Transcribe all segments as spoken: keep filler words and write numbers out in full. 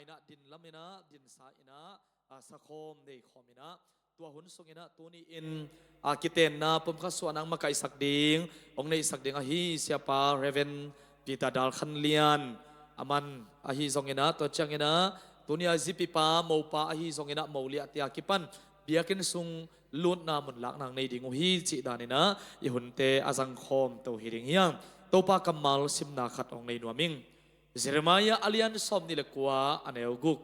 Inah din lam inah, din sa inah, a, sakhawm nei khawm inah, tua hun sung inah tuni in, a, kitenna pumkhat suahna hong makaihsak ding, hong neihsak ding ahi Siapa Reverend Peter Dal Khan Lian, aman ahi zong inah, tua ciang inah tuni a zipipa mopa ahi zong inah, moliahte a kipan biakinn sung lutna mun lakna nei ding uh hi cih dan inah i hunte a zangkhawm to hi ding hi hang. Topa kammal simna khat hong nei nuam ing. Jeremiah a lian sawmnih le kua, a neu guk.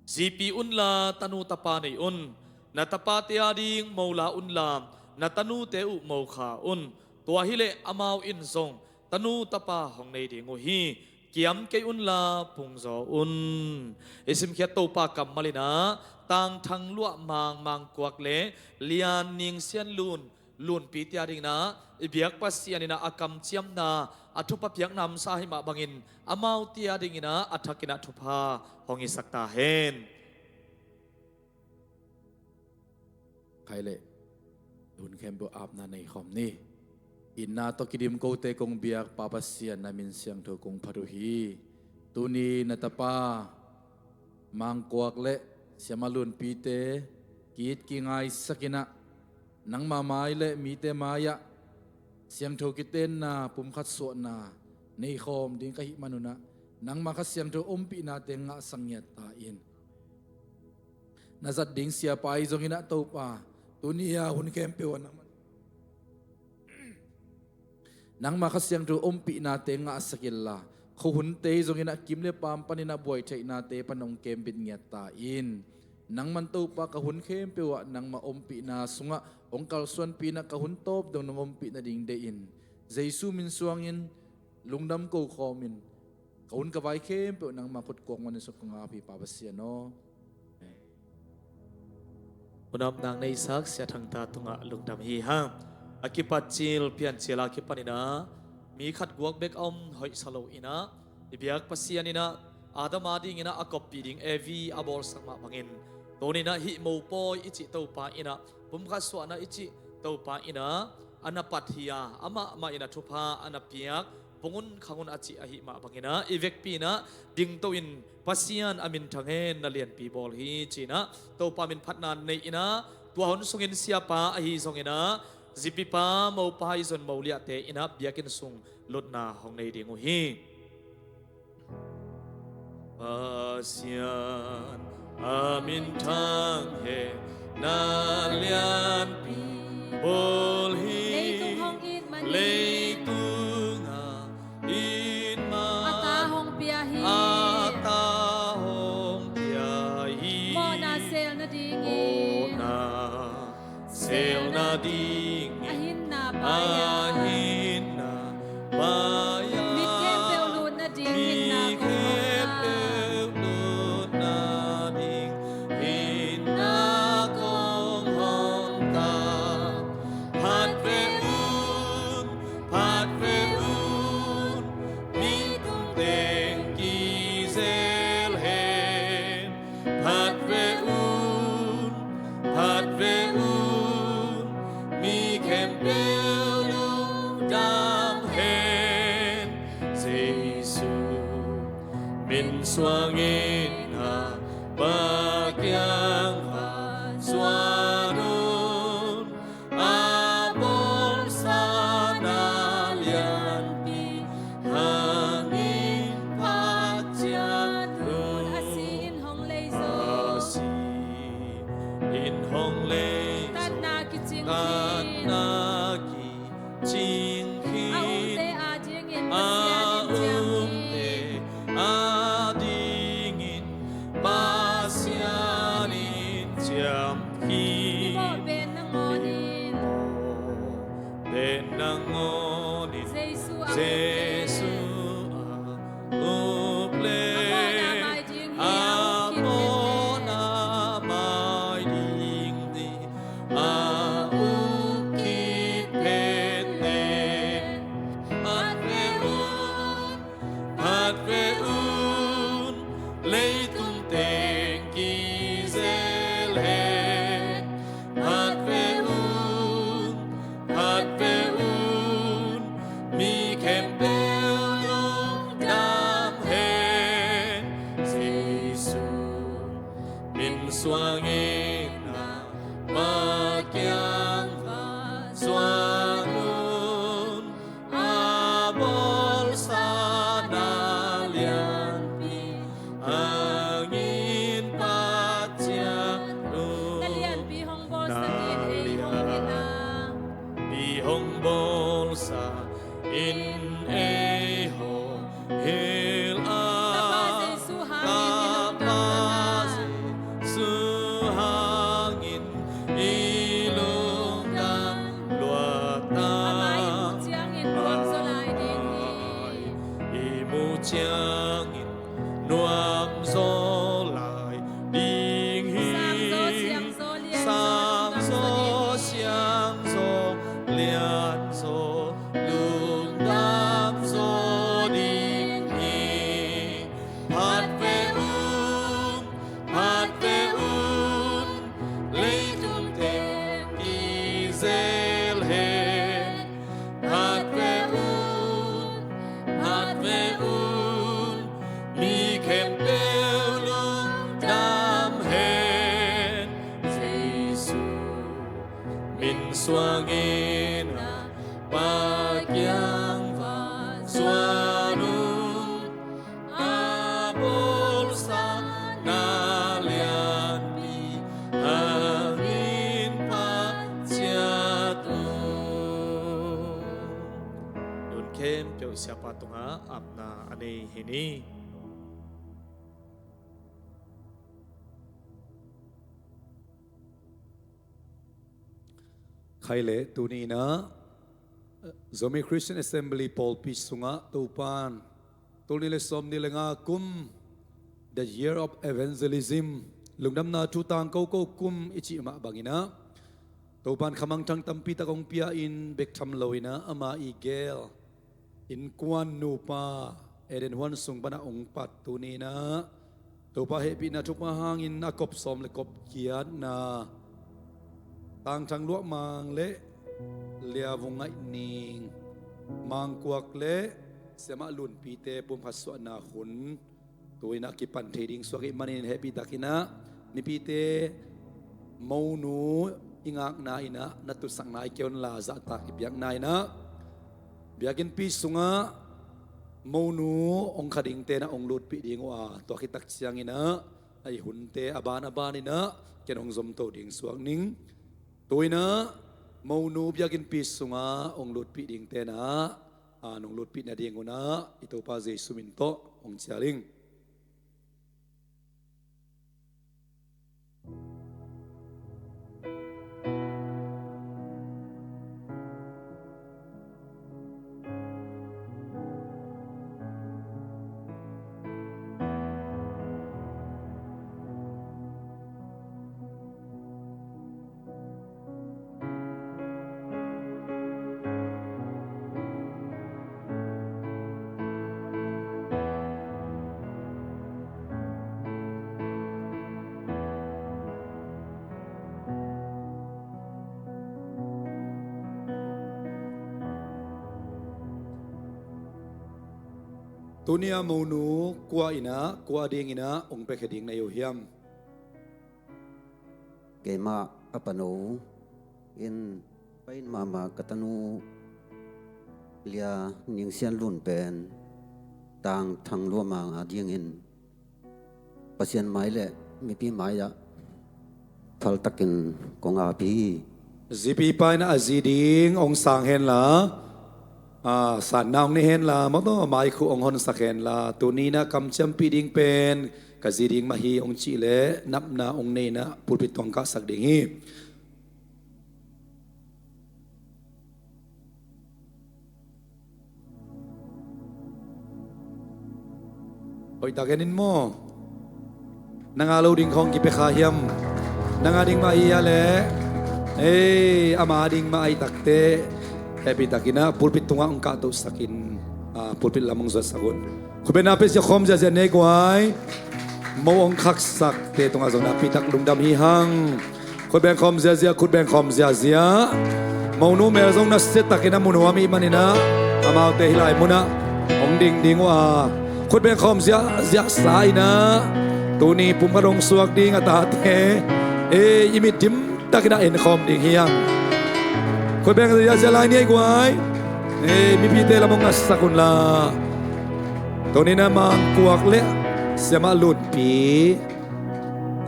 Zipi unla tanu tapa nei un, na tapate ading mola unla, na tanute uh mokha un. Tua hileh amau in zong tanu tapa hong nei ding uh hi. Kiam kei unla pungzaw un. I simkhiat Topa kammal inah, tangthang luah mang mangkuak le lian ning sian lun, lunpite ading inah i biak Pasian inah a kamciamna, a thupha piakna om sa ahih mah bangin, amaute ading inah a thak inah thupha hong hisak ta hen. Khai leh hun khempeuh apna nei khawm ni. Itna tawh kidim kote kong biak Pa Pasian, na min siangtho kong phat uh hi. Tuni na tapa mangkuak le siamah lunpite ki-it kingaisak inah, nangma mai le mite mai-ah siangtho kitenna pumkhat suahna nei khawm ding ka hih man unah, nangma Kha Siangtho ompihnate ngahsak ngiat ta in. Na zat ding siapa ahi zong inah Topa, tuni a hun khempeuh ah nangma, nangma Kha Siangtho ompihnate ngahsak inla, khuahunte ahi zong inah kim le paam pan inah buai theihnate pan hong kembit ngiat ta in. Nangman Topa ka hun khempeuh ah nangma ompihna sungah hong kalsuanpih inah, ka hun tawp dong nong ompih nading deih in, Jesu min suangin lungdam ko khawm in, ka hun ka vai khempeuh nangma khut kuak manin suk kong ap hi Pa Pasian aw. Hun apna hong neihsak Sia Thang Ta tungah lungdam hi hang. A kipat cil Piancil a kipan inah mi khat guak bek a om hoihsa lo inah, i biak Pasian inah Adam ading inah a koppih ding Evi a bawlsak mah bangin, tuni inah hih mopawi i cih Topa inah, pumkhat suahna i cih Topa inah a na pat hi a, amah mah inah thupha a na piak, pung un khang un a cih ahih mah bang inah, i vekpi inah dingto in Pasian a minthang hen, na lianpi bawl hi ci inah Topa min phatna nei inah, tua hun sungin siapa ahi zong inah, zipipa mopa ahi zong moliahte inah biakinn sung lutna hong nei ding uh hi. Pasian a minthang hen, na lianpi bawl hi. Leitung hong it man hi. Leitung a it man. A ta hong pia hi. A ta hong pia hi. Mawhna sel nadingin. Mawhna sel nadingin. A hinna paia. A hinna paia. Mi khempeuh lut nading hinna kong hong ta. Mi khempeuh lut nading hinna kong hong ta. Phat ve un, phat ve un, mi tung teng kizel hen. Phat ve un, phat ve un, mi khempeuh lungdam hen. Jesu min suangin a Pa kiang va zuan un. A bawlsa na lianpi hangin phat ciat un. A si in hong lei zo. A si in hong lei zo. Tatna kicing khin. Tatna kicing khin. A umte adingin Pasian in ciam khin. A umte adingin Pasian in ciam Suangin a Pakiang va zuan un, a bawlsa na lianpi hangin patciat un. Na lianpi hong bawlsa ding ei hong hilh a, i hong bawlsa in ei hong hilh a. Tapa Jesu hangin i lungdam, Tapa Jesu hangin i lungdam luat a. Amah i muh ciangin nuam zaw lai ding hi. I muh ciangin nuam zaw lai ding hi. Sang zaw, siang zaw, lian zaw, sang zaw, siang zaw, lian zaw, lungdam zaw ding hi. Phat ve un, phat ve un, leitung teng kizel hen. Phat ve un, phat ve un, mi khempeuh lungdam hen. Jesu min suangin a Pakiang va zuan un, a bawlsa na lianpi hangin patciat un. Tun khempeuh Siapa tungah apna a nei hi ni. Khai leh tuni inah Zomi Christian Assembly pawlpi sungah Topan tul nih le sawm nih le nga kum, the year of evangelism, lungdamna thu tangko ko kum i cih mah banginah Topan khamangthang tampitak hong pia-in bek tham loinah ama i gel innkuan nupa Eden huan sung panah hong pat tuni inah Topa hehpihna thupha hangin a kop sawm le kop giatna Tangthang Luah Mang le Lia Vung Ngaih Ning, Mangkuak le Siamah Lunpite pumkhat suahna hun tu inah kipan thei ding suak ih manin hehpihtakinah mipite monu i ngakna inah na tutsakna i kei unla zahtak i biakna inah biakinnpi sungah monu hong kha dingte inah hong lutpih ding uh a, tua khit tak cianginah a i hunte a ban a ban inah ken hong zomto ding suak ning. Tu inah monu biakinnpi sungah hong lutpih dingte inah a nong lutpih nading unah i Topa Jesu min tawh hong cial ing. Tuni a monu kua inah kua dinginah hong piakhia ding na hi uh hiam? Keimah a pano in pain mahmah ka tanu Lia Ning Sian Lun pen Tangthang Luah Mang a dingin Pasian mai le mipi mai ah phaltakin kong api hi. Zipi pa inah a zi ding hong sang henla, a, sanna hong nei henla, mawtaw a maikhu hong honsak henla, tuni inah kamciampih ding pen ka zi ding mah hi hong cih leh napna hong nei inah pulpit tungah kahsak ding hi. Hoihtak en in maw? Nang a lo ding khawng kipia kha hiam? Nang a ding mah ahi a leh, ei, ama a ding mah ahi takteh hehpihtakinah pulpit tungah hong kahtohsakin, a, pulpit lam hong zuatsak un. Khutbetna pia ziahkhawm ziahziah nei guai. Mo hong khaksakte tungah zong nakpitak lungdam hi hang. Khutbeng khawm ziahziah, khutbeng khawm ziahziah. Monu mel zong nasiatakin a mu nuam ih maninah amaute hih lai munah hong ding ding uh a, khutbeng khawm ziahziah sa inah Tuni pumkhat hong suak ding a tate, ei, i mit dimtakin a enkhawm ding hi hang. Khut beng ziazia lai ni ei guai. Ei, mipite lam hong ngatsak unla. Tuni na Mangkuak le Siamah Lunpi,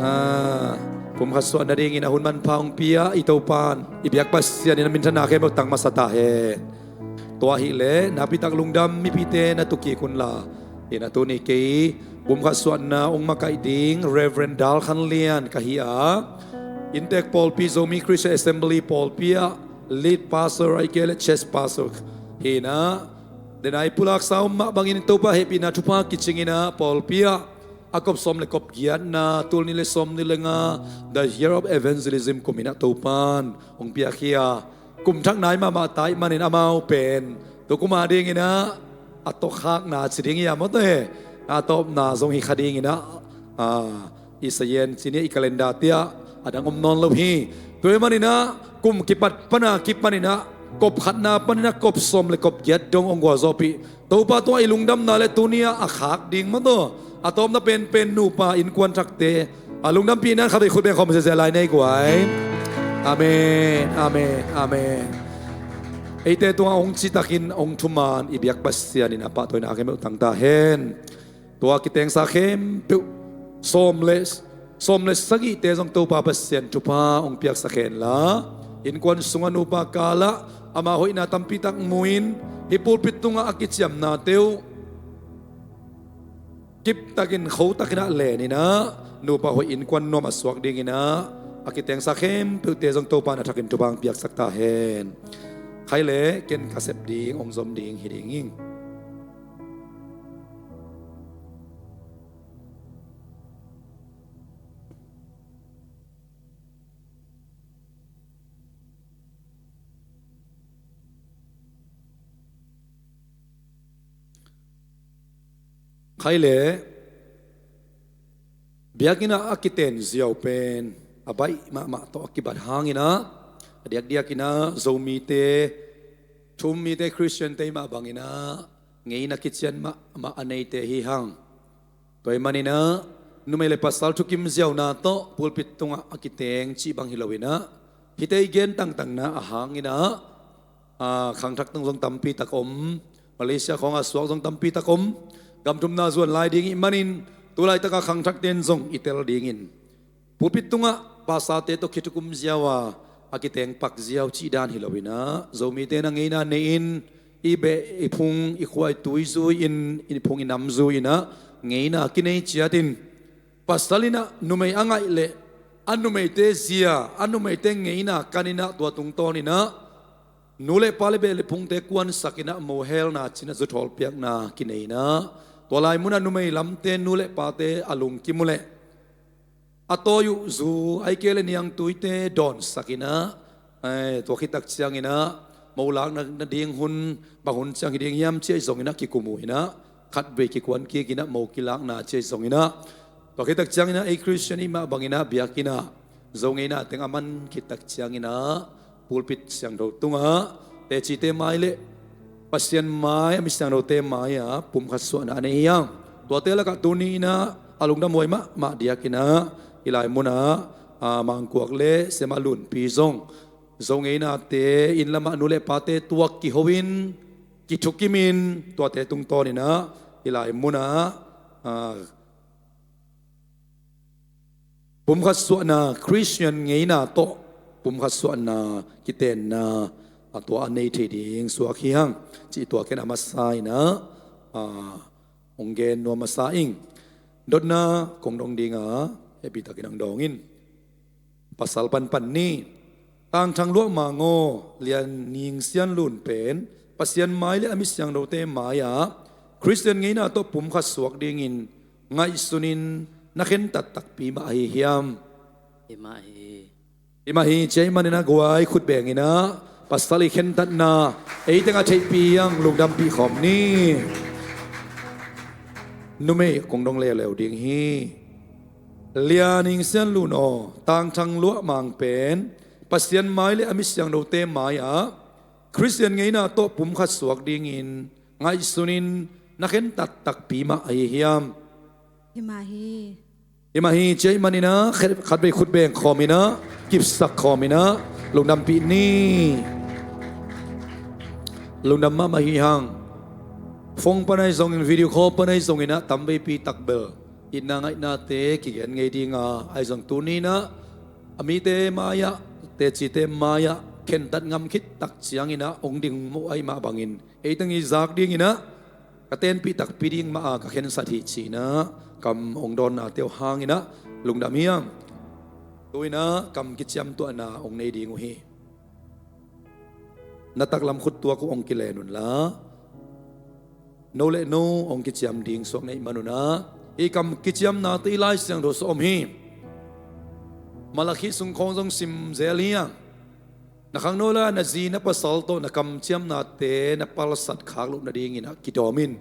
ah, pumkhat suah nadingin a hun manpha hong pia i Topan i biak Pasian in a minthanna khempeuh tang masa ta hen. Tua hileh nakpitak lungdam mipite na tukik unla. Ina tuni kei pumkhat suahna hong makaih ding Reverend Dal Khan Lian ka hi a, inntek pawlpi Zomi Christian Assembly pawlpi ah lead pastor ahih kei leh church pastor hi ina. Denai pulaksa om mah bangin Topa hehpihna thupha kicing ina pawlpi ah a kop sawm le kop giatna, tul nih le sawm nih le nga, the year of evangelism kum ina Topan hong piak hi a, kum thak nai mahmah ta ahih manin amau pen tu kum a dingin ah a tawkhakna ci ding hi a maw te, a tawpna zong hi kha dingin ah, ah, i sayen ci ni a i calendar te ah a dang om nawn lo hi. Tua ahih manin ah kum kipat pana kipanin ah kop khatna panin ah kop sawm le kop giat dong hong gualzawhpih Topa tungah i lungdamna le tuni a a khak ding maw taw a tawpna penpen nupa innkuan thakte a lungdampihna in khatvei khut beng khawm ziazia lai ni ei guai. Amen, amen, amen. Eite tungah hong citakin hong thuman i biak Pasian in a pahtawina khempeuh tang ta hen. Tua kitengsa khempeuh sawm le sawm le sagihte zong Topa Pasian thupha hong piaksak henla, innkuan sungah nupa kalah ama hoihna tampitak mu-in hih pulpit tungah a kiciamnate uh kiptakin khotakin ah lenin ah nupa hoih innkuan nuam a suak dingin ah a kitengsa khempeuhte zong Topa in a thakin thupha hong piaksak ta hen. Khai le ken ka sep ding hong zom ding hi ding ing. Khai le biakinn ah a kiten ziau pen a baih mahmah tawh a kibat hangin ah a diakdiakin ah Zomite, thu-um mite, Khristiante mah bangin ah ngeina kician mahmah a neite hi hang. Tua ahih manin ah numei le pasal thukim ziauna tawh pulpit tungah a kiteng cih bang hi loin ah hihte i gen tangtangna a hangin ah, ah, khangthak tung zong tampi tak om. Malaysia khawng a suak zong tampi tak om. Gam thumna zuan lai ding ih manin tu laitak a khangthakte in zong i tel dingin pulpit tungah pastorte tawh khithukum ziau a a kiteng pak ziau cih dan hi loin ah Zomite in ah ngeina nei-in i beh i phung i khua i tui zui-in i phung i nam zui-in ah ngeina kinei ciatin pasal in ah numei a ngaih leh a numeite zia a numeite ngeina kanin ah tua tungtawnin ah nu le pa le beh le phungte kuansakin ah mohelna ci-in ah zuthawl piakna kinei-in ah tua lai munah numei lamte nu le pate a lungkim uh leh a tawi uh zu ahih kei leh niangtuite dawnsakin ah, eh, tua khit tak ciangin ah mo lakna ding hun bang hun ciang hi ding hiam ci-a ih zongin ah kikum uh in ah khatvei kikuan kikin ah mo kilakna ci-a ih zongin ah tua khit tak ciangin ah ei Khristian ih mah bangin ah biakinn ah Zo ngeina teng a man khit tak ciangin ah pulpit siangtho tungah tecite mai le Pasian mai a mi siangthote mai-ah pumkhat suahna a nei hi hang. Tuate lakah tuni in ah a lungdamhuai mahmah diakin ah hih lai munah, ah, Mangkuak le Siamah Lunpi zong Zo ngeinate inn lamah nu le pate tuak kiho-in kithukimin tuate tungtawnin ah hih lai munah, ah, pumkhat suahna, Khristian ngeina tawh pumkhat suahna kitenna a tua a nei thei ding suak hi hang cih tua ken a masa in ah, ah, hong gen nuam masa ing. Dotna kong dong ding a, hehpihtakin hong dawng in. Pasal panpan ni. Tangthang Luah Mang aw, Lian Ning Sian Lun pen Pasian mai le a mi siangthote mai-ah Khristian ngeina tawh pumkhat suak dingin ngaihsunin na khentat takpi mah ahi hiam? Hi mah hi. Hi mah hi, cia ih manin ah guai khut bengin ah pasal ih khentatna ei teng a theihpih hiang lungdampih khawm ni. Numei kong dong leuleu ding hi. Lian Ning Sian Lun aw, Tangthang Luah Mang pen Pasian mai le a mi siangthote mai-ah Khristian ngeina tawh pumkhat suak dingin ngaihsunin na khentat takpi mah ahi hiam? Hi mah hi. Hi mah hi, cia ih maninah khat, khatvei khut beng khawminah, kipsak khawminah lungdampih ni. Lungdam mahmah hi hang. Phone pan ahi zongin, video call pan ahi zonginah tamveipi takbel itna ngaihnate kigen ngei dinga, ahi zong tuninah a mite mai-ah, tecite mai-ah khentat ngam khit tak cianginah hong ding muh ahi mah bangin, ei teng i zak dinginah ka tenpih takpi ding mah a ka khensat hi cinah kam hong dawnnate uh hanginah lungdam hi hang. Tuinah kam kiciamtuahna hong nei ding uh hi. Na taklam khuttuak uh hong kilen unla, no le no hong kiciam ding suak na ih manunah, hih kam kiciamnate i Lai Siangtho sung om hi. Malakhi sung khawng zong sim zel hi hang. Na khangno le na zi na pasal tawh na kamciamnate na palsat khak loh nadingin ah kidawm in,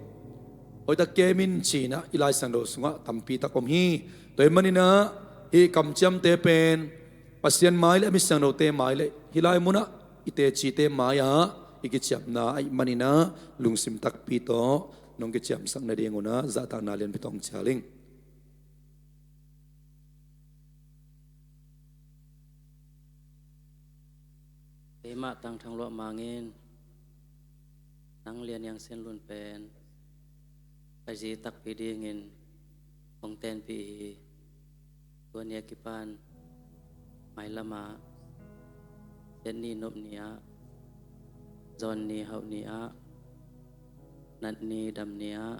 hoihtak kem in cinah i Lai Siangtho sungah tampi tak om hi. Tua ih maninah hih kamciamte pen Pasian mai le a mi siangthote mai le hih lai munah i tecite mai-ah i kiciamna ahih maninah lungsim takpi tawh nong kiciamsak nadingunah zahtakna lianpi tawh hong cial ing. Keimah Tang Thang Luah Mang in nang Lian Hiang Sian Lun pen ka zi takpi dingin hong tenpih hi. Tua ni a kipan mailamah, Siat ni nop ni ah, Zawn ni hauh ni ah, Nat ni dam ni ah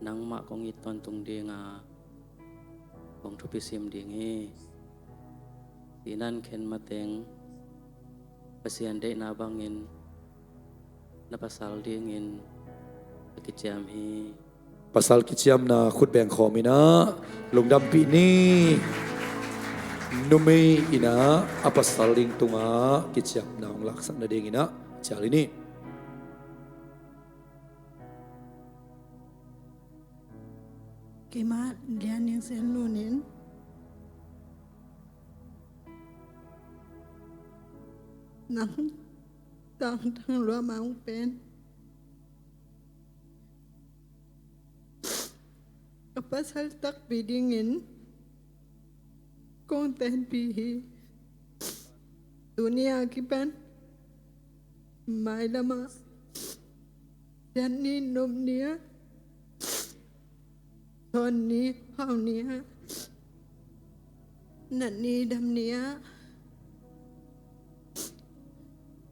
nangmah kong it tawntung dinga kong thupi sim ding hi. Sinan khen mateng Pasian deihna bangin na pasal dingin ka kiciam hi. Pasal kiciamna khut beng khawminah lungdampih ni. Numei inah a pasal ding tungah kiciamna hong laksak nadinginah cial hi ni. Keimah Lian Hiang Sian Lun in nang Tang Thang Luah Mang pen ka pasal takpi dingin kong tenpih hi. Tuni a kipan mailamah, Siat ni nop ni ah, Zawn ni hauh ni ah, Nat ni dam ni ah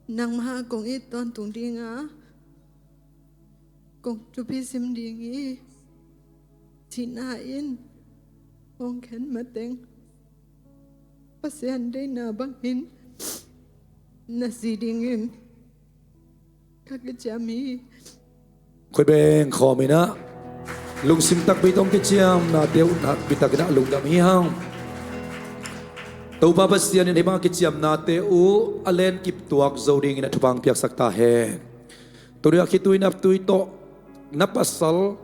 nangmah kong it tawntung dinga kong thupi sim ding hi. Sina in hong khen mateng Pasian deihna bangin na zi dingin ka kiciam hi. Khut beng khawminah lungsim takpi tawh kiciamnate uh nakpi takinah lungdam hi hang. Topa Pasian in hih bang kiciamnate uh a lenkip tuak zo dinginah thupha piaksak ta hen. Tuni a khitui naptui tawh na pasal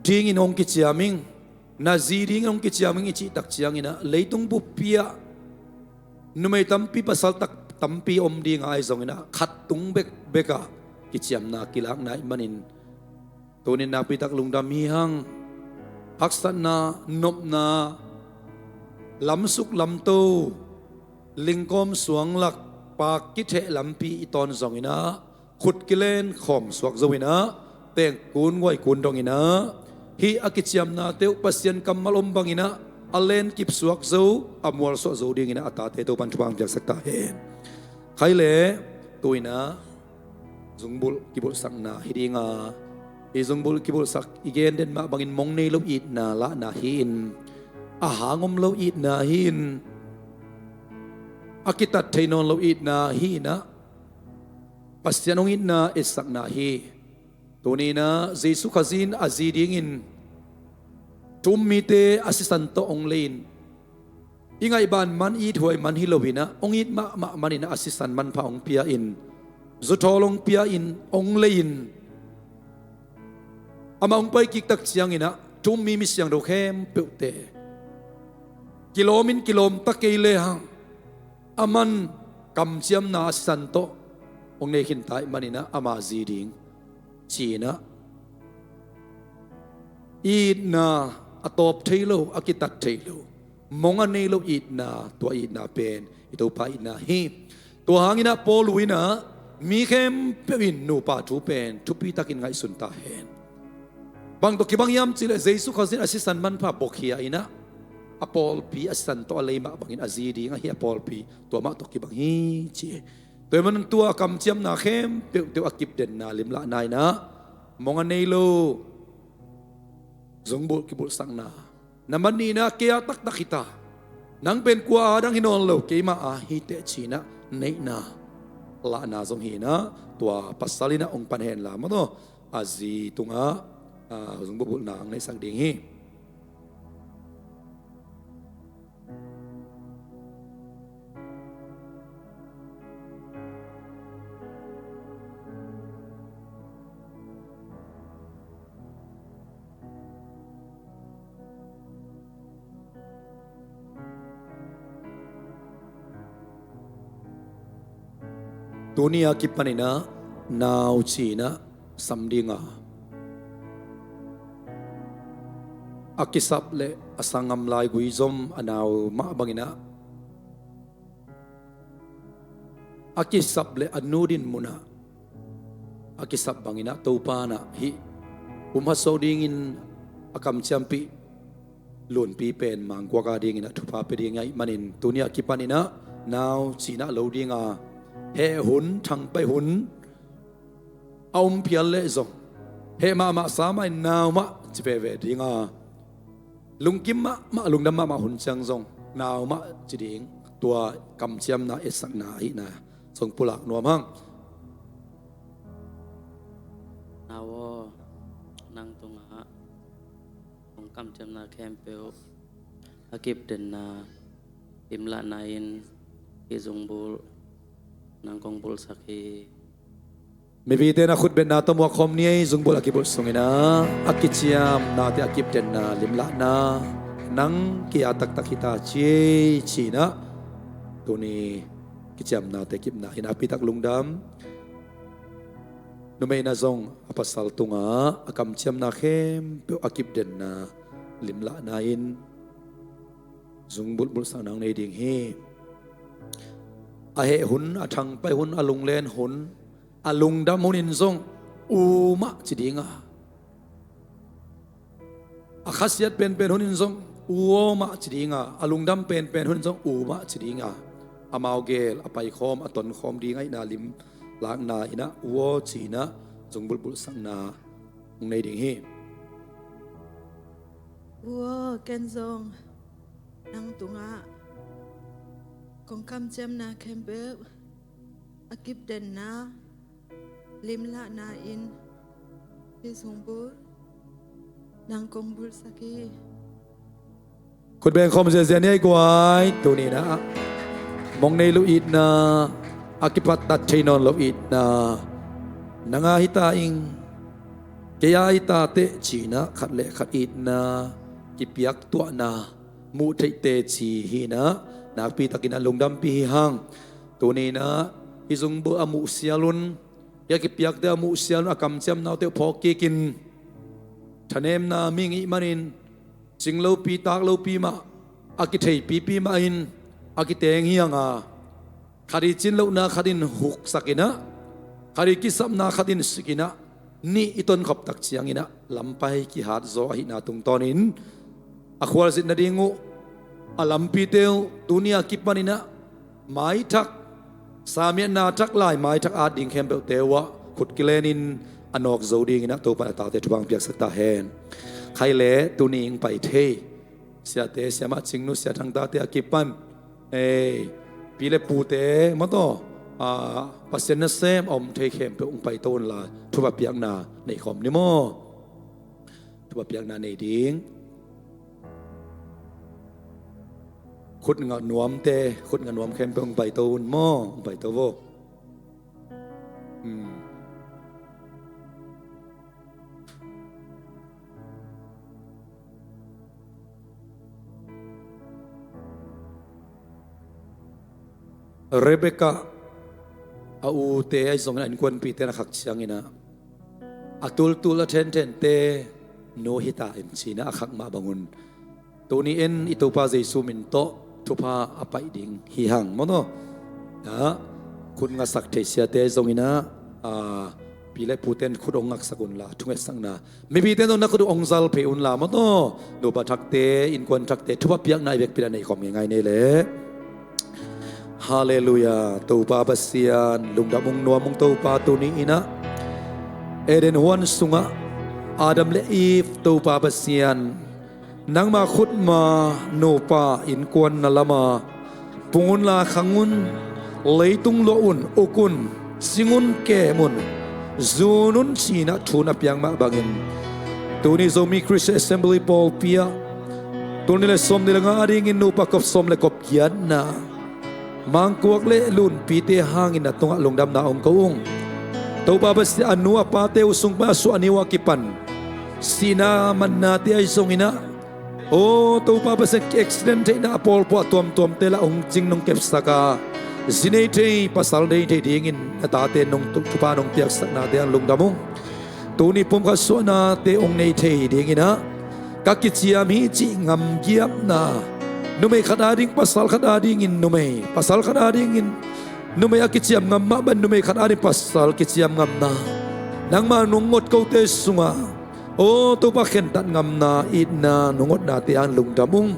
dingin hong kiciam ing, na zi dingin hong kiciam ing i cih tak cianginah leitung buppi ah numei tampi pasal tak tampi om dinga ahi zonginah khat tung bekbekah kiciamna kilakna ih manin tunin nakpi tak lungdam hi hang. Haksatna, nopna, lamsuk lamto, lingkawm suanglak, paak kitheh lampi i tawn zonginah khut kilen khawm suak zo inah, tengkun guaikun dong inah, hih a kiciamnate uh Pasian kammal om banginah a lenkip suak zo, a mualsuah zo dinginah a tate Topan thupha piaksak ta hen. Khai le, tuinah zungbulh kibulhsakna hi dinga, i zungbulh kibulhsak i gen den mah bangin mong nei lo itna lahna hi-in, a hang om lo itna hi-in, a kitat thei nawn lo itna hi-inah, Pasian hong itna etsakna hi. Tuninah Jesu Khazih in a zi dingin thu um mite a sisan tawh hong lei-in, i ngaihban man, i ithuai man hi loinah hong it mahmah maninah a sisan manpha hong pia-in, zuthawl hong pia-in hong lei-in, amah hong paikik tak cianginah thu um mi misiangtho khempeuhte kilawmin kilawm ta kei lehang, aman kamciamna a sisan tawh hong nei khinta ih maninah ama zi ding cinah itna a tawp thei lo, a kitat thei lo, mong a nei lo itna, tua itna pen i Topa itna hi. Tua hangin ah Paul in ah mi khempeuh in nupa thu pen thupi takin ngaihsun ta hen. Bang tawh kibang hiam cih leh Jesu Khazih in a sisan manpha buakhia in ah a pawlpi a sisan tawh a lei mah bangin a zi ding ahi a pawlpi tua mah tawh kibang hi ci hi. Tua ahih manin tua kamciamna khempeuh teuh a kipdenna limlahna in ah mong a nei lo, zungbulh kibulhsakna, na man nihna kei a taktak hi ta, nang pen kua a dang hi nawn lo, keima a hi teh ci-in ah neihna, lahna zong hi in ah tua pasal in ah hong pan hen la maw taw, a zi tungah a zungbulhbulhna hong neihsak ding hi. Tuni a kipan in ah nau ci-in ah sam ding a, a kisap le a sanggam laigui zom a nau mah bangin ah a kisap le a nu din munah a kisap bangin ah Topa in ah hih pumkhat suak dingin a kamciampih lunpi pen mangkuak a dingin ah thupha pia ding ahih manin tuni a kipan in ah nau ci-in ah lo ding a, heh hun, thangpai hun a om phial leh zong heh mahmah sa mah in nau mah ci veve ding a, lungkim mahmah, lungdam mahmah hun ciang zong nau mah ci ding, tua kamciamna etsakna ahihna zong pulak nuam hang. Nau aw, nang tungah kong kamciamna khempeuh a kipdenna limlahna in hih zungbulh nang kong bulhsak hi. Mipite in ah khutbetna tawh muak khawm ni ei, zungbulh a kibulh sungin ah a kiciamnate a kipdenna limlahna nang kei a taktak hi ta ci ei ci-in ah tuni kiciamnate kipna hi in ah a pitak lungdam. Numei in ah zong a pasal tungah a kamciamna khempeuh a kipdenna limlahna in zungbulh bulhsakna hong nei ding hi. A heh hun, a thangpai hun, a lunglen hun, a lungdam hun in zong u mah ci ding a, a khasiat penpen hun in zong u aw mah ci ding a, a lungdam penpen hun in zong u mah ci ding a, amau gel a paikhawm, a tonkhawm ding ahihna limlahna in ah u aw ci-in ah zungbulh bulhsakna hong nei ding hi. U aw, ken zong nang tungah kong kamciamna khempeuh a kipdenna limlahna in hih zungbulh nang kong bulhsak hi. Khut beng khawm ziazia ni ei guai. Tuni in ah mong nei lo itna, a kipattat thei nawn lo itna, nang a hi ta ing, kei a hi ta teh ci-in ah khat le khat itna kipiaktuahna muh theih teci hi in ah nakpi takin ah lungdampih hi hang. Tuni in ah hih zungbulh a muh sial un, hih a kipiakte a muh sial un, a kamciamnate uh phawk kikin, thanemna mihing ahih manin cing lopi tak lopi mah, a kitheipipi mah in a kiteng hi hang a, khat i cin lohna khat in huksak in ah, khat i kisapna khat in sik in ah, nih i tonkhop tak ciangin ah lampai kihat zaw ahihna tungtawnin a khualzin nading uh, a lampite uh tuni a kipan in ah maithak, samiatna thak lai maithak at ding khempeuhte uh ah khut kilenin a nawk zo dingin ah Topa in a tate thupha hong piaksak ta hen. Khai le tuni hong pai thei siate, siamah Cingnu, sia Thangtate a kipan, ei, pi le pute maw taw, a, Pasian nasem a om thei khempeuh hong paito unla thupha piakna nei khawm ni maw? Thupha piakna nei ding. Khut ngah nuamte, khut ngah nuam khempeuh hong paito un maw? Hong paito vo. Hmm. Rebekah a ute ahi zongin a innkuanpihte na khak ciangin ah, a tultul a thenthente nu hita in ci-in ah a khak mah bangun, tuni in i Topa Jesu min tawh thupha a paih ding hi hang maw, no? Khut ngasak thei siate zongin ah, pi le pute in khut hong ngaksak unla, thungetsakna mipite in zong na khut uh hong zal phei unla maw, no? Nupa thakte, innkuan thakte thupha piakna i vekpi-in ah nei khawm ngeingai ni leh. Halleluiah. Topa Pasian, lungdam ung, nuam ung Topa, tuni in ah Eden huan sungah Adam le Eve, Topa Pasian, nangma khutma nupa innkuan na lam a, pung unla khang un, leitung luah un, uk un, sing un, kem un, zun un ci-in ah thu na piak mah bangin, tuni Zomi Christian Assembly pawlpi ah tul nih le sawmnih le nga adingin nupa kop sawm le kop giatna, mangkuak le lunpite hangin na tungah lungdamna hong ko ung. Topa Pasian, a nu a pate uh sung pan a suah ni uh a kipan sihna mannate ahi zongin ah, aw Topa Pasian, accident theihna a pawlpawh a tuamtuamte lah hong cing nong kepsak a, zi nei thei, pasal nei thei dingin na tate nong thupha nong piaksaknate hang lungdam ung. Tuni pumkhat suahnate hong nei thei dingin ah, ka kiciam hi cih ngamgiapna, numei khat ading pasal khat adingin numei, pasal khat adingin numei a kiciam ngam mah bangin numei khat ading pasal kiciam ngamna, nangma nong ngot kote sungah, aw Topa, khentat ngamna, itna nong ngotnate hang lungdam ung.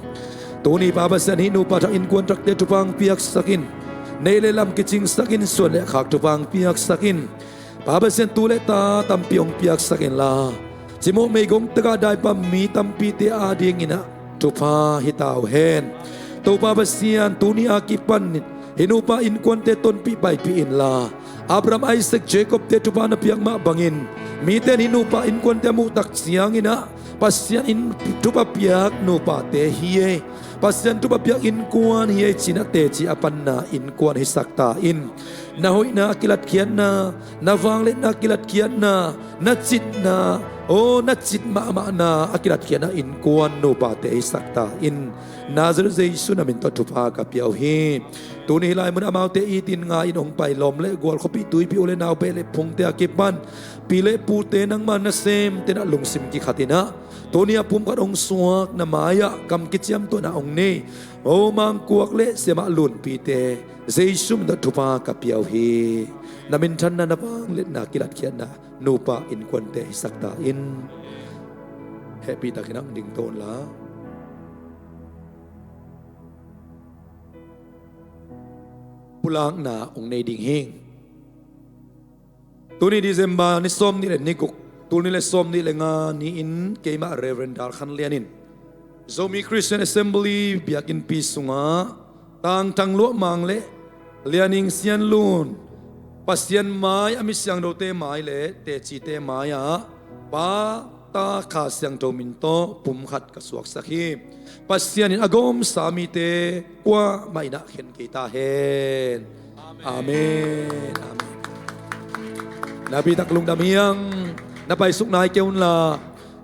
Tuni Pa Pasian, hih nupa thak innkuan thakte thupha hong piaksak in, neih le lam kicingsak in, suan le khak thupha hong piaksak in. Pa Pasian, tu le ta tampi hong piaksak inla, cimawh meigong tagah daipam mi tampite adingin ah thupha hi ta uh hen. Topa Pasian, tuni a kipan hih nupa innkuante tonpih paipih inla, Abraham, Isaac, Jacob-te thupha na piak mah bangin, mite in hih nupa innkuante a muh tak ciangin ah, Pasian in thupha piak nupate hi ei, Pasian thupha piak innkuan hi ei ci-in ah teci a panna innkuan hisak ta in. Na hoihna a kilatkhiatna, na vangliatna a kilatkhiatna, na citna, aw na cit mahmahna a kilatkhiatna innkuan nupate hisak ta in. Nazareth Jesu na min tawh thupha ka pia uh hi. Tuni hih lai mun amaute itin nga-in hong pai lawm le gual, khuapi tuipi, u le nau, beh le phungte a kipan, pi le pute, nangma nasemte in ah lungsim kikhat in ah, tuni a pumkhat hong suak, na mai-ah kam kiciamtuahna hong nei, aw mangkuak le siamah lunpite, Jesu min tawh thupha ka pia uh hi. Na minthanna, na vangliatna a kilatkhiatna nupa innkuante hisak ta in. Hehpihtakin hong dingto unla, pulakna hong nei ding hi. Tuni December ni sawmnih le ni guk, tul nih le sawmnih le nga ni-in keimah Reverend Dal Khan Lian in Zomi Christian Assembly biakinnpi sungah tangthang luahmang le Lian Ing Sian Lun, Pasian mai, a mi siangthote mai le tecite mai-ah Pa, Ta, Kha Siangtho min tawh pumkhat ka suaksak hi. Pasian in a gawmsa mite kuamah in ah khen kei ta hen. Amen. Amen. Nakpitak lungdam hi hang. Na paisuk nai kei unla,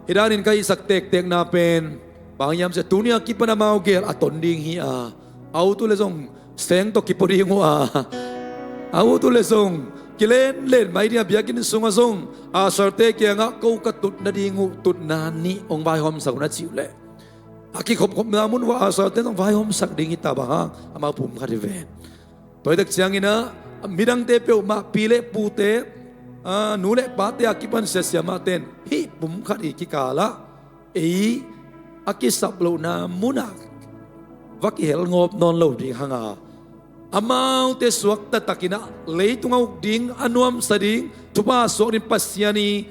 hih danin ka hihsak tektekna pen bang hiam cih leh, tuni a kipan amau gel a ton ding hi a, a ut uh leh zong seng tawh kipua ding uh a, a ut uh leh zong kilenlen mai ding a, biakinn sungah zong usher-te kiangah ko ka tut nading uh tutna nih hong vaihawmsak un a cih uh leh, a kikhopkhopna mun uah usher-te zong vaihawmsak ding hi ta, bang hang amau pumkhat hi ven. Tua hi tak ciangin ah midangte peuhmah, pi le pute, a, nu le pate a kipan sia siamahte in hih pumkhat i kikal ah ei a kisap lohna munah va kihel ngawp nawn lo ding hang a, amaute suakta takin ah leitung a uk ding, a nuamsa ding, thupha suak ding Pasian i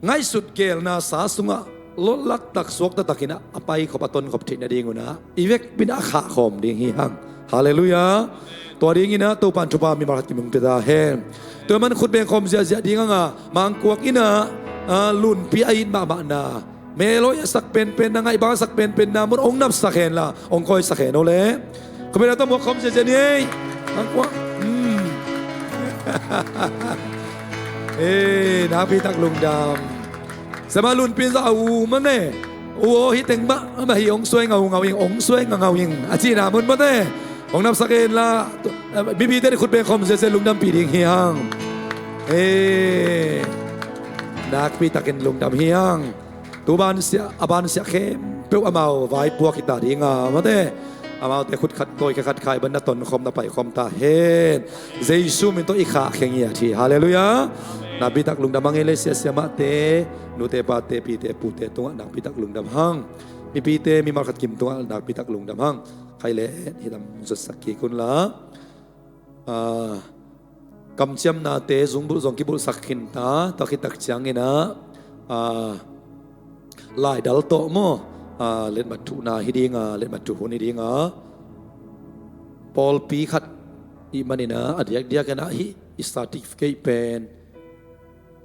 ngaihsut gelna sa sungah lotlaktak suakta takin ah a paikhop, a tonkhop theih nadingun ah i vekpi-in ah a khahkhawm ding hi hang. Halleluiah. Tua dingin ah Topa'n thupha mimal khat kim hong pia ta hen. Tua man khut bengkhawm ziahziah ding hang a, mangkuak in ah, a, lunpi a it mahmahna, mel hoih a sak penpenna, ngaih bang a sak penpenna mun hong napsak henla, hong kawisak hen aw le. Khuapi lam tawh muak khawm ziahziah ni ei. Mangkuak. Hmm. Ei, nakpitak lungdam. Siamah lunpi in zong a u mah ne, u aw, hih teng mah, amah hih hong suai ngaungau ing, hong suai ngaungau ing a cihna mun mah ne, hong napsak henla, mipite in khut bengkhawm ziahziah lungdampih ding hi hang. Ei, nakpitakin lungdam hi hang. Tu bansiah, a bansiah khempeuh amau vaipuak hi ta ding a, mate. Amaute khut khat tawi khe khat khai ban na tonkhawm na paikhawm ta hen. Jesu min tawh i khah khe ngiat hi. Halleluiah. Nakpi tak lungdam hang ei le, sia siamahte, nute pate, pite pute tungah nakpi tak lungdam hang. Mipite mimal khat kim tungah nakpi tak lungdam hang. Khai le, hih lam zotsak kik un la. Ah, kamciamnate zungbulh zong kibulhsak khin ta, tua khit tak ciangin ah, ah, laidal tawh maw, ah, letmat thuhna hi ding a, letmat thuh hun hi ding a, pawlpi khat ih manin ah, a diakdiakin ah hih i certificate pen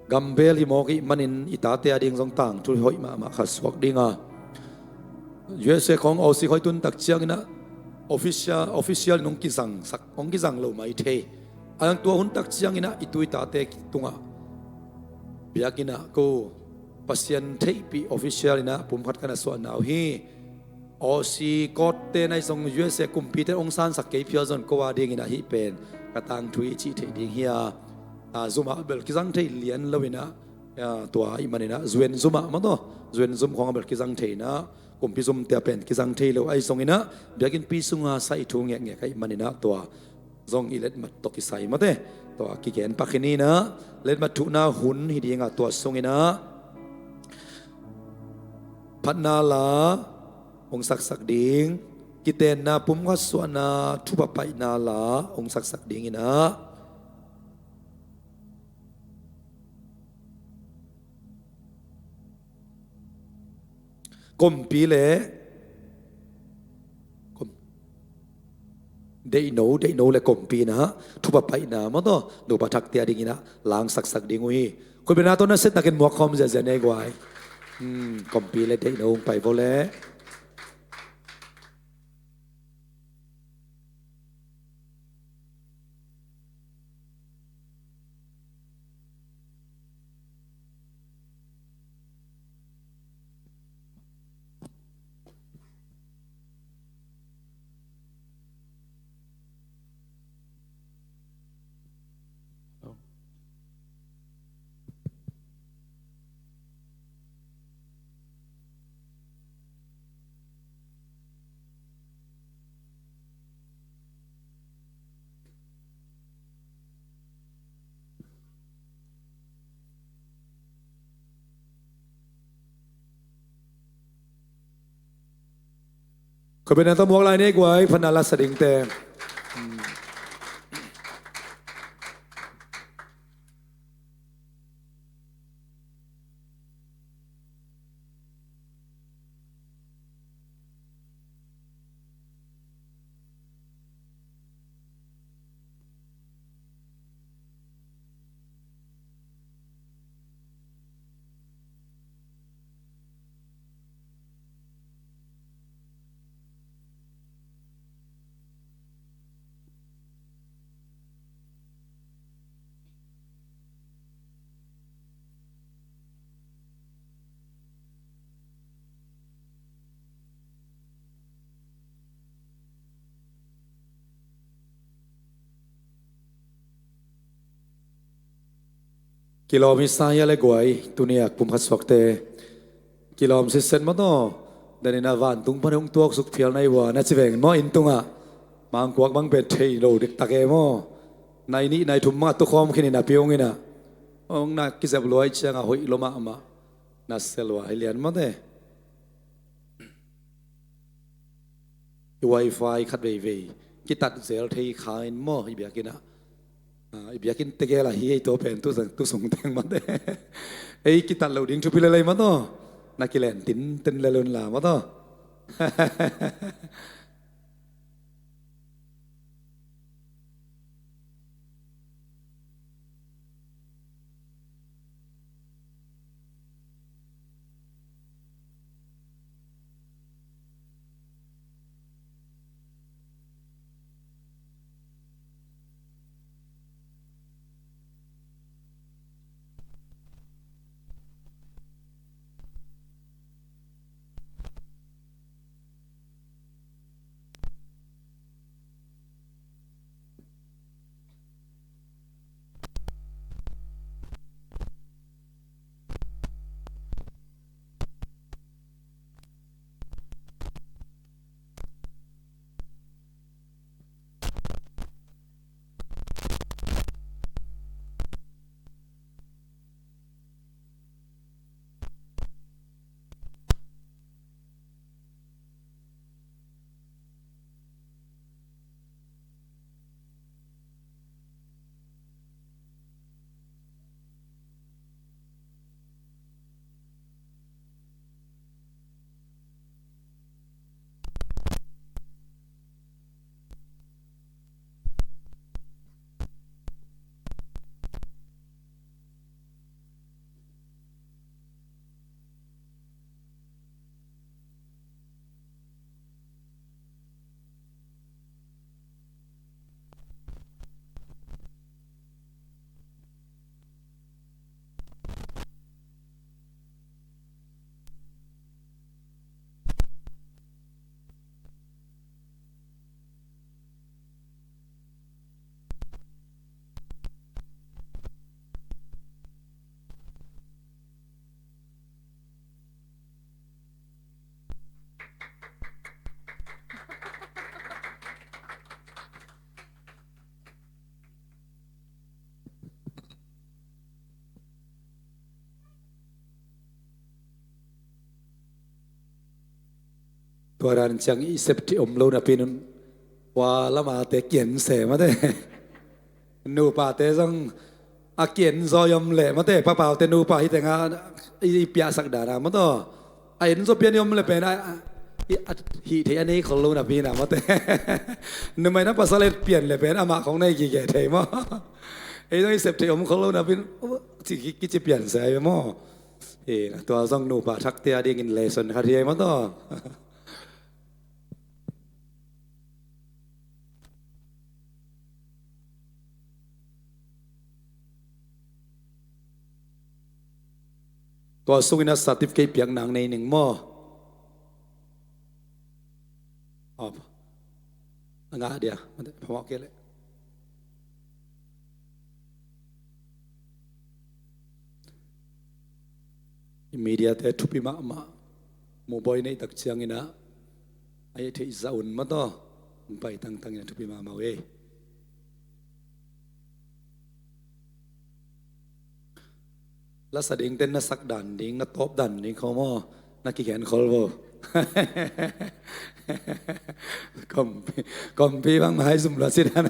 gambel hi mawk ih manin i tate a ding zong tangthu hoih mahmah khat suak ding a, U S A khawng Aussie khawng i tun tak ciangin ah official, official in hong kizangsak, hong kizang lo mai thei. A dang tua hun tak ciangin ah i tu i tate tungah biakinn ah ko Pasian theihpih official in ah pumkhat ka na suahna uh hi. Aussie court te nai zong U S A kumpite hong sansak kei phial zong ko a dingin ah hih pen ka tangthu hi cih theih ding hi a, a, zum ah bel kizang thei lian lo in ah, a, tua ih manin ah zuen zum ah maw taw, zuen zum khawng ah bel kizang thei in ah, kumpi zumte ah pen kizang thei lo ahi zongin ah biakinnpi sungah sa ih thu ngekngek ahih manin ah tua zong i letmat tawh kisai mate. Tua kigen pak hi ni in ah, letmat thuhna hun hi ding a, tua sungin ah phatna la hong saksak ding, kitenna pumkhat suahna thupha paihna la hong saksak ding in ah, Kompi le kom-, deihno, deihno le kompi in ah thupha paihna maw taw, nupa thakte a dingin ah la hong saksak ding uh hi. Khutbetna tawh na set takin muak khawm ziahziah ni ei guai. Hmm, kompi le deihno hong pai vo le. Khutbetna tawh muak lai ni ei guai, phatna la sa dingte. Kilawm hi sa hia le guai, tuni a pumkhat suakte. Kilawm sitset maw taw. Danin a vantung pan hong tuaksuk phial na hi ua, na ci veng maw inn tungah. Mangkuak bang pen thei lo diktak e maw. Nai nih nai thum bangah tukhawm khin in a piung in a. Hong na kizep luai ciangah hoih lo mahmah. Na sia lua hi lian mawte. I wifi khat veivei kitat zel thei kha in maw, i biakinn ah. Ah, i biakinn tegel ah hi ei tua pen tu sung, tu sung teng mawte. Ei kitat lo ding thupi lelei mawtaw. Na kilen tinten lel un la mawtaw. Tua dan ciang i sep thei om lo napi-in un, tua lamate kian se mate. Nupate zong a kian zaw i om leh mate, papaute nupa hi teng a i piahsak dan a mate. A en zaw pian i om leh pen a, a, i, a, hih thei a nei khol lo napi-in a mate. Numei na pasal et pian leh pen amah khong na hi kikeh thei maw. Ei zong i sep thei om khol lo napi-in, ci, ki, kici pian se ai maw. Tua zong nupa thakte a dingin lesson khat hi ai maw taw. Tua sungin a certificate piak nang nei ning maw? Aw, a ngah dia, phamawh kei leh. I mediate thupi mahmah, mubawi neih tak ciangin ah a i theih zah un maw taw. Hong pai tangtangin a thupi mahmah uh ei. Lasa ding ten na sak dan ding, na tawp dan ding khawng maw, na kikhen khol vo. Kompi, kompi bang mai zum lua si dan.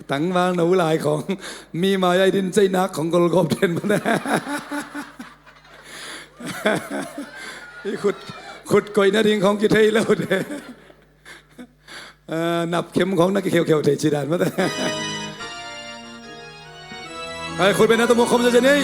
Tangval no lai khawng, mi mai ai din cei nak khawng gol gawp den maw. I khut, khut koih nading khawng kithei lo de. Napkhem khawng na kikheukheu thei ci dan maw. Hai, khut beng na tawh muak khawm zaw zen ei.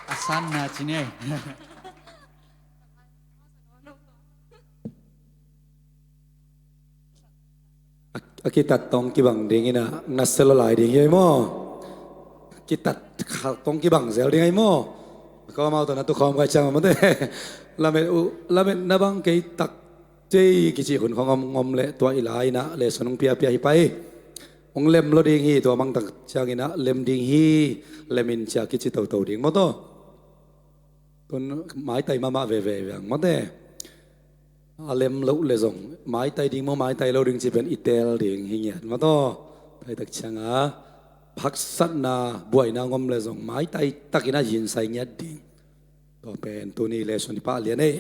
A sanna ci ni. A, a kitat tawh kibang ding in a, na selo lai ding hi maw? Kitat khat tawh kibang zel ding hi maw? Ka amau tawh na tu khawm kai ciang maw te. Lamet uh, lamet na bang kei tak cei kici hun khawng om ngom leh tua i lai in a lesson hong piapia hi pai. Hong lem lo ding hi, tua mang tak ciangin a lem ding hi, lem in cia kici toto ding maw taw. Tun maitai mahmah veve veng maw te. A lem loh le zong maitai ding maw, maitai lo ding ci pen i teel ding hi ngiat maw taw. Tua tak ciang a haksatna buaina ngom le zong maitai takin a yinsai ngiat ding. Tua pen tuni lesson i pah lian ei.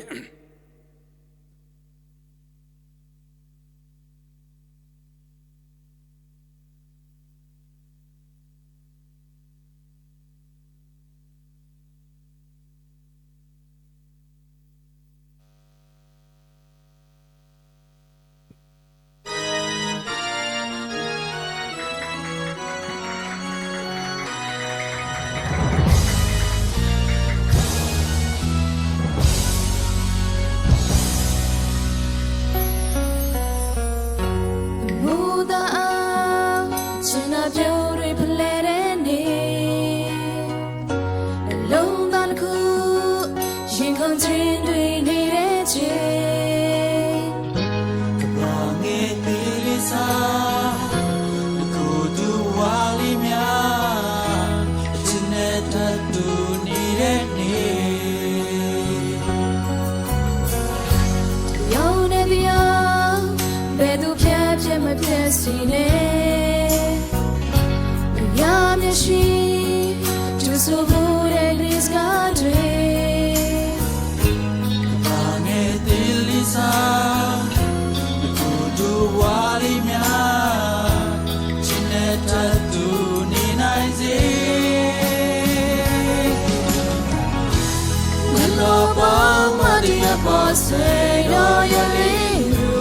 ဆွေတို့ရဲ့လေလူ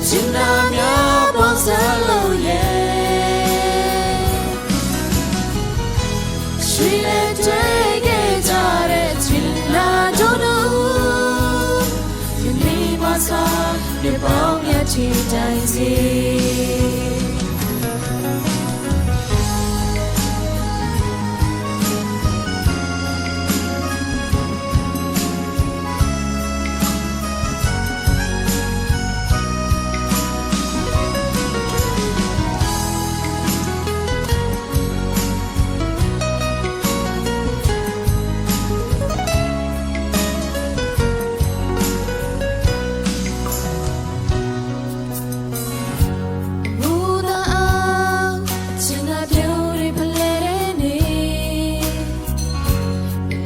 ချစ်နာများပေါင်းစပ်လို့ရဲ့ ရွှေနဲ့တွဲခဲ့ကြတဲ့ချစ်နာတို့နှစ်ဦး ယနေ့မှစ နှစ်ပေါင်းများချစ်တိုင်စေ။ မူသားအောင် အချစ်ငါပြောတွေဖလှယ်တဲ့နေ့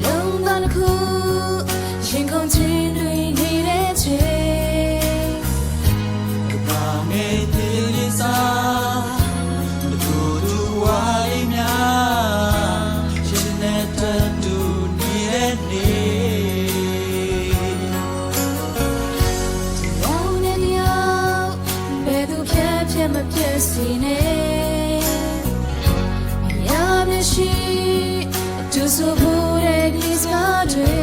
နှလုံးသားတစ်ခု ရင်ခုန်ချီနွေနေတဲ့ချိန် ကမ္ဘာငယ်သစ်လေးစား တကူတူဝါလေးများ ချစ်နဲ့ထပ်တူနေတဲ့နေ့ တစ်ယောက်နဲ့တစ်ယောက် ဘယ်သူဖြတ်ဖြတ်မပြတ်စီနဲ့ အရာမရှိ အတူဆိုဖို့တဲ့ကလေးစကားတွေ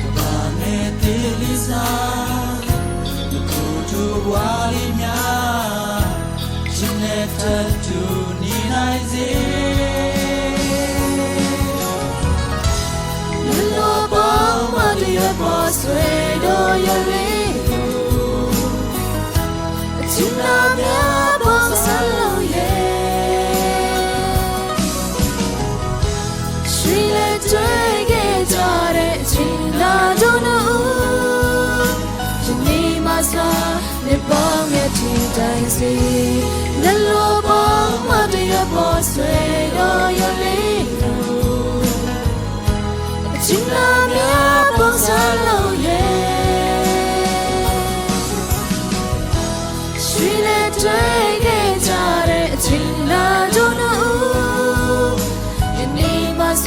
ကမ္ဘာငယ်သစ်လေးစား တကူတူဝါလေးများ ချစ်နဲ့ထပ်တူနေနိုင်စေ။ နှစ်လောပေါင်းမှတရွတ်ပေါ်ဆွေတို့ရဲ့လေ အချစ်နာများပေါင်းစပ်လို့ရဲ့ ရွှေနဲ့တွဲခဲ့ကြတဲ့အချစ်နာတို့နှစ်ဦး ယနေ့မှစ နှစ်ပေါင်းများချစ်တိုင်စေ။ နှစ်လောပေါင်းမှတရွတ်ပေါ်ဆွေတို့ရဲ့လေလူ အချစ်နာများပေါင်းစပ်လို့ရဲ့ ရွှေနဲ့တွဲခဲ့ကြတဲ့အချစ်နာတို့နှစ်ဦး ယနေ့မှစ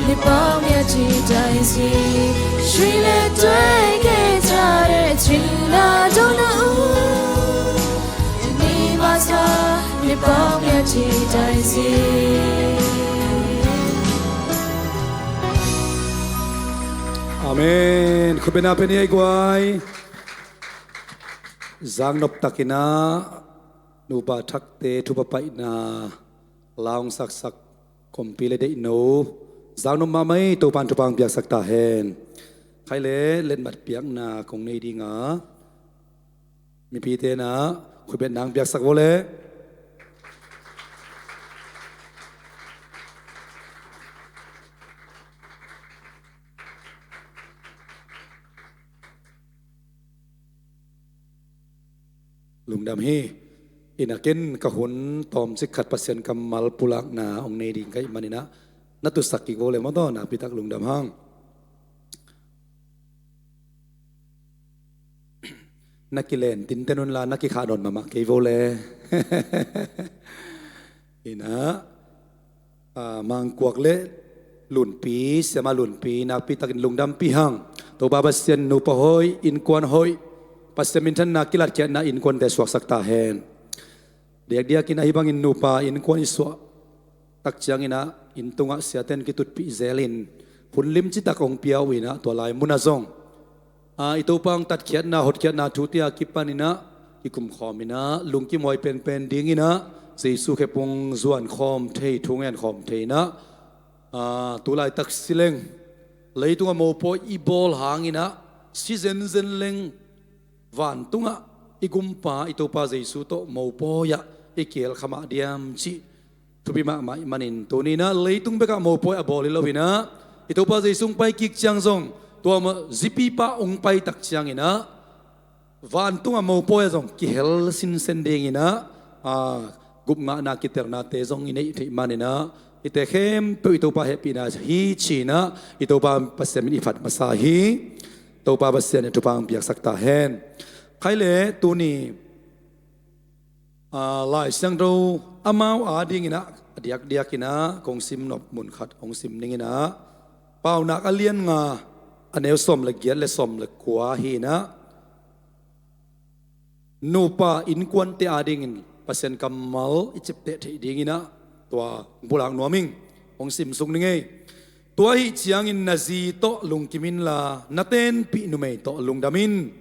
နှစ်ပေါင်းများချစ်တိုင်စေ။ ရွှေနဲ့တွဲခဲ့ကြတဲ့အချစ်နာတို့နှစ်ဦး ယနေ့မှစ နှစ်ပေါင်းများချစ်တိုင်စေ။ Amen. Khut beng na pia ni ei guai. Zaknop takin ah nupa thakte thupha paihna la hong saksak Kompi le Deihno zaknop mahmah hi. Topa'n thupha hong piaksak ta hen. Khai le letmat piakna kong nei ding a, mipite in ah khut beng na hong piaksak vo le. Lungdam hi. Ina ken ka hun tawmcik khat Pasian kammal pulakna hong nei ding ka hih manin ah na tutsak kik vo le maw taw, nakpi tak lungdam hang. Na kilen tinten unla na kikhah nawn mahmah kei vo le. Ina ah, Mangkuak le Lunpi, Siama Lunpi nakpi takin lungdampih hang. Topa Pasian nupa hoih, innkuan hoih, Pasian minthanna kilatkhiatna innkuante suaksak ta hen. Diakdiakin ahi bangin nupa innkuan i suah tak ciangin ah inn tungah siate'n kitutpih zelin hun limci tak hong pia uh in ah tua lai munah zong ah, i Topa hong tatkhiatna hotkhiatna thute a kipanin ah kikumkhawmin ah lungkim huai penpen dingin ah Jesu khephung zuankhawm thei, thungen khawm thei in ah, ah, tu laitak si leng, leitungah mopawi i bawl hangin ah si zenzen leng, vantungah i gumpa i Topa Jesu tawh mopawi ah i kihel kha mah diam cih thupi mahmah ih manin tuni in ah leitung bekah mopawi a bawl hi lo in ah i Topa Jesu hong pai kik ciang zong tua mah zipipa hong pai tak ciangin ah vantungah mopawi ah zong kihel sinsen dingin ah, ah, gupngahna kitelnate zong i neih theih manin ah hihte khempeuh i Topa hehpihna hi ci-in ah i Topa Pasian min i phat masa hi. Topa Pasian in thupha hong piaksak ta hen. Khai le tuni ah, Lai Siangtho amau adingin ah a diakdiakin ah kong sim nop mun khat hong sim ning in ah, Paunak a lian nga, a neu sawm le giat le sawm le kua hi-in ah, nupa innkuante adingin Pasian kammal i ciapteh theih dingin ah, tua pulak nuam ing. Hong simsuk ni ngei. Tua ahih ciangin na zi tawh lungkim inla, na tenpih numei tawh lungdam in.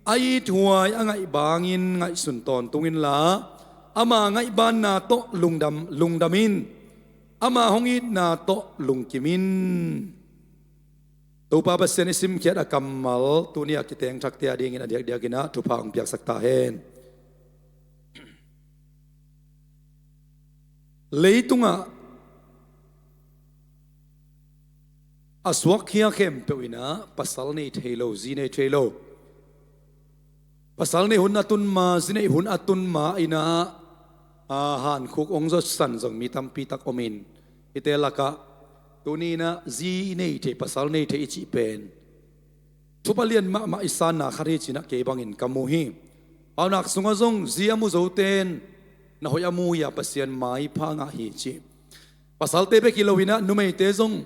A ithuai a ngaih bangin ngaihsun tawntung inla, ama ngaihbanna tawh lungdam, lungdam in. Ama hong itna tawh lungkim in. Topa Pasian i simkhiat a kammal tuni a kiteng thakte adingin a diakdiakin ah thupha hong piaksak ta hen. Leitungah a suakkhia khempeuh in ah pasal nei thei lo, zi nei thei lo. Pasal nei hun a tun ma, zi nei hun a tun ma in ah, a, hankhuk hong zawsan zong mi tampi tak om in, hihte lakah tuni in ah zi nei thei, pasal nei thei i cih pen thupha lian mahmah i sanna khat hi ci-in ah kei bangin ka mu hi. Paunak sungah zong zi a mu zote in na hoih a mu hi a, Pasian maipha ngah hi ci. Pasalte bek hi lo in ah numeite zong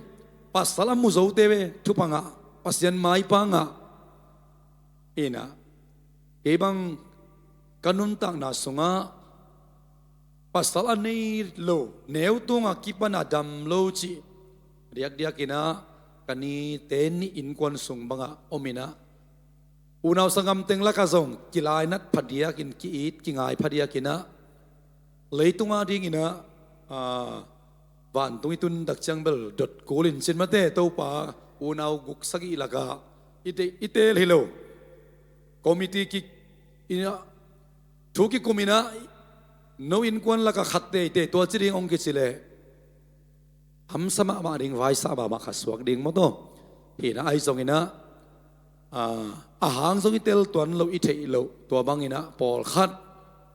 pasal a mu zote thupha ngah, Pasian maipha ngah. In ah kei bang ka nuntakna sungah pasal a nei lo, neu tunga kipan a dam lo cih diakdiakin ah ka nite nih innkuan sung bangah om in ah, unau sanggam teng lakah zong kilainat phadiakin, ki-it kingai phadiakin ah, leitung adingin ah, a, vantung i tun tak ciang bel dot kul in cin mate, Topa, unau guk sagih lakah i te, i teel hi lo. Committee ki, in ah, thu kikum in ah, no innkuan lakah khat teitei tua ci ding hong kici leh hamsa mahmah ding, vaisa mahmah, kha suak ding maw taw. Hi in ah, ahi zongin ah, a, a hang zong i tel tuan lo, i theih loh, tua bangin ah pawlkhat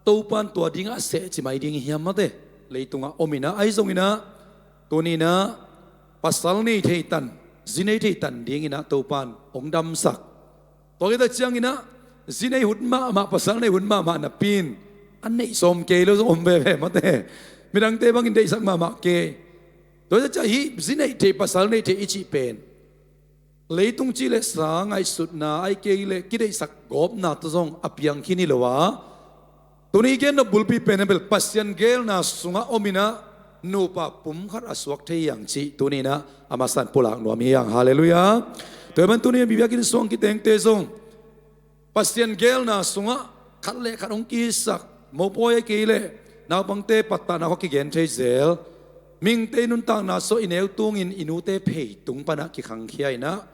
Topan tua dingah a seh ci mai ding i hiam mate. Leitungah om in ah, ahi zongin ah tuni in ah pasal nei thei tan, zi nei thei tan dingin ah Topan hong damsak. Tua khit tak ciangin ah zi nei hun mahmah, pasal nei hun mahmah napi in a neih sawm kei lo zong om veve mate. Midangte bangin deihsak mahmah kei. Tua hi tak ciang hih zi nei thei, pasal nei thei i cih pen leitung cih le sa ngaihsutna, ahih kei leh kideihsak gawpna tawh zong a piang khin hi lo a, tuni gen nop bulpi pen ah bel Pasian geelna sungah om in ah nupa pum khat a suak thei hi hang cih tuni in ah a masa in pulak nuam hi hang. Halleluiah. Tua ahih man tuni in biakinn sung kitengte zong Pasian geelna sungah khat le khat hong kisak, mopawi ahih kei leh naupangte pattahna khawng kigen thei zel. Mihingte i nuntakna sungah i neu tungin i nute pheitung pan ah kikhangkhia in ah,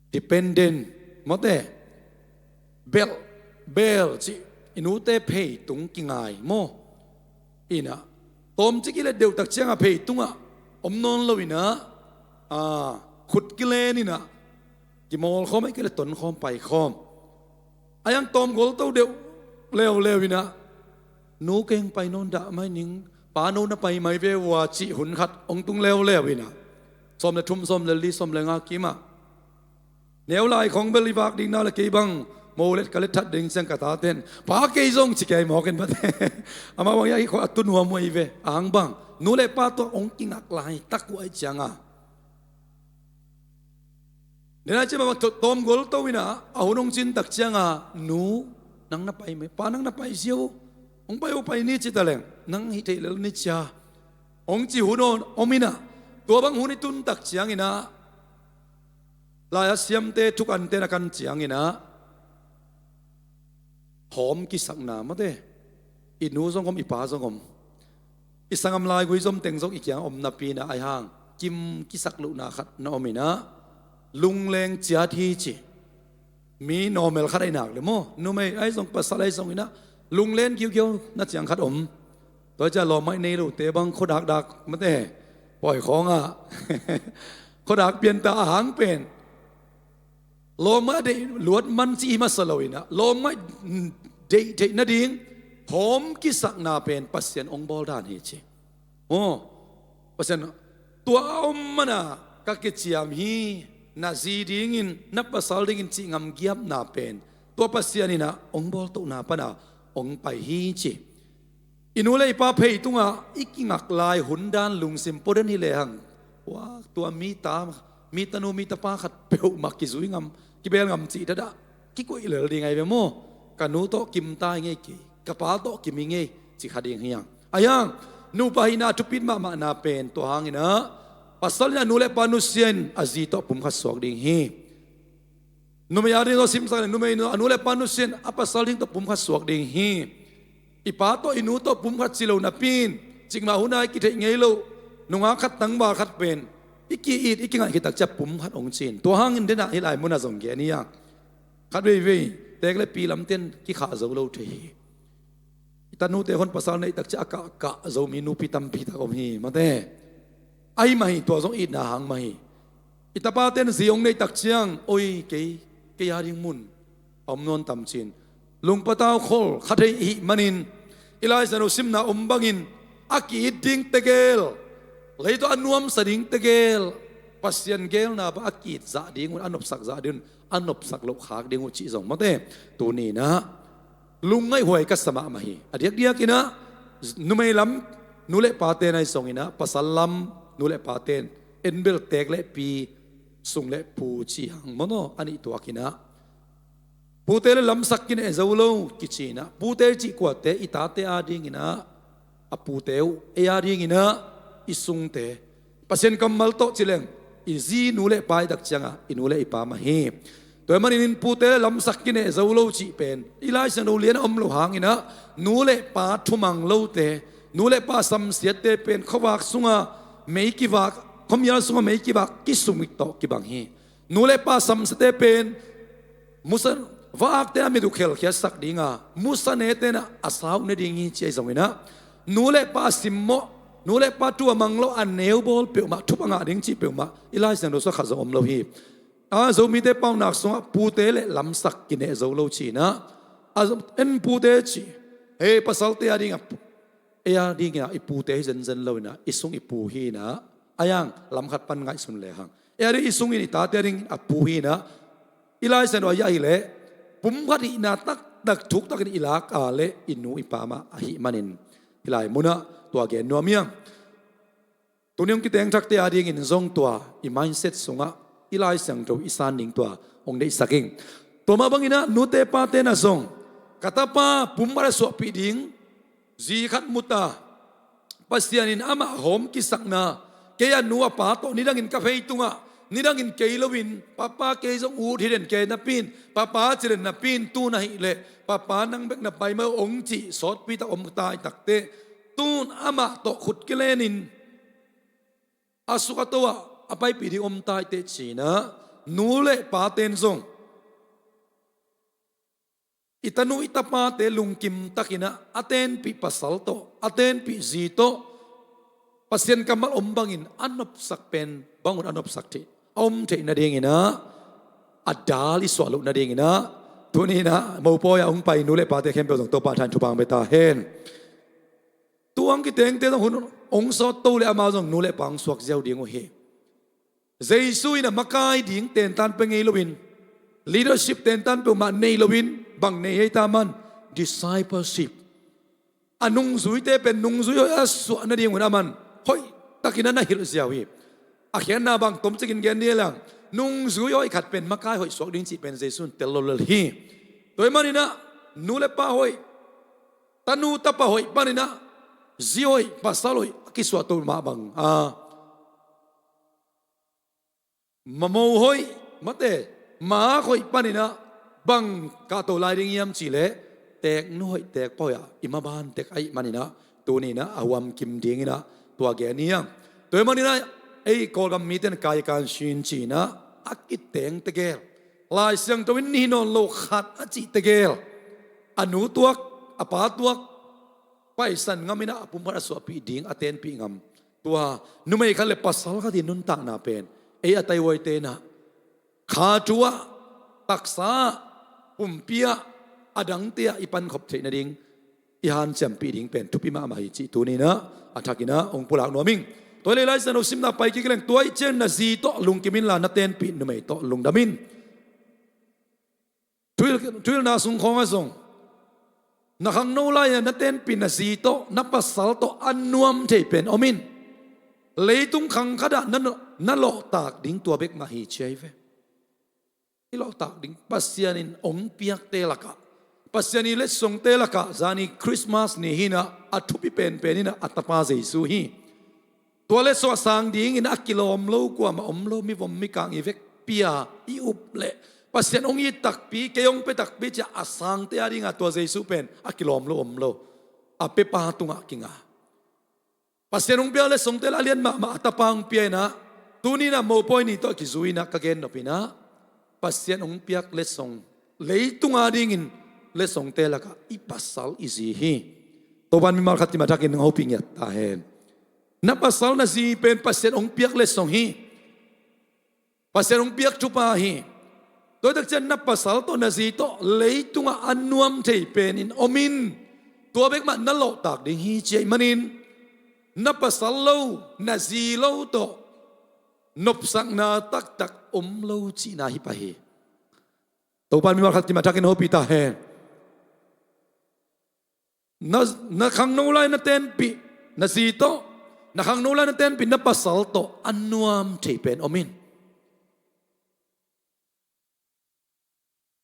dependent mate, bel, bel cih, i nute pheitung kingai maw. In ah tawmcik i let deuh tak ciangah pheitung ah om nawn lo in ah, a, khut kilen in ah kimawl khawm, ahih kei leh tonkhawm, paikhawm. A, a tawm golto deuh leuleu in ah, nu, kei hong pai nawn dah mai ning, pa, no na pai mai ve uh a cih hun khat hong tung leuleu in ah, sawm le thum, sawm le li, sawm le nga kim ah, neu lai khawng bel i vak ding na leh kei bang mo let ka let that ding ciang ka tate in, pa, kei zong ci kei mawk in mate. Amah bang hiah hih khua a tu nuam uh ahi ve. A hang bang, nu le pa tawh hong kingak laitak uh ahih ciangah, den a ci mah bang, tawm golto in ah a hun hong cin tak ciangah, nu, nang na pai mai, pa, nang na pai ziau uh, hong pai uh pai ni ci ta leng, nang hih theih lel ni cia, hong ci hun om in ah, tua bang hun i tun tak ciangin ah, lai-at siamte thukante na kan ciangin ah, hawm kisakna mate. I nu zong om, i pa zong om, i sanggam laigui zom teng zong i kiang om napi in ah, ahih hang kim kisak lohna khat na om in ah, lungleng ciat hi ci. Mi normal khat ahih nak leh maw, numei ahi zong, pasal ahi zongin ah, lunglen giugiau na ciang khat om. Tua ciang lawmngaih nei lote bang khuadakdak mate, pawi khawng ah, khuadak pianta a hang pen lawmngaih a deih luat man ci hi masa lo in ah, lawmngaih deih theih nading hawm kisakna pen Pasian hong bawl dan hi ci. Aw, Pasian, tua a om man a ka kiciam hi, na zi dingin, na pasal dingin cih ngam giapna pen tua Pasian in ah hong bawltohna pan a hong pai hi ci. I nu le i pa pheitung ah i kingak lai hun dan lungsim pua den hi lehang, Ua, tua mi ta, mi tanu, mi tapa khat peuhmah kizui ngam, kibel ngam cih dah, kikuih lel ding ahi ve maw. Ka nu tawh kim ta hi ngei kei, ka pa tawh kim hi ngei, ci kha ding hi hang. Ahi hang, nupa hihna a thupi mahmahna pen tua hangin ah, pasal in a nu le pa nusia in a zi tawh pum khat suak ding hi. Numei a ding tawh simsak leng, numei in a nu le pa nusia in a pasal ding tawh pum khat suak ding hi. I pa tawh i nu tawh pum khat ci lo napi in, cikmah hun a i kitheih ngei loh nungak khat, tangval khat pen i ki-it, i kingaih khit tak ciang pum khat hong ci in. Tua hangin den ah hih lai mun ah zong gen hi hang. Khat veivei teek le pi lamte in kikhah zo lo thei hi. I tanute khawng pasal neih tak ciang a kahkah zo mi nupi tampi tak om hi, mate. Ahi mah hi, tua zong itna hang mah hi. I tapate in zi hong neih tak ciang, oi, kei, kei a ding mun a om nawn tam, ci-in lungpatau khol kha thei i hih manin, i Lai Siangtho simna om bangin, a ki-it ding tegel, lei tawh a nuamsa ding tegel, Pasian geelna bang a ki-it zah ding un, a nopsak zah ding un, a nopsak loh khak ding uh cih zong, mate, tuni in ah lungngaihhuai ka sa mahmah hi. A diakdiak in ah, numei lam nu le pate in ahi zongin ah, pasal lam nu le pate in en bel teek le pi, sung le pu ci hang maw, a nih tuak in ah, pute le lamsak kineh zo lo kici in ah, pute cih kuate, i tate a dingin ah, a pute uh, ei a dingin ah, i sungte. Pasian kammal tawh ci leng, i zi nu le pa i tak ciangah, i nu le i pa mah hi. Tua ahih manin pute le lamsak kineh zo lo cih pen i Lai Siangtho lian ah om lo hangin ah, nu le pa thumang lote, nu le pa samsiatte pen khuavak sungah mei kivak, khuamial sungah mei kivak kisumik tawh kibang hi. Nu le pa samsiate pen musa, va-akte a mit uh khelkhiatsak ding a, musanete in ah a sa uh ne ding hi, ci ahi zongin ah, nu le pa simmawh, nu le pa thu a mang lo, a neu bawl peuhmah, thupha ngah ding cih peuhmah i Lai Siangtho sungah khat zong om lo hi. A, Zomite paunak sungah pute le lamsak kineh zo lo ci in ah, a, en pute ci, hei, pasalte a dingah, ei a dingin ah i pute hi zenzen lo in ah, i sung i pu hi in ah, ahi hang lam khat pan ngaihsun le hang. Ei a ding, i sungin i tate a dingin a pu hi in ah, i Lai Siangtho ah ahih leh pum khat hihna taktak thuktakin i lak a leh i nu i pa mah ahih manin, hih lai mun ah tua gen nuam hi hang. Tuni hong kiteng thakte a dingin zong tua i mindset sungah i Lai Siangtho i san ding tua hong deihsak ing. Tua mah bangin ah nute pate in ah zong, ka tapa pum khat a suahpih ding, zi khat mu ta, Pasian in amah hawm kisakna, kei a nu a pa tawh nidangin ka phei tungah, nidangin kei loin, papa, kei zong ut hi den, kei napi in, papa, ci den napi in, tu-in ahih leh, papa, nang bek na pai mah uh, hong cih sawtpi tak om ta i takteh, tu-in amah tawh khut kilenin a suk a to ah a paipih ding om ta i teh, ci-in ah nu le pate in zong i tanu i tapate lungkim takin ah a tenpih pasal tawh, a tenpih zi tawh, Pasian kammal om bangin a nopsak pen bang un a nopsak theih, a om theih nadingin ah, a dal i suah loh nadingin ah, tuni in ah mopawi ah hong pai nu le pate khempeuh zong Topa thain thupha hong pia ta hen. Tu-in kitengte zong hun hong sawt to leh amau zong nu le pa hong suak ziau ding uh hi. Jesu in a makai ding tentan pia ngei loin, leadership tentan peuhmah nei loin, bang nei hi ta, aman discipleship, a nungzuite pen nungzui hoih a suah nadingun aman hoihtakin a na hilh ziau hi. A khiatna bang tomcikin gen dih leng, nungzui hoih khat pen makai hoih suak ding cih pen Jesu in tel lo lel hi. Tua ahih manin ah nu le pa hoih, tanu tapa hoih panin ah zi hoih, pasal hoih a kisuah to mah bang a, mamo hoih, mate, maak hoih panin ah bang kahto lai ding hiam cih leh, teeknu hoih, teekpa hoih ah i maban tek ahih manin ah, tuni in ah a huam kim dingin ah tua gen hi hang. Tua ahih manin ah ei Kawlgam mite in kaikan sin ci-in ah a kiteng tegel, Lai Siangtho in ni hi nawn lo khat a cih tegel, a nu tuak, a pa tuak, paisan ngam in ah a pum khat a suahpih ding a tenpih ngam, tua numei khat le pasal khat i nuntakna pen ei a taihuaite in ah kha thu ah, taksa ah, pumpi ah, a dangte ah i pankhop theih nading, i hanciampih ding pen thupi mahmah hi cih tuni in ah a thakin ah hong pulak nuam ing. Tua leh Lai Siangtho simna pai kik leng, tua ahih ciangin na zi tawh lungkim inla na tenpih numei tawh lungdam in. Thuhilh, thuhilhna sung khawngah zong, na khangno lai-a na tenpih na zi tawh, na pasal tawh a nuam thei pen om in. Leitung khang khatah na, na lawhtak ding tua bek mah hi ci ahi ve. I lawhtak ding Pasian in hong piakte lakah, Pasian i letsongte lakah zani Christmas ni hi-in ah, a thupi penpen in ah a tapa Jesu hi. Tua letsong a sang dingin a kilawm lo kuamah om lo, mivom mikang i vekpi-a i up leh Pasian hong it takpi, kei hong pia takpi ci-a a sangte a dingah tua Jesu pen a kilawm lo om lo. A pepa tungah kinga. Pasian hong piak letsongte lah a lian mahmah a tapa hong pia in ah, tuni-in ah mopawi ni tawh kizui-in ah ka gen nop in ah, Pasian hong piak letsong, leitung a dingin letsongte lakah i pasal i zi hi. Topa'n mimal khat kimah thakin hong hopih ngiat ta hen. Na pasal na zi pen Pasian hong piak letsong hi. Pasian hong piak thupha hi. Tua hi tak ciang na pasal tawh na zi tawh leitungah a nuam thei penin om in. Tua bek mah na lawhtak ding hi ci ahih manin, na pasal lo na zi lo tawh nopsakna taktak om lo cihna hi pah hi. Topa'n mimal khat kimah thakin hopih ta hen. Na, na khangno lai na tenpih na zi tawh, na khangno lai na tenpih na pasal tawh a nuam thei pen om in.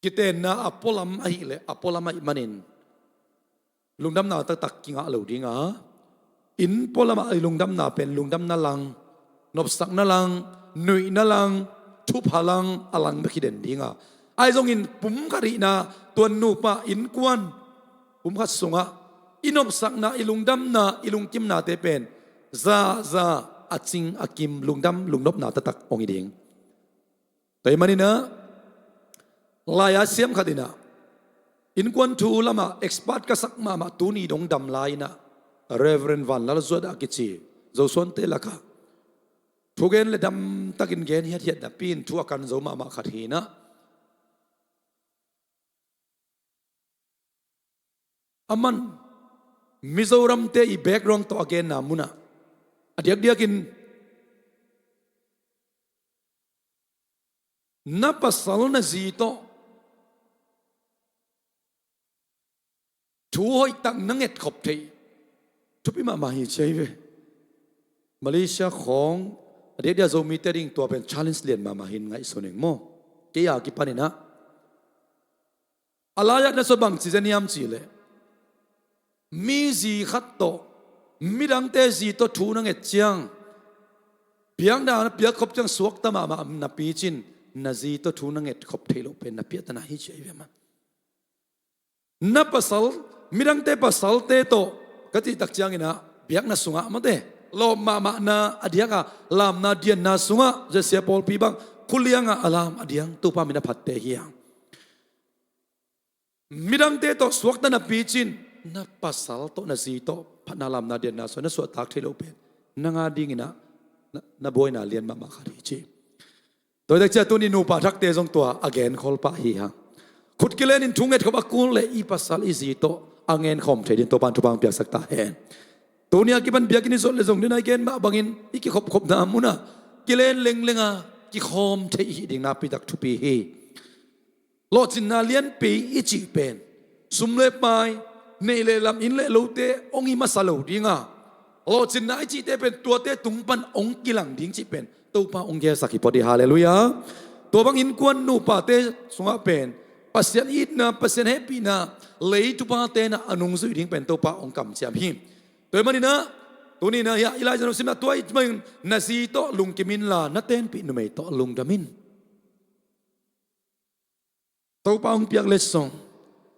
Kitenna a pualam ahih leh a pualam ahih manin lungdamna taktak kingah lo ding a, inn pualamah i lungdamna pen lungdamna lang, nopsakna lang, nuihna lang, thupha lang, a lang bek hi den ding a, ahi zongin pumkhat hihna, tua nupa innkuan pumkhat sungah i nopsakna, i lungdamna, i lungkimnate pen za za, a cing a kim, lungdam lungnopna taktak hong hi ding. Tua ahih manin ah, lai-a siam khat in ah, innkuan thu lamah expert ka sak mahmah, tuni dong dam lai in ah, Reverend Van Lal Zuat a kici Zosuante lakah thugen le damtakin gen hiathiat napi-in thu a kan zo mahmah khat hi in ah, aman Mizoramte i background tawh a genna munah a diakdiakin na pasal na zi tawh thu hoihtak na ngetkhop theih thupi mahmah hi ci ahi ve. Malaysia khawng a diakdiak Zomite ding tua pen challenge lian mahmah hi-in ngaihsun ing maw. Kei a kipan in ah, a lai-ah na sua bang ci zen hiam cih leh, mi zi khat tawh, midangte zi tawh thu na nget ciang, piakna na piakkhop ciang suakta mahmah na picin, na zi tawh thu na ngetkhop theih loh pen na piahtana hi ci ahi ve mah. Na pasal, midangte pasalte tawh ka cih tak ciangin ah, biakna sungah mate lawp mahmahna a diak a, lamna dianna sungah, zia sia pawlpi bang khuliangah a lam a diang Topa min a phatte hi hang. Midangte tawh suakta na picin, na pasal tawh na zi tawh phatna lamna dianna sungah na suahtak theih loh pen nang a dingin ah na, na buaina lian mahmah khat hi ci. Tua hi tak ciang tuni nupa thakte zong tua a genkhol pah hi hang. Khut kilenin thu ngetkhop a kul leh i pasal i zi tawh a ngenkhawm thei dingin Topa'n thupha hong piaksak ta hen. Tuni a kipan biakinn i zuat leh zong, tuni a i gen mah bangin i kikhopkhopna munah kilen lengleng a kikhawm theih i hih ding nakpi tak thupi hi. Lawhcinna lianpi i cih pen sum le pai, neih le lam, inn le lote hong hi masa lo ding a, lawhcinna i cihte pen tuate tung pan hong kilang ding cih pen Topa hong gelsak hi phot hi. Halleluiah. Tua bang innkuan nupate sungah pen Pasian itna, Pasian hehpihna, lei thuphate in ah a nungzui ding pen Topa hong kamciam hi. Tua ahih manin ah, tuni-in ah hiah i Lai Siangtho simna tua i main, na zi tawh lungkim inla, na tenpih numei tawh lungdam in. Topa hong piak letsong,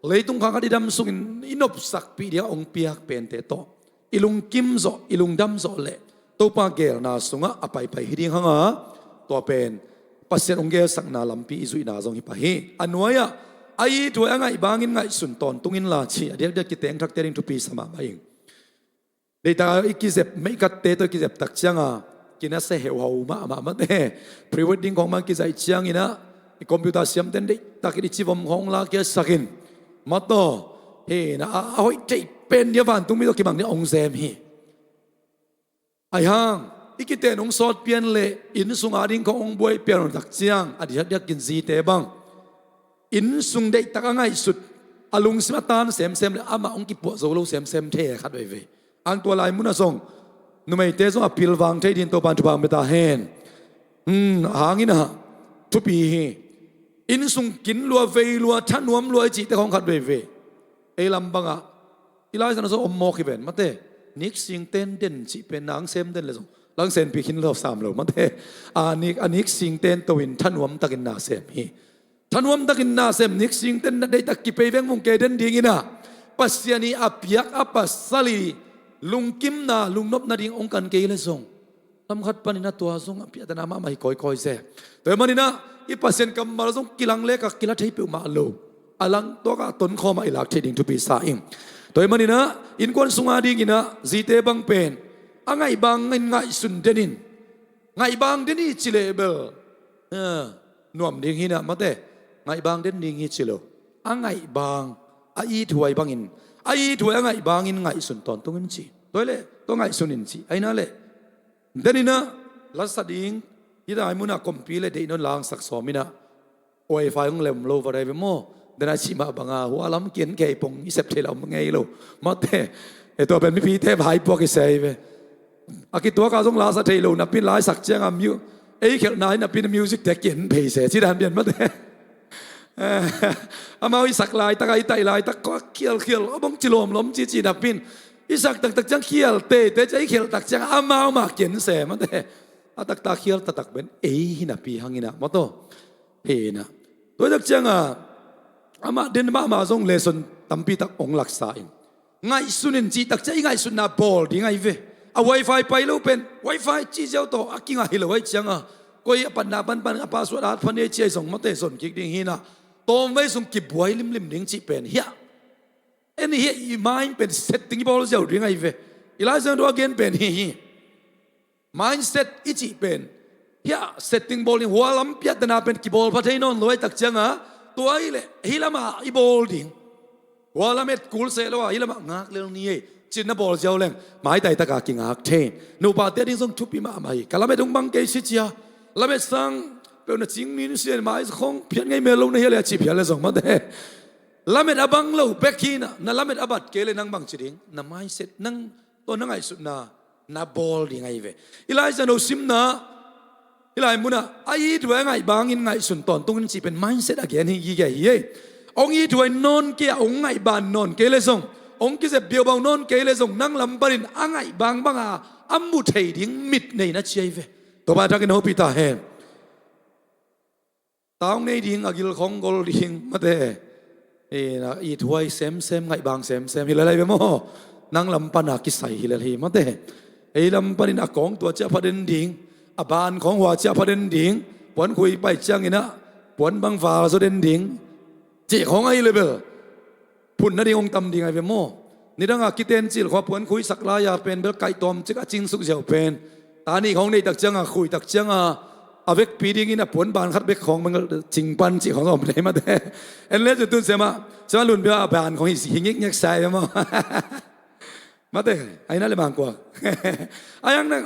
leitung khang khat i dam sungin i nopsakpih dingah hong piak pente tawh i lungkim zawh, i lungdam zawh leh Topa geelna sungah a paipai hi ding hang a, tua pen Pasian hong geelsakna lampi i zuihna zong hi pah hi. A nuai-ah, a ithuai a ngaih bangin ngaihsun tawntung inla ci a diakdiak kiteng thakte ding thupi sa mahmah ing. Deihtak a i kizep, meikatte tawh i kizep tak ciang a, kinasa heuhau mahmah mate. Pre-wedding khawng mah kizaih ciangin ah, i computer siamte'n deihtakin i civom khawng la kiasak in, mataw, hi na, a, a hoih theih pen dia vantungmi tawh kibang dia hong zem hi. Ahi hang, i kiten hong sawt pian leh inn sung a ding khawng hong buai pian tak ciang, a diakdiakin zite bang inn sung deihtak a ngaihsut, a lungsim a tan semsem leh amah hong kipuah zo lo semsem thei khat veivei. Ang tua lai munah zong Numeite zong a pilvang thei dingin Topan thupha hong pia ta hen. Hmm, a hang in ah thupi hi. Inn sung kin lua, vei lua, thanuam lua i cihte khawng khat veivei. Ei lam bangah i Lai Siangtho ah zong om mawk hi ven, mate. Nik singten den cih pen na hong sem den leh zong la hong senpi khin lo sam lo, mate. A nik, a nik singten to-in thanuam takin na sem hi. Thanuam takin na sem, nik singten na deihtak kipei vengvung kei den dingin ah, Pasian i a piak a pasal i lungkimna, lungnopna ding hong kan kei leh zong, lam khat panin ah tua zong a piahtana mahmah hi kawikawi se. Tua ahih manin ah i Pasian kammal zong kilang leh ka kila thei peuhmah lo. A lang tuakah tonkhawm ah i lak theih ding thupi sa ing. Tua ahih manin ah innkuan sung a dingin ah zite bang pen a ngaihbang in ngaihsun den in, ngaihbang den hi ci leh bel, eh, nuam ding hi in ah, mate. Ngaihbang den ding hi ci lo. A ngaihbang, a ithuai bangin, a ithuai a ngaihbang in ngaihsun tawntung in ci. Tua hi leh tua ngaihsun in ci. Ahi na leh, den in ah la sa ding, hih lai mun ah compete leh deih nawn la hong sak sawm in ah, wifi hong lem lo va dai ve maw? Den a cih mah banga hua lam kian kei pong i sep thei lo, om ngei lo, mate. E, tua pen mipite vai puak i sei ve. A kituak ah zong la sa thei lo napi in, la i sak ciang a mu-, ei khelhna hi napi in music te kian phei se, ci dan pian, mate. Amau i sak laitak a, i taih laitak kua khialkhial, a bang ci lawmlawm cici napi in, i sak taktak ciang khial teitei ci a, i khelh tak ciang amau mah kian se, mate. A taktak khial taktak pen ei hi napi hang in ah, mate. Hi in ah. Tua tak ciang a, amah den mahmah zong lesson tampi tak hong lak sa in. Ngaihsun in cih tak ciang i ngaihsutna bawl ding ahi ve. A wifi pai lo pen, wifi cih ziau tawh a kinga hi lo ahih ciang a, koi a patna panpan a password at phan ei ci a, i zong mate zon kik ding hi in ah, tawmvei sung kibuai limlim ding cih pen hiah. En hiah i mind pen setting i bawl ziau ding ahi ve. I Lai Siangtho a gen pen hi hi. Mindset i cih pen hiah setting bawl ding, hua lam piahtana pen kibawl pha thei nawn lo ahih tak ciang a, tua hi leh hih lamah i bawl ding. Hua lamet kul seh lo a, hih lamah ngak lel ni ei, ci-in na bawl ziau leng maitai taka kingak thei. Nupate a ding zong thupi mahmah hi. Ka lamet hong bang kei si cia, lamet sang peuh na cing ni, ni sian mai khong phiat ngei mel lo na hia leh, a ci phiat leh zong mate. Lamet a bang lo bek hi in ah, na lamet a bat kei leh nang bang ci ding, na mindset, nang tua na ngaihsutna na bawl ding ahi ve. I Lai Siangtho simna, hih lai mun ah a ithuai a ngaihbang in ngaihsun tawntung in cih pen mindset a gen hi gige hi ei. Hong ithuai nawn kei a, hong ngaihban nawn kei leh zong, hong kizep biaubau nawn kei leh zong, nang lam panin a ngaihbang banga a mu thei ding mit nei na ci ahi ve. Topa thakin hopih ta hen. Taung nei ding, a gil khong gol ding mate. E, na ithuai semsem, ngaihbang semsem hi lel ahi ve maw? Nang lam pana kisai hi lel hi mate. Ei lam panin a kawng tua ciah pha den ding, a ban khong hua ciah pha den ding, puankhui pai ciangin ah puan bang val zaw den ding cih khong ahi leh bel phun nading hong tam ding ahi ve maw? Nidanga kiten cil khua puankhui sak lai-a pen bel kaih tawmcik a cingsuk ziau pen, ta nih khawng neih tak cianga, khui tak cianga, a vekpi dingin a puan ban khat bek khawng bel cingpan cih khawng a om thei mate. En le cun tun siamah, siamah Lun Bia a ban khawng hi, hi ngikngek sa ahi ve maw? Mate, ahi na le mangkuak. A yang na,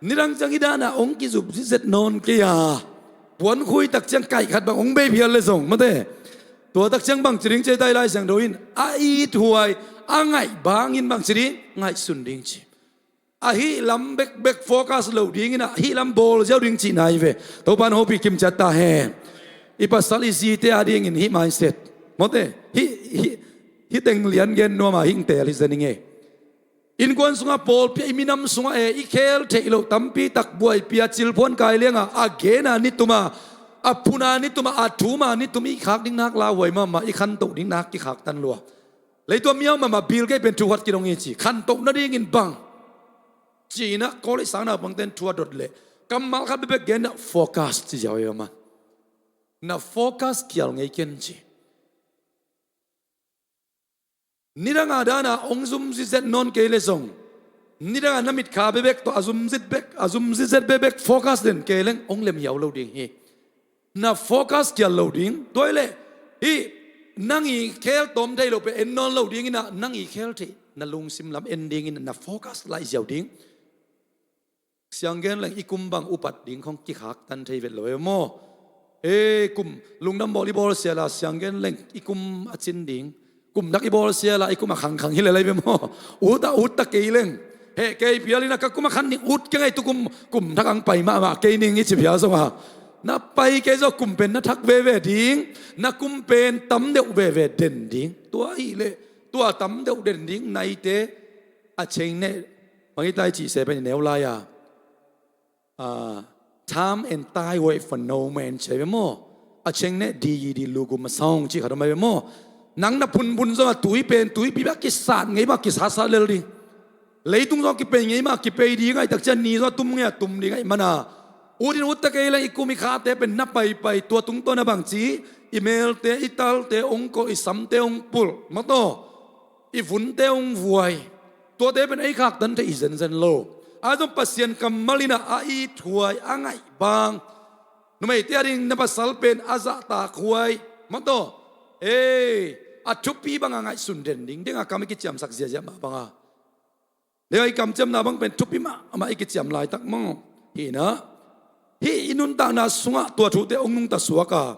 nidang ciang hih dana hong kizupzizet nawn kei a, puankhui tak ciang kaih khat bang hong bei phial leh zong mate. Tua tak ciang bang ci ding ci ei, tai Lai Siangtho in a ithuai a ngaihbang in bang ci ding, ngaihsun ding ci. Ahi lam bekbek focus lo dingin ah hih lam bawl ziau ding cihna ahi ve. Topan hopih kim ciat ta hen. I pasal i zite a dingin hih mindset mate, hih, hih, hih teng lian gen nuam a hih teel hi zen ing ei. Innkuan sungah, pawlpi ah, i minam sungah e, i khel theih loh tampi tak buaipih a, cilphuan kai lianga a gena ni tuma, a phuna ni tuma, a thuma ni tum i khak ding nak lauhuai mahmah, i khantoh ding nak kikhaktan lua. Leitung miau mahmah Bill Gates pen thu khat kidong hi ci, khantoh nadingin bang ci-in ah college sang naupangte'n thu a dot leh kammal khat bekbek gen ah, focus ci ziau hi a, man. Na focus kial ngei ken ci. Nidanga dana hong zumzizet nawn kei leh zong, nidanga na mitkha bekbek tawh a zumzit bek, a zumzizet bekbek focus den kei leng hong lem hiau lo ding hi. Na focus kial lo ding. Tua hi leh hih nang i khel tawm thei loh pen en nawn lo dingin ah, nang i khel theih na lungsim lam en dingin na focus laih ziau ding. Sianggen leng i kum bang upat ding khong kikhaktan thei vet lo e maw? E, kum lungdam bawl i bawl siala, sianggen leng i kum a cin ding, kum nak i bawl siala i kum a khangkhang hi lel ahi ve maw? Ut a ut ta kei leng Heh kei phial in a, ka kum a khan ning ut kei ngai, tu kum, kum thak ang pai mahmah kei ning i ci phial zong a, na pai kei zong kum pen na thak veve ding, na kum pen tam deuh veve den ding. Tua ahih leh tua tam deuh den ding naite a cheng neh, bang i tai cih se pen i neu lai a, ah, time and tide wait for no man ci ai ve maw. A cheng neh di yi di lu gum a sawng cih khat om ai ve maw. Nang na phunphun zong a tui pen tuipi bek kisat ngei bang kisatsa lel ding. Leitung zong kipei ngei mah kipei ding ahih tak ciang ni zong a tum ngei a tum ding ahih mana, ut in ut ta kei leng i kum i khate pen na paipai, tua tungtawn a bangci i melte i talte ong kawh, i samte ong pulh, mataw, i vunte ong vuai. Tuate pen ei khaktan thei hi zenzen lo. A zong Pasian kammal in a, a ithuai a ngaih bang, numeite a ding na pasal pen a zahtakhuai, mataw, ei, a thupi bang a ngaihsun den ding, ding a kam i kiciamsak ziazia mah bang a, ding a i kamciamna bang pen thupi mahmah i kiciam laitak mah hi na. Hih i nuntakna sungah tua thute ong nungta suak a,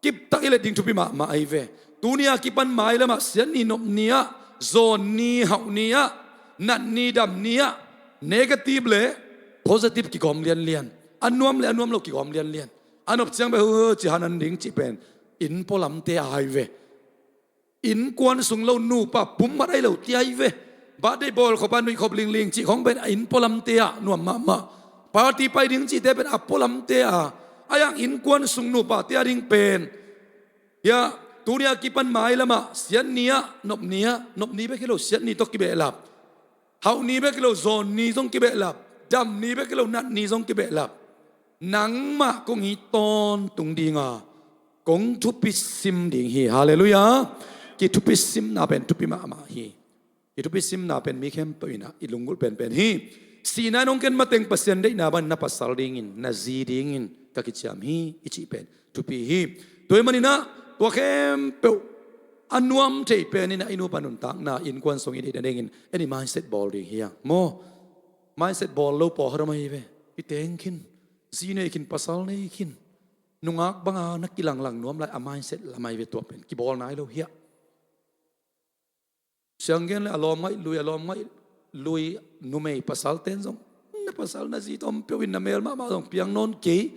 kiptak i let ding thupi mahmah ai ve. Tuni a kipan mailamah siat ni, nop ni ah, zawn ni, hauh ni ah, nat ni, dam ni ah, negative le positive kigawm lianlian, a nuam le a nuam lo kigawm lianlian. A nop ciang beh hu hu ci hanan ding cih pen inn pualamte ai ve. Innkuan sung lo nupa pum khat ai lo ti ai ve. Birthday bawl khop a nuih khop lingling cih khong pen a inn pualamte ah nuam mahmah. Party pai ding cihte pen a pualamte a. Ai ang innkuan sung nupate a ding pen, ya, tuni a kipan mailamah siat ni ah, nop ni ah, nop ni bek hi lo, siat ni tawh kibehlap, hauh ni bek hi lo, zawn ni zong kibehlap, dam ni bek hi lo, nat ni zong kibehlap. Nangmah kong it tawntung ding a, kong thupi sim ding hi. Halleluiah. Kithupi simna pen thupi mahmah hi. Kithupi simna pen mi khempeuh in a i lunggulh penpen hi. Sihna in hong ken mateng Pasian deihna bangin na pasal dingin, na zi dingin ka kiciam hi i cih pen thupi hi. Tua ahih manin a, tua khempeuh a nuam thei pen in a, i nupa nuntakna, innkuan sung i deih nadingin en i mindset bawl ding hi a maw. Mindset bawl lo pawlkhat om ahi ve. I teng khin, zi nei khin, pasal nei khin, nungak banga na kilanglang nuam lai a mindset lam ahi ve, tua pen kibawl nai lo hi a. Sianggen le a lawm ngaih lui, a lawm ngaih lui numei pasal ten zong, na pasal na zi tawm peuh in na mel mahmah zong piang nawn kei.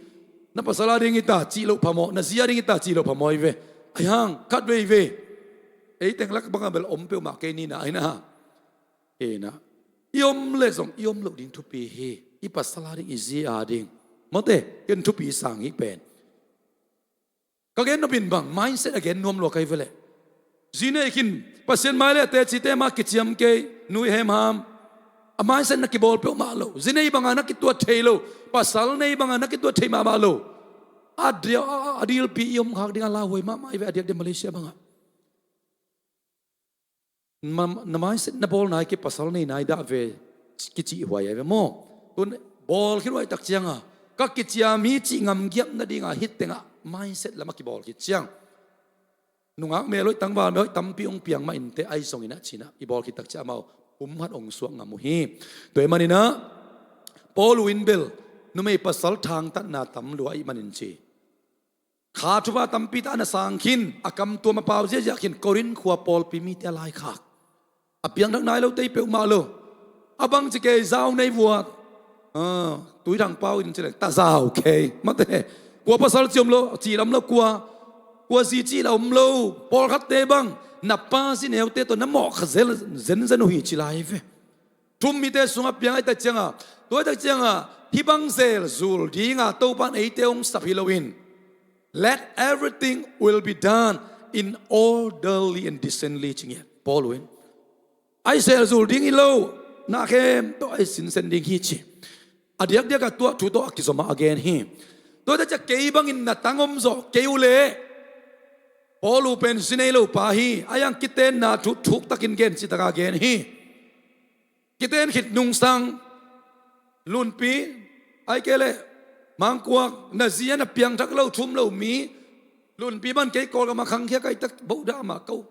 Na pasal a ding hi ta cih loh phamawh, na zi a ding hi ta cih loh phamawh hi ve. Ahi hang khat vei ve. Ei teng lak banga bel om peuh mah kei ni na ahi na. Hi na. I om le zong i om loh ding thupi hi. I pasal a ding, i zi a ding, mawte, ken thupi sang hi pen. Ka gen nop in bang mindset a gen nuam lua ka hi ve leh. Zi nei khin, Pasian mai le a tecite mah kiciam kei, nui hemham. A mindset na kibawl peuhmah lo. Zi nei banga na kituat thei lo. Pasal nei banga na kituat thei mahmah lo. A dia, a, a, a dilpi i om khak ding a lauhuai mahmah hi ve, a diakdiak Malaysia bangah. Ma-, na mindset na bawl nai kei, pasal nei nai dah ve, kicih huai ai ve maw. Tun bawl khin huai tak cianga, ka kiciam hi cih ngamgiap nadinga hih tengah mindset lam a kibawl khit ciang, nungak mel hoih, tangval mel hoih tampi hong piang mah inteh, ahi zongin a cinah i bawl khit tak ciang amau pum khat hong suak ngam uh hi. Tua ahih maninah Paulu in bel numei pasal thangtatna tam lua ahih manin ci. Kha thupha tampi tak a na sang khin, a kam tuam a pau ziahziah khin, Korin khua pawlpi mite a laikhak. A piangthak nai lo tei peuhmah lo. A bang ci kei, zau nei vuat. Ah, Tuithang pau in ci leng, ta zau kei. Mate, kua pasal ci om lo, ci lam lo kua. Kua zi ci la om lo, pawlkhatte bang, na pa zi neute tawh na mawh kha zel, zenzen uh hi ci lai ve. Thu-um mite sungah piang ahih tak cianga, tua ahih tak cianga, hih bang zel zul dinga Topan eite hong sap hi loin, "Let everything will be done in orderly and decently," ci ngiat Paulu in. Ahi zel zul ding hi lo, na khempeuh ahi sinsen ding hi ci. A diakdiak a tuah thu tawh a kizom a gen hi. Tua ahih tak ciang kei bangin na tang om zawh kei uh leh, Paulu pen zi nei lo pa hi, ahi hang kitenna thu thuktakin gen citaka gen hi. Kiten khit nungsang, lunpi, ahih kei leh mangkuak, na zi a na piangthak lo, thu-um lo mi, lunpi bang kei Kawlgam a khangkhia ka hih tak boh dah mah ka um.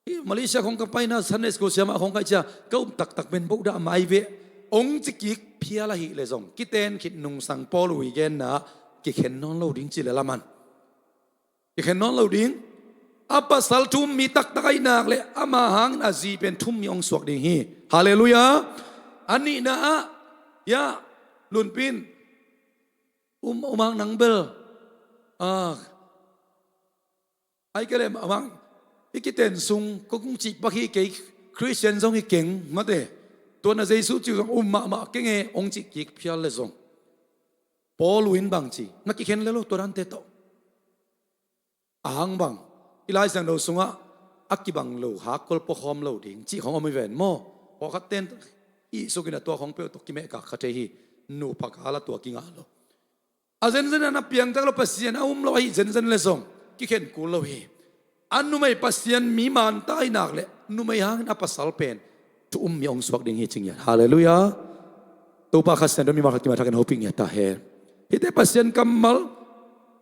Hih Malaysia khong ka paina Sunday school siamah khong ka hih cia ka um taktak pen boh dah mah ahi ve. Hong ci kik phial ahih leh zong kiten khit nungsang Paulu i genna kikhen nawn lo ding ci leh laman. Kikhen nawn lo ding. A pasal thu um mi taktak ahih nak leh ama hangin a zi pen thu um mi hong suak ding hi. Halleluiah. A nihna ah, ya, Lunpin, um, um hang nang bel, ah, ai ke lem amang, i kiten sung ko kung cih pak hi kei, Khristian zong hi keng mate. Tua na Jesu cih zong um mahmah keng e hong cih kik phial le zong, Paul in bang ci, na kikhen le lo tua dante tawh. A hang bang, i Lai Siangtho sungah a kibang lo hakkol pua khawm lo ding cih khong om hi ven maw? Pawlkhat ten i sukin a tua khong peuh tawh kimehkak kha thei hi. Nupa kal a tua kingah lo. A zenzen a na piangthak lo, Pasian a um lo ahi zenzen le zong kikhen kul lo hi. A numei Pasian mi manta ahih nak leh numei hangin a pasal pen thu um mi hong suak ding hi ci ngiat. Halleluiah. Topa Kha Siangtho in mimal khat kimat thakin hopih ngiat ta hen. Hihte Pasian kammal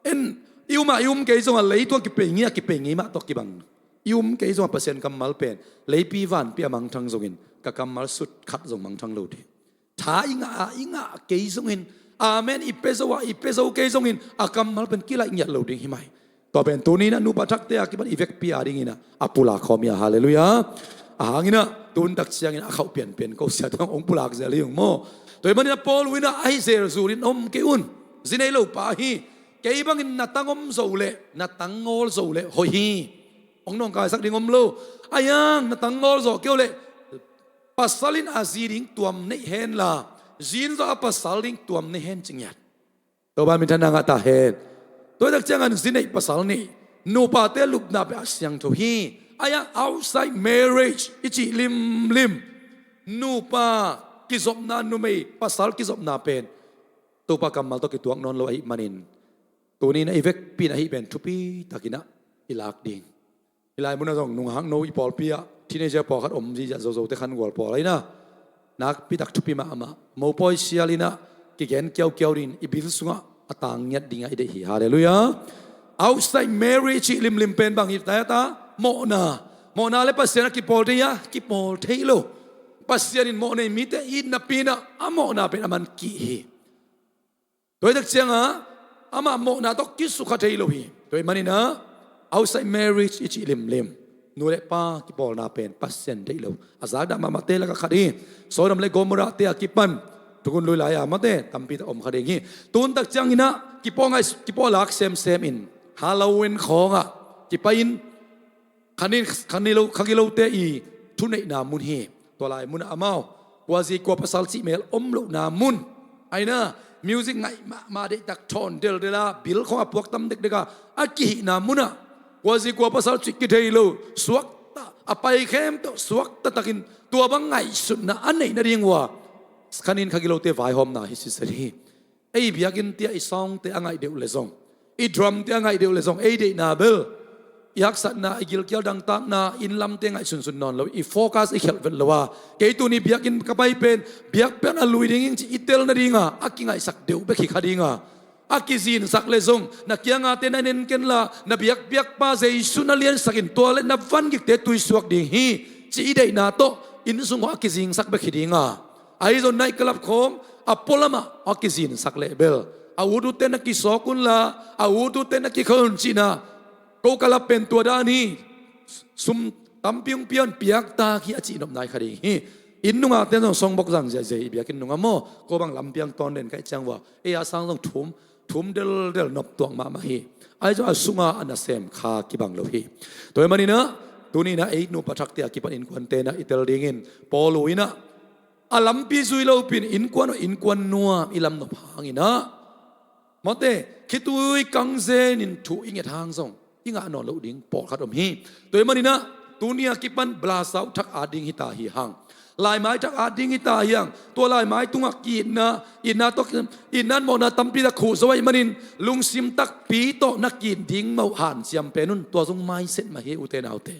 en, i um ah i um kei zongah lei tungah kipei ngei, a kipei ngei mah tawh kibang. I um kei zongah Pasian kammal pen leipi vanpi a mangthang zongin ka kammal sut khat zong mangthang lo ding. Tha i ngah a i ngah kei zongin, amen i pia zo a i pia zo kei zongin a kammal pen kilaih ngiat lo ding hi mai. Tua pen tuni in ah nupa thakte a kipan i vekpi a dingin ah a pulak khawm hi a, halleluiah. A hangin ah tun tak ciangin a khauh pianpian ko sia tang hong pulak zel hi ung maw? Tua ahih manin ah Paul in ah ahi zel zul in om kei un. Zi nei lo pa hi. Kei bangin na tang om zo leh, na tang ngawl zo leh hoih hi. Hong nawngkaisak ding om lo. Ahi hang na tang ngawl zo kei uh leh pasal in a zi ding tuam nei hen la, zi in zong a pasal ding tuam nei hen ci ngiat. Topa minthanna ngah ta hen. Tua tak ciangin zi neih pasal nih, nupate lupna pen a siangtho hi. Ahi hang outside marriage i cih limlim, nupa kizopna, numei pasal kizopna pen Topa kammal tawh kituak nawn lo ahih manin, tuni in ah i vekpi in ah hih pen thupi takin ah i lak ding. Hih lai munah zong nunghak no i pawlpi ah teenager pawlkhat om ziahziah, zozote khangual pawl ahi na. Nakpi tak thupi mahmah. Mopawi sial in ah kigen kiaukiau dingin i bil sungah a tang ngiat dingah i deih hi. Halleluiah. Outside marriage i cih limlim pen bang hi ta, ta? Mawhna. Mawhna le Pasian a kipawl thei a, kipawl thei lo. Pasian in mawh nei mite it napi in ah a mawhna pen a man kih hi. Tua hi tak ciangah amah mawhna tawh kisukha thei lo hi. Tua ahih manin ah outside marriage i cih limlim, nu le pa kipawlna pen Pasian deih lo a zakdah mahmahte lakah khat hi. Sodom le Gomorrah te a kipan thukhun lui lai-a mate tampi tak om kha ding hi. Tun tak ciangin ah kipawl ngai, kipawl lak semsem in Halloween khawngah kipai-in khanin, khanin lo, khagilote i thuneihna mun hi. Tua lai munah amau kua zi kua pasal cih mel om lohna mun. Ahi na, music ngaih mahmah, deihtak thawn deldel a, bil khawng a puak tam dekdek a, a kihihna munah kua zi kua pasal cih kithei lo, suakta, a pai khempeuh suakta takin tua bang ngaihsutna a neih nading uh a khanin khagilote vaihawmna hi sisel hi. Ei biakinn te ah i sawngte a ngaih deuh le zong, i drum te a ngaih deuh le zong, ei deihna bel i haksatna, i gilkial dangtakna, inn lamte ngaih sunsun nawn lo, i focus i khelh vet lo a. Kei tuni biakinn ka pai pen biakpiakna lui ding ing ci i tel nadinga a kingaihsak deuh bek hi kha dinga, a kizinsak le zong na kiangate na nen ken la, na biakpiakpa Jesu na liansakin tua le na vangikte tuisuak ding hi ci i deihna tawh inn sung uh a kizingsak bek hi dinga. Ahi zong night club khawng a pualamah a kizinsak leh bel, a ut utte na kisawk unla, a ut utte na kikhol un cihna. Ko ka lap pen tua dan hi. Sum tampi hong pia un, piaktak hi a cihnop nai kha ding hi. Inn nunga ten zong song bok zang ziahziah hi, biakinn nunga maw. Ko bang lampiang tawn den kaih ciang vua, ei a sang zong thum thum deldel nop tuak mahmah hi. Ahi zong a sunga a nasem kha kibang lo hi. Tua ahih maninah tuninah ei nupa thakte a kipan innkuante inah i tel dingin Paul uh inah a lampi zui lopin innkuan uh innkuan nuam i lamnop hanginah mate khitui kangzenin thu i nget hang zong i ngah nawn loh ding pawlkhat om hi. Tua ahih maninah tuni a kipan blasa uh thak at ding hita hi hang. Laimai thak at ding hita hi hang. Tua laimai tungah ki-itna, itna tawh, itna in mawhna tampi tak khuh zo ahih manin lungsim takpi tawh na ki-it ding mawh hanciam pen un. Tua zong mindset mah hi ute naute.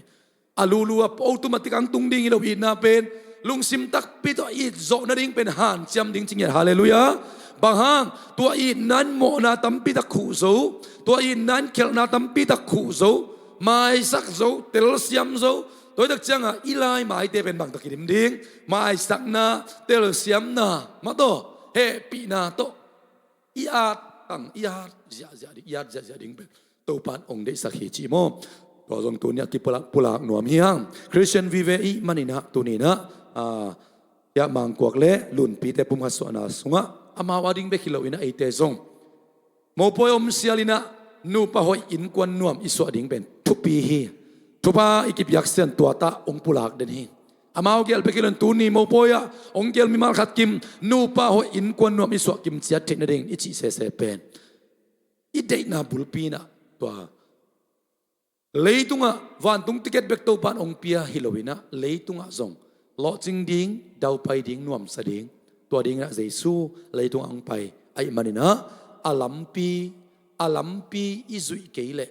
A lulu a automatic ang tung ding hi lo itna pen. Lungsim takpi tawh it zawh nading pen hanciam ding ci ngiat. Halleluiah. Bang hang, tua itna in mawhna tampi tak khuh zo, tua itna in khelhna tampi tak khuh zo, maisak zo, telsiam zo. Tua hi tak ciangah i laimaite pen bangtak kidim ding? Maisakna, telsiamna, mah tawh hehpihna tawh i at tang, i at ziahziah ding, i at ziahziah ding pen Topa in hong deihsak hi ci maw? Tua zong tuni a kipulak pulak nuam hi hang. Christian vive i hih manin ah tuni in ah, ah, hiah Mangkuak le Lunpite pumkhat suahna sungah amau a ding bek hi loin ah eite zong mopawi om sialin ah nupa hoih innkuan nuam i suah ding pen thupi hi. Thupha i kipiak sian tua tah hong pulak den hi. Amau gel bek hi loin tuni mopawi ah hong gel mimal khat kim nupa hoih innkuan nuam i suah kim ciat theih nading i cih sese pen i deihna bulpi in ah tua leitungah vantung ticket bek Topan hong pia hi loin ah leitungah zong lawhcing ding, daupai ding, nuamsa ding, tua dingin ah Jesu leitungah hong pai ahih manin ah a lampi, a lampi i zuih kei leh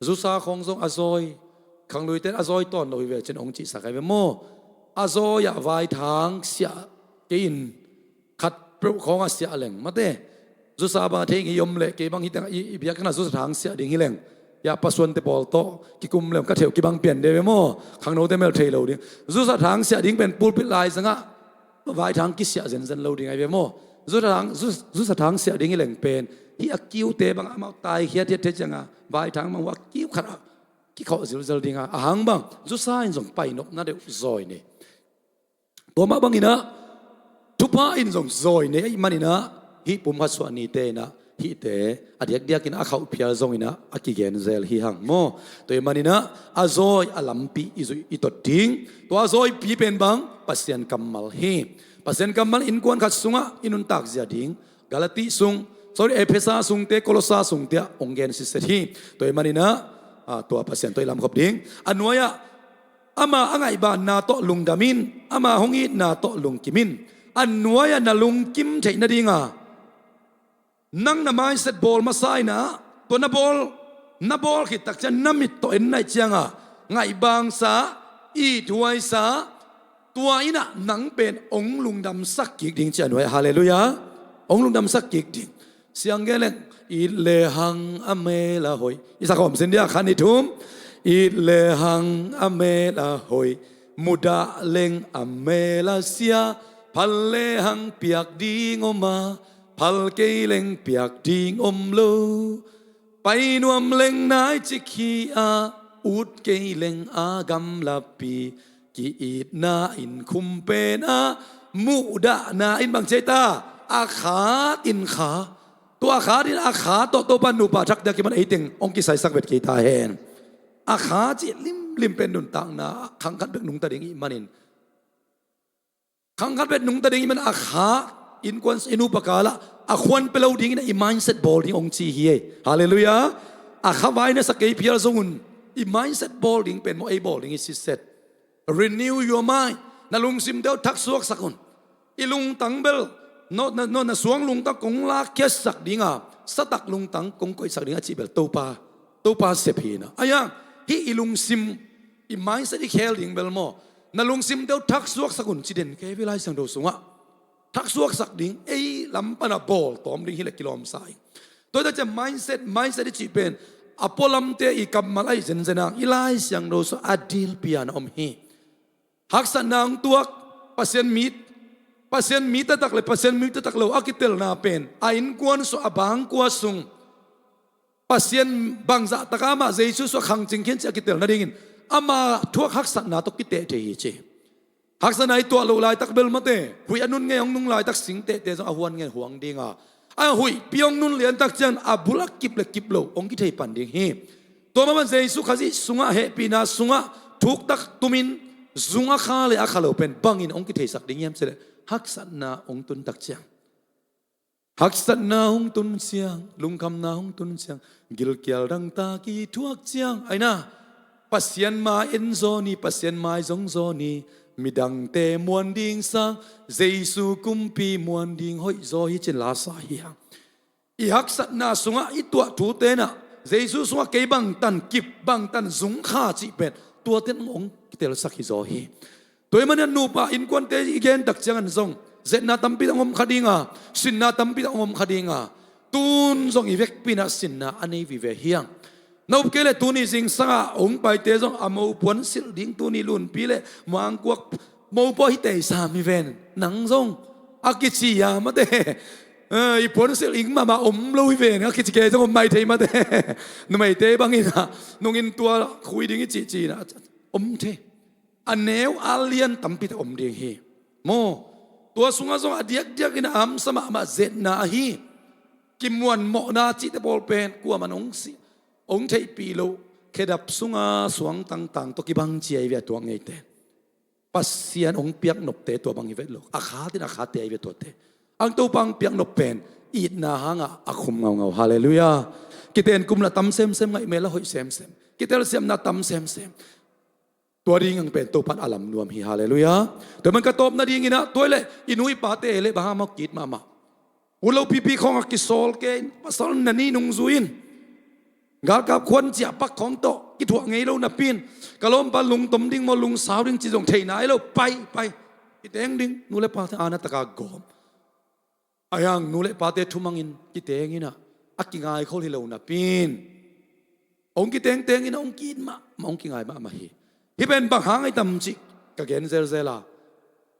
zusa khawng zong a zawi, khangluite in a zawi tawn lo hi ve cin hong cihsak ahi ve maw? A zawi ah vaithang siah kei in khat peuh khawng a siah leng mate. Zusa bang a thei ngei om leh kei bang hi teng i, i biakinn ah zusa thang siah ding hi leng, ya pasuante pawl tawh kikum lem ka theuh kibang pian de ve maw? Khangnote mel thei lo ding. Zusa thang siah ding pen pulpit lai zangah vaithang kisiah zenzen lo ding ahi ve maw? Zusa thang, zu-, zusa thang siah ding hi leng pen hih a kiute bang amau taikhia thiat thiat ciangah vaithang bang uh a kiu khat ah kikhawh zilzel ding a, a hang bang zusa in zong painopna deuh zawi nei. Tua mah bangin ah thupha in zong zawi nei ahih manin ah hih pumkhat suah nite in ah hihte a diakdiakin a khauh phial zongin ah a kigen zel hi hang maw? Tua ahih manin ah a zawi a lampi i zuih i tot ding. Tua a zawipi pen bang Pasian kammal hi. Pasian kammal innkuan khat sungah i nuntak zia ding. Galati sung, sorry, Efesa sungte, Kolosa sungte ah hong gen sitset hi. Tua ahih manin ah, ah, tua Pasian tawh i lamkhop ding. A nuai-ah ama a ngaihbanna tawh lungdam in, ama hong itna tawh lungkim in. A nuai-ah na lungkim theih nadinga nang na mindset bawl masa in ah, tua na bawl, na bawl khit tak ciang na mit tawh en naih ciangah ngaihbangsa, ithuaisa, tua in ah nang pen hong lungdamsak kik ding ci a nuai-ah. Halleluiah. Hong lungdamsak kik ding. Siang gen leng, it le hang a mel a hoih. I sak hawm sin dia, khan i thum. It le hang a mel a hoih, mudah leng a mel a sia. Phal le hang piak ding om a, phal kei leng piak ding om lo. Pai nuam leng nai cik hi a, ut kei leng a gamlapi. Ki-itna in khum pen a, muhdahna in bang ci ta, a khat in kha. Tua a khat in a kha tawh Topa nupa thak dia kiman ei teng hong kisaisak vet kei ta hen. A kha cih limlim pen nuntakna khang khat bek nungta ding i hih manin, khang khat bek nungta ding i hih manin a kha innkuan, i nupa kalah a khuan pia lo dingin i mindset bawl ding hong ci hi ei. Halleluiah. A kha vai na sa kei phial zong un, i mindset bawl ding pen maw ei bawl ding i sitset. Renew your mind. Na lungsim deuh thaksuaksak un. I lungtang bel, no, na, no, na suang lungtang kong lakkhiatsak dinga, satak lungtang kong koihsak dinga cih bel Topa, Topa sep hi na. Ahi hang, hih i lungsim, i mindset i khel ding bel maw, na lungsim deuh thaksuaksak un ci den kei ve Lai Siangtho sungah. Thaksuaksak ding, ei lam pana bawl tawm ding hi leh kilawmsa hi. Tua hi ta ciang mindset, mindset i cih pen a pualamte i kammal ahi zenzen a, i Lai Siangtho sungah a dilpi a na om hi. Haksatna hong tuak, Pasian mi, Pasian mi taktak le Pasian mi taktak lo a kitelna pen a innkuan sung, a bangkua sung Pasian bangzah taka amah Jesu sung a khangcing khin ci a kitel nadingin ama thuak haksatna tawh kiteh thei hi ci. Haksatna i tuah loh laitak bel mate, huih a nun ngei hong nung laitak singtehte zong a huan ngen huang dinga, a huihpi hong nun liantak ciang a bul a kip le kip lo hong kithei pan ding hi. Tua mah bang Jesu Khazih sungah, hehpihna sungah thuktak tumin zung a kha le a kha lo pen bangin hong kitheisak ding hiam cih leh haksatna hong tuntak ciang. Haksatna hong tun ciang, lungkhamna hong tun ciang, gilkial dangtak i thuak ciang, aina, Pasian mai en zaw ni, Pasian mai zong zaw ni, midangte muan ding sang, Jesu kumpi muan ding hoih zaw hi cin lasa hi hang. I haksatna sungah i tuah thute nah, Jesu sungah kei bangtan kip, bangtan zung kha cih pen, tuate hong kitelsak hi zaw hi. Tua ahih manin nupa innkuante i gen tak ciangin zong, zetna tampi tak hong om kha dinga, sinna tampi tak hong om kha dinga, tun zong i vekpi nah sinna a nei vive hi hang. Na up kei leh tuni zingsangah hong paite zong a mopuan silh ding, tuni Lunpi le Mangkuak mopuan hi tei sam hi ven. Nang zong a kici a mate. Eh, i puansilh ing mahmah om lo hi ven, a kici kei zong om mai thei mate. Numeite bangin ah, nungin tua khui ding i cihcih in ah om thei. A neu a lian tampi tak om ding hi. Maw, tua sungah zong a diakdiak in a hamsa mahmah zetna ahi. Kimuanmawhna cihte pawl pen kuaman hong si, hong theihpih loh, khedap sunga suang tangtang tawh kibang ci ahi ve a tuak ngeite. Pasian hong piaknopte tua bang hi vet lo. A khatin a khatte ahi ve tuate. Ang Topa hong piaknop pen itna hangah a khum ngaungau. Halleluiah. Kiten kum la tam semsem, ngaih mel la hoih semsem. Kitelsiamna tam semsem. Tua ding ang pen Topan a lam nuam hi. Halleluiah. Tua man ka tawpna dingin ah, tua leh i nu i pate le bang hang maw, ki-it mahmah. Ut lo pipi khawng a kisawl kei in, pasal na ni nungzui in. Galkap khuan ciahpak khawng tawh kithuah ngei lo napi in, ka lawmpa lungtom ding maw, lungsau ding cih zong thei nai lo. Pai, pai, kiteng ding. Nu le pate a na taka gawm. Ahi hang nu le pate thumangin kiteng in ah, a kingai khol hi lo napi in, hong kitengteng in ah hong ki-it mahmah, hong kingai mahmah hi. Hih pen bang hang ahi tam cih ka gen zelzel a,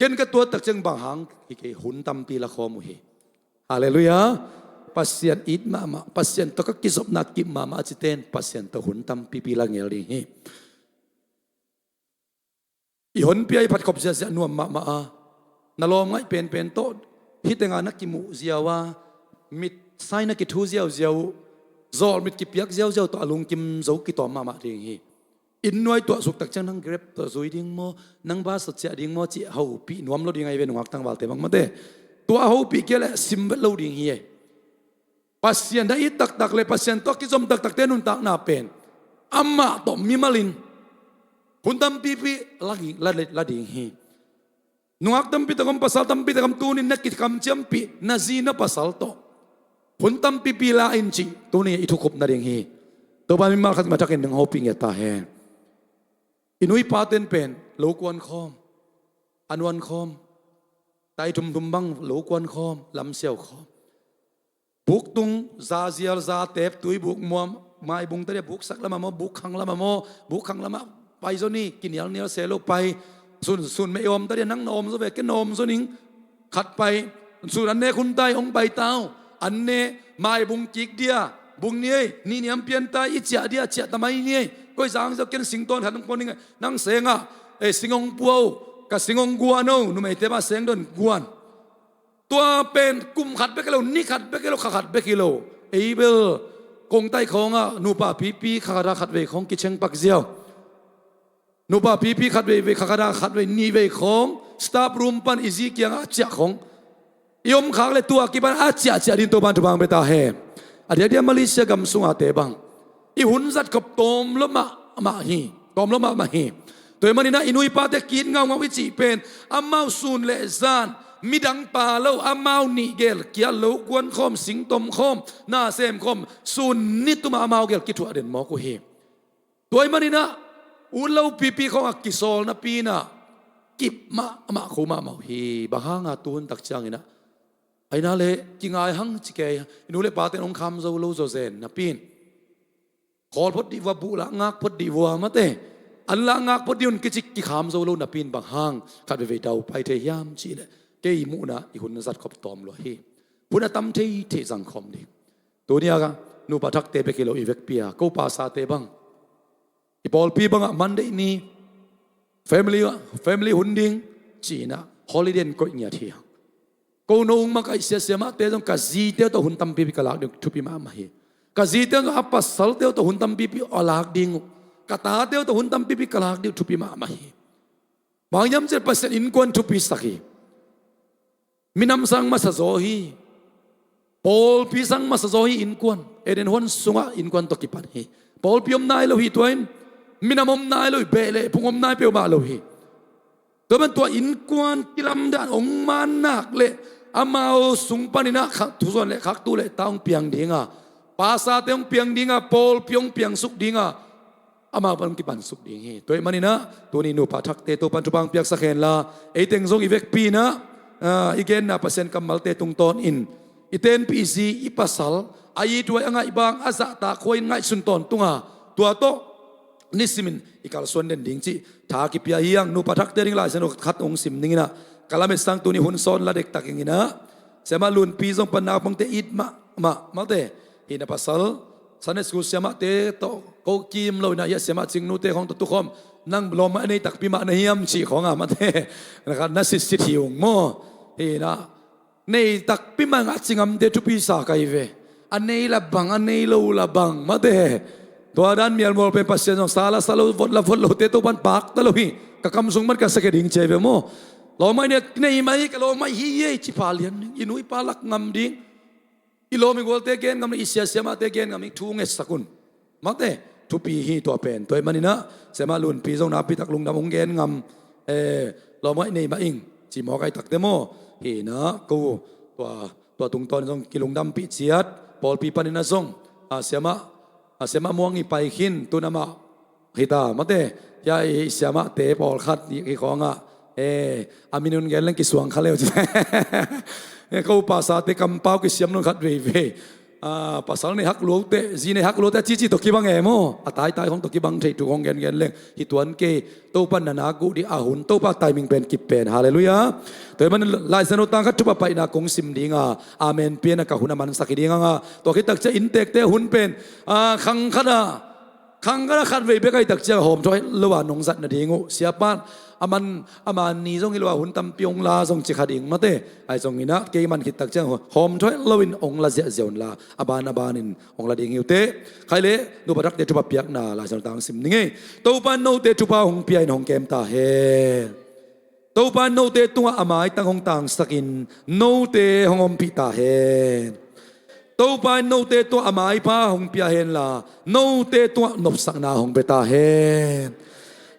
ken ka tuat tak ciang bang hang hi kei, hun tampi la khawm uh hi. Halleluiah. Pasian it mahmah, Pasian tawh ka kizopna kip mahmah a cite in Pasian tawh hun tampipi la ngel ding hi. I honpi a i phatkhop ziahziah nuam mahmah a, na lawm ngaih penpen tawh hih tengah na kimuh ziau a, mit sai na kithu ziauziau uh, zawlmit kipiak ziauziau tawh a lungkim zo kitawm mahmah ding hi. Inn nuai tuahsuk tak ciang nang Grab tawh zui ding maw, nang bus tawh ciah ding maw cih hopih nuam lo ding ahi ve, nungak tangvalte bang mate. Tua a hopih kei leh sim vet lo ding hi. Pasian na it taktak le Pasian tawh kizom taktakte nuntakna pen amah tawh mimalin hun tampipi la, la, la ding hi. Nungak tampi tak om, pasal tampi tak om, tunin na kikamciampih na zi na pasal tawh hun tampipi la in cih tuni i thukhupna ding hi. Topa mimal khat matakin nang hopih ngiat ta hen. I nu i paten pen lo kuan khawm, a nuan khawm, tai thumthum bang lo kuan khawm, lamsiau khawm. Buktung, zazial, zatep, tuibuk muam, maibung tadia buksak lamah maw, bukkhang lamah maw, bukkhang lamah pai zaw ni, kinialnial se lo pai. Sun, sun mei awm tadia nang na awm zaw ve, ken na awm zaw ning. Khat pai, sun an nek hun tai, hong pai tau. An ne, maibung kik dia, bung ni ei, ni niam pian tai, i ciah dia, ciah tamai ni ei. Koi zang zaw ken singtawn khat hong puan ning, nang sengah, eh, sing hong pua uh, ka sing hong guan uh, numeite mah seng don guan. Tua pen kum khat bek hi lo, ni khat bek hi lo, kha khat bek hi lo. Ei bel kongtai khawngah nupa pipi kha khat ah khat vei khawng kicheng pak ziau. Nupa pipi khat vei vei, kha khat ah khat vei nih vei khawng staff room pan i zi kiangah a ciah khawng. I om khak le tua kipan a ciahciah din Topan thupha hong pia ta hen. A diakdiak Malaysia gam sungate bang i hun zat khop tawm lua mahmah hi. Tawm lua mahmah hi. Tua ahih manin ah i nu i pate ki-it ngaungau i cih pen amau sun le zan midang pa lo, amau nih gel kia lo kuan khawm, singtom khawm, na sem khawm, sun ni tuma amau gel kithuah den mawk uh hi. Tua ahih manin ah ut lo pipi khawng a kisawl napi in ah kip mahmah kho mahmah uh hi. Bang hanga tuhun tak ciangin ah, aina le kingai hang ci kei, i nu le paten hong kham zo lo zawzen napi in, khawl phot dih vua, buh lah ngak phot dih vua mate. An lah ngak phot dih un kici kikham zo lo napi in bang hang khat veivei dau pai thei hiam cih leh, kei i muhna i hun zat khop tawm lua hi. Hun a tam thei thei zang khawm ding. Tuni a nupa thakte bek hi lo, i vekpi a ko pasate bang, i pawlpi bangah Monday ni family, family hun ding ci-in ah holiday in koih ngiat hi hang. Ko no ung makaih siasia mahte zong ka zite uh tawh hun tampipi ka lak ding uh thupi mahmah hi. Ka zite uh zong a pasalte uh tawh hun tampipi a lak ding uh, ka tate uh tawh hun tampipi ka lak ding uh thupi mahmah hi. Bang hiam cih leh Pasian innkuan thupi sak hi. Minam sang masa zaw hi. Pawlpi sang masa zaw hi innkuan. Eden huan sungah innkuan tawh kipan hi. Pawlpi om nai lo hi tua in. Minam om nai lo hi, beh le phung om nai peuhmah lo hi. Tua man tua innkuan kilamdan hong man nak leh amau sung panin ah khak, thusuan le khaktu le ta hong piang ding a, pasate hong piang ding a, pawlpi hong piangsuk ding a, amau pan hong kipansuk ding hi. Tua ahih manin ah tuni nupa thakte Topan thupha hong piaksak hen la, ei teng zong i vekpi in ah, ah, i genna Pasian kammalte tungtawn in i tenpih zi, i pasal a ithuai, a ngaihbang, a zahtak huai in ngaihsun tawntung a, tua tawh nisimin i kalsuan den ding cih tha kipia hi hang. Nupa thakte ding Lai Siangtho khat hong sim ning in ah, ka lamet sang tuni hun sawn la dektak ing in ah, Siamah Lunpi zong pan naupangte it mahmah, mate. Hih na pasal Sunday school siamahte tawh ko kim lo inah, hiah siamah Cingnute khawng tawh tukhawm, nang lawmngaih nei takpi mah na hiam cih khawng a, mate. Na khat na sitsit hi ung maw. Hih na nei takpi mah ngah cingamte thupi sa kai ve. A nei la bang, a nei lo la bang, mate. Tua dan mialmual pen Pasian zong sa la sa lo, vot la vot lote Topan pakta lo hi. Ka kam sung man ka sakhia ding ci hi ve maw. Lawmngaih nei, nei mah hi, ka lawmngaih hi ei ci pah lian ding, i nu i pa lak ngam ding. I lawm i gualte gen ngam ding, i sia siamahte gen ngam ding, thu ngetsak un. Mate, thupi hi tua pen. Tua ahih maninah siamah Lunpi zong nakpi tak lungdam hong gen ngam. Eh, lawmngaih nei mah ing ci mawk ai takte maw. Hih na ko tua, tua tungtawn zong kilungdampih ciat, pawlpi paninah zong, ah, siamah, ah, siamah Muang i pai khin, tun amah hita, mate. Hia i siamahte pawlkhat i khawngah, eh, a minun gen leng kisuang kha leu ci. Eh, ko pasate kampau kisiam nun khat veivei. Ah, pasal nei hak luaute, zi nei hak luaute a cici tawh kibang e maw. A taitai khawng tawh kibang thei thu khawng gengen leng hi tuan kei. Topan na nak uh ding a hun, Topa timing pen kip pen. Halleluiah. Tua hi man Lai Siangtho tang khat thupha paihna kong sim dinga, amen pian a ka hun a mansak hi ding hanga, tua khit takciang inntekte a hun pen, ah, khang khat a, khang khat a khat vei bek ahi takciang hawmthaw het lo a nong zat nading uh. Siapa a man, a man ni zong hi lo a hun tampi hong la zong ci kha ding, mate. Ahi zonginah kei man khit takciang hawmthaw het loin hong la ziahziah unla, a ban a banin hong la ding hi uh teh. Khai le, nupa thakte thupha piakna Lai Siangtho tang sim ni ngei. Topa in note thupha hong pia in hong kem ta hen. Topa in note tungah a maitang hong tangsakin note hong ompih ta hen. Topa in note tungah a maipha hong pia henla, note tungah nopsakna hong pia ta hen.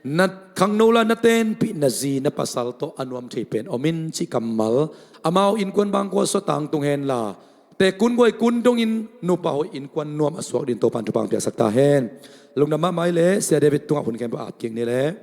Na khangno la na tenpih na zi na pasal tawh a nuam thei pen om in cih kammal, amau innkuan bangkua suah tangtung henla, tekkun guaikun dongin nupa hoih innkuan nuam a suak dingin Topa in thupha hong piaksak ta hen. Lungdam mahmah hi leh, Sia David tungah hun khempeuh ap kik ni leh.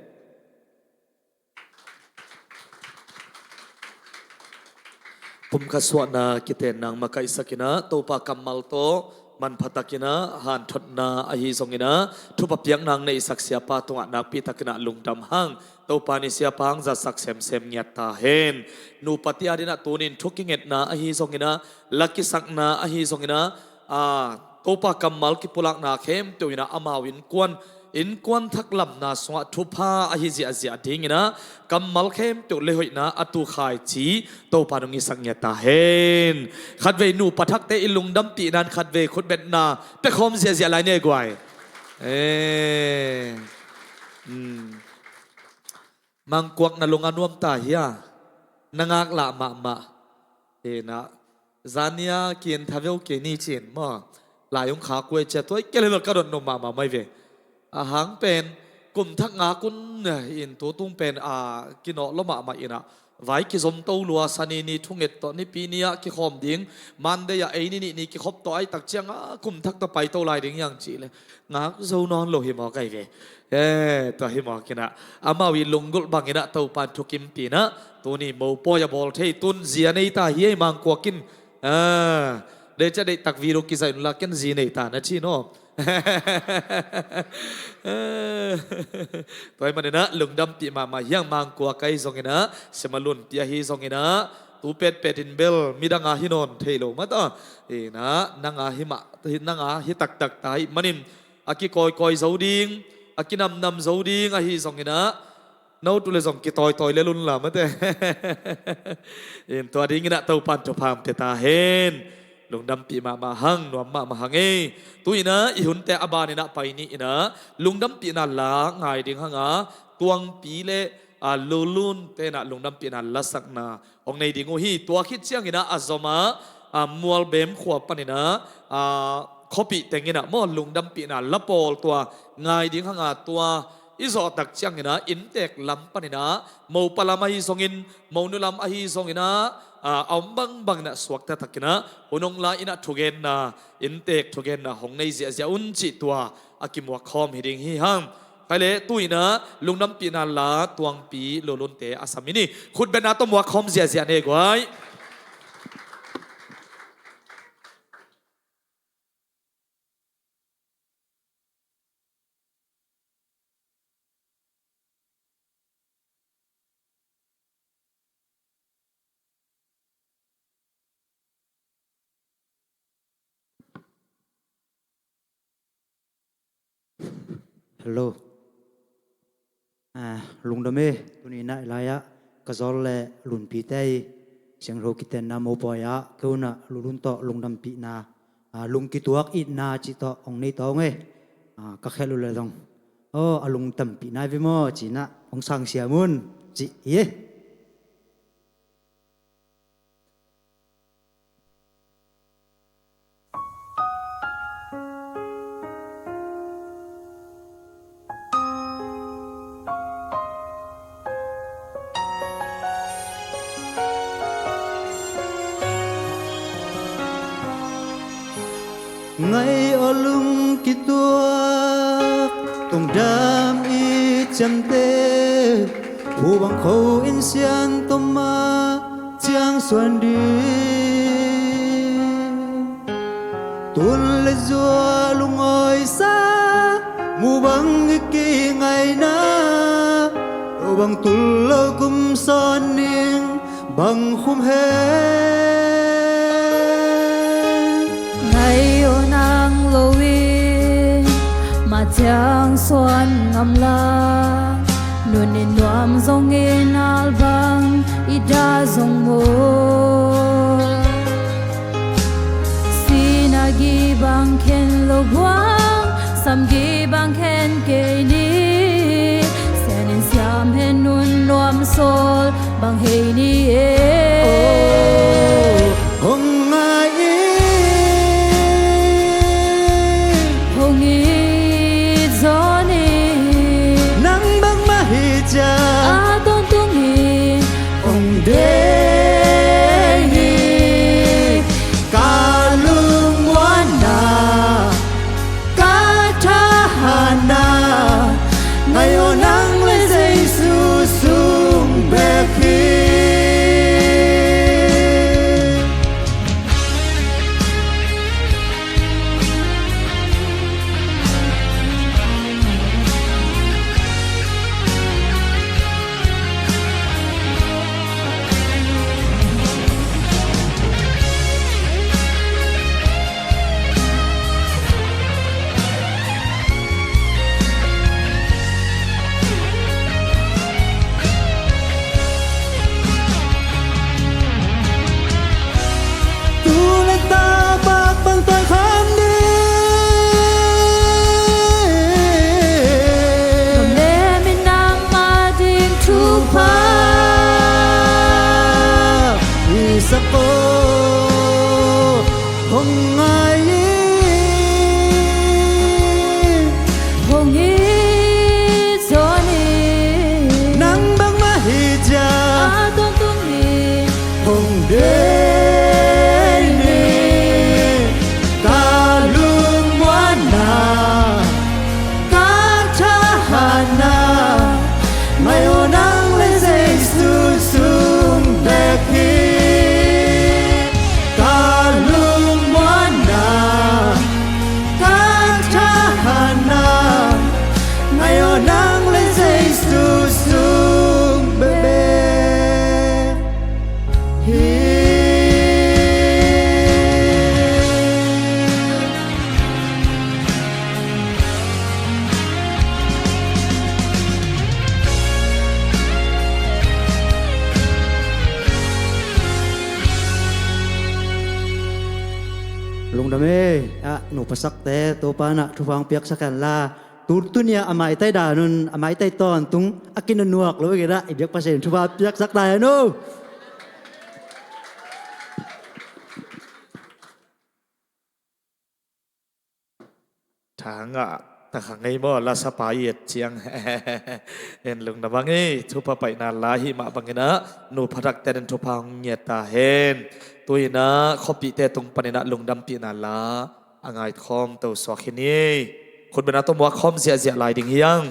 Pumkhat suahna kitenna makaihsakinah, Topa kammal tawh manpha takinah hanthotna ahi zonginah, thupha piakna neihsak siapa tungah nakpi takinah lungdam hang. Topa in siapa hong zatsak semsem ngiat ta hen. Nupa te adinah tunin thu kingetna ahi zonginah, la kisakna ahi zonginah, a, Topa kammal kipulakna khempeuh inah amau innkuan, innkuan thak lamna sungah thupha ahi ziahziah dinginah kammal khempeuh le hoihna a tukhai ci Topa in hong hisak ngiat ta hen. Khatvei nupa thakte i lungdampihna in khatvei khutbetna pia khawm ziahziah lai ni e guai. Eh. Hmm. Mangkuak na lung a nuam ta hia? Na ngaklah mahmah. Inah, zania kiin thaveu kei ni cin maw. Lai hong khak uh e cia tua i kei le lo ka dot nuam mahmah mai ve. A hang pen kum thak ngak un, in tu tung pen a kinawh lo mahmah inah. Vai kizom to lua, Sani ni thunget tawh Nipi ni ah kikhawm ding. Monday ah ei ni nih ni kikhop tawh ai tak ciangah kum thak tawh pai to lai ding hiang cih le ngak zo nawn lo hi mawk ai ve. Eh, tua hi mawk inah, amau i lunggulh banginah Topan thukimpih inah, tuni mopawi a bawl thei tun zia nei ta hi ei Mangkuak in. Ah, deih cia deihtak video kizaih unla ken zi nei ta na ci naw. Tua hi maninah lungdampih mahmah hiang Mangkuak ahi zonginah, Siamah Lunpi ahi zonginah, tu petpet in bel midang a hi nawn thei lo mata. Inah, nang a hi mah, nang a hi taktak ta ahih manin a kikawikawi zo ding, a kinamnam zo ding ahi zonginah, no tu le zong kitawitawi lel unla mate. In tua dinginah Topan thupha hong pia ta hen. Lungdampih mahmah hang, nuam mahmah hang ei. Tu inah i hunte a baninah pai ni inah lungdampihna la ngai ding hanga Tuangpi le, a, Lulun tenah lungdampihna lasakna hong nei ding uh hi. Tua khit cianginah a zomah, a, Mualbem khua paninah, a, khuapih tenginah maw lungdampihna la pawl tua ngai ding hanga tua i zawhtak cianginah inntek lam paninah mopa lam ahi zongin monu lam ahi zonginah, a, a om bangbang inah suakta takinah hun hong la inah thugenna, inntek thugenna hong nei ziahziah un cih tua a kimuak khawm hi ding hi hang. Khai le, tu inah lungdampihna la Tuangpi Lulunte a sam i ni. Khutbetna tawh muak khawm ziahziah ne guai. Hello. Ah, lungdam e, tuni nai lai-ah ka zawl le Lunpite i siangtho kitenna mopawi-ah keunah lulun tawh lungdampihna, ah, lungkituak itna cih tawh hong nei tawng e. Ah, ka khelh uh le zong, aw, a lungdampihna hi ve maw cinah hong sangsiam un cih hi e. Ngai aw lungkituak tungdam i ciamteh, pu bang kho in sian toma ciang suan ding. Tun le zua lungawisa mu bang i kingaina, lo bang tul lo kum sawn ning bang khum he. Ngai aw nang lo in ma ciang suan ngam la, nun in nuam zongin al bang i dah zong maw? Sina gih bang khen lo buang, sam gih bang khen kei ni. Sian in siam hen nun nuam sawl bang hei ni e. Oh, hong ngai in, hong it zaw ni. Nang bangmah hi ciang a tawntungin hong deih ni. Ka lungmuanna, ka thahatna, ngai aw nang le Jesu sung bek hi. Tu le tapak bang tawi kham ding. Gam le min nangmah ding thupha i sak aw. Hong ngai in, hong it zaw ni. Nang bangmah hi ciang a tawntungin hong deih ni. Ka lungmuanna, ka thahatna, ngai aw nang le Jesu sung bek hi. Ka lungmuanna, ka thahatna, ngai aw nang le Jesu sung bek hi. Lungdam e. Ah, nupasakte Topa in ah thupha hong piaksak hen la, tu, tuni-ah a maitai dan un, a maitai tawntung a kinanuak lo i kei dah, i biak Pasian in thupha piaksak ta hen uh. Thangah takha ngei maw, lasapa i et ciang. En lungdam ang e, thupha paina la hih mah bangin ah nupasakte in thupha hong ngiat ta hen. Tu-in ah khuapihte tung panin ah lungdampihna la a ngaikhawm to suak hi ni. Khutbetna tawh muak khawm ziahziah lai ding hi ang.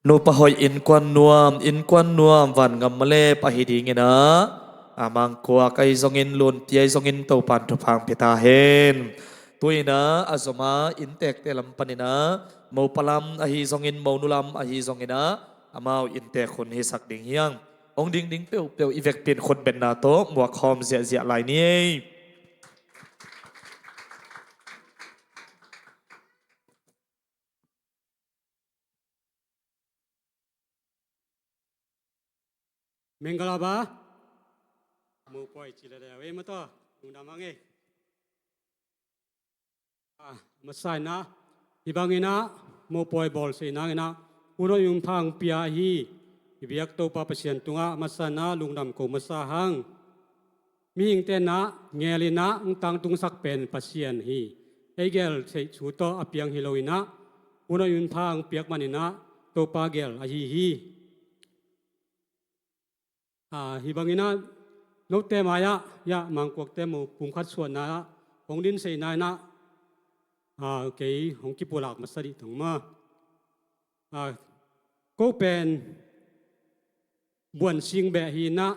Nupa hoih innkuan nuam, innkuan nuam vangam malep ahi dingin ah, a mangkuak ahi zongin, lunpi ahi zongin Topan thupha hong pia ta hen. Tu-in ah a zom a inntekte lam panin ah, mopa lam ahi zongin, monu lam ahi zongin ah, amau inntek hun hisak ding hi hang. Hong dingding peuhpeuh i vekpi in khutbetna tawh muak khawm ziahziah lai ni ei. Menggalaba. Mopawi ci leh leh ei maw taw. Lungdam hang ei. A masa in ah, hih bangin ah mopawi bawlsiatna in ah, hun hoih hun pha hong pia ahi i biak Topa Pasian tungah a masa in ah lungdam ko masa hang. Mihingte in ah ngel in ah hong tangtungsak pen Pasian hi. Ei gel theih thu tawh a piang hi lo in ah, hun hoih hun pha hong piak man in ah Topa gel ahi hi. A, hih bangin ah note mai-ah, hiah mangkuakte mo pumkhat suahna ah hong dinseihna in ah, a, kei hong kipulak masa dih tong maw. A, ko pen Buan Sing beh hi in ah,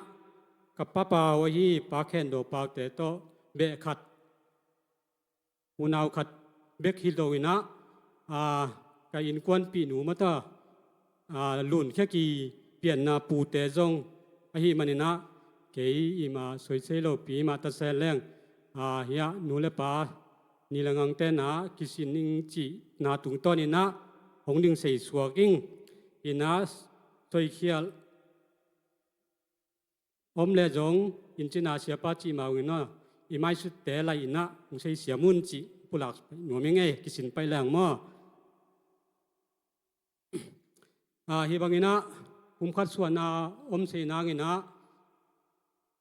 ka Pa Pau ahi, Pa Khen Do Paute tawh beh khat, unau khat bek hi lo in ah, a, ka innkuanpihnu maw taw, a, Lun Khia Ki pianna pute zong ahih man in ah, kei i mah soisei lopi mah ta sen leng, a, hiah nu le pa ni le ngangte in ah kisin ing cihna tungtawn in ah hong ding sei suak ing. In ah soikhial om leh zong, inn cina siapa cih mah ung in ah, i maisutte laih in ah hong seisiam un cih pulak nuam ing ei, kisin paih leng maw. A, hih bangin ah pumkhat suahna om sei nangin ah,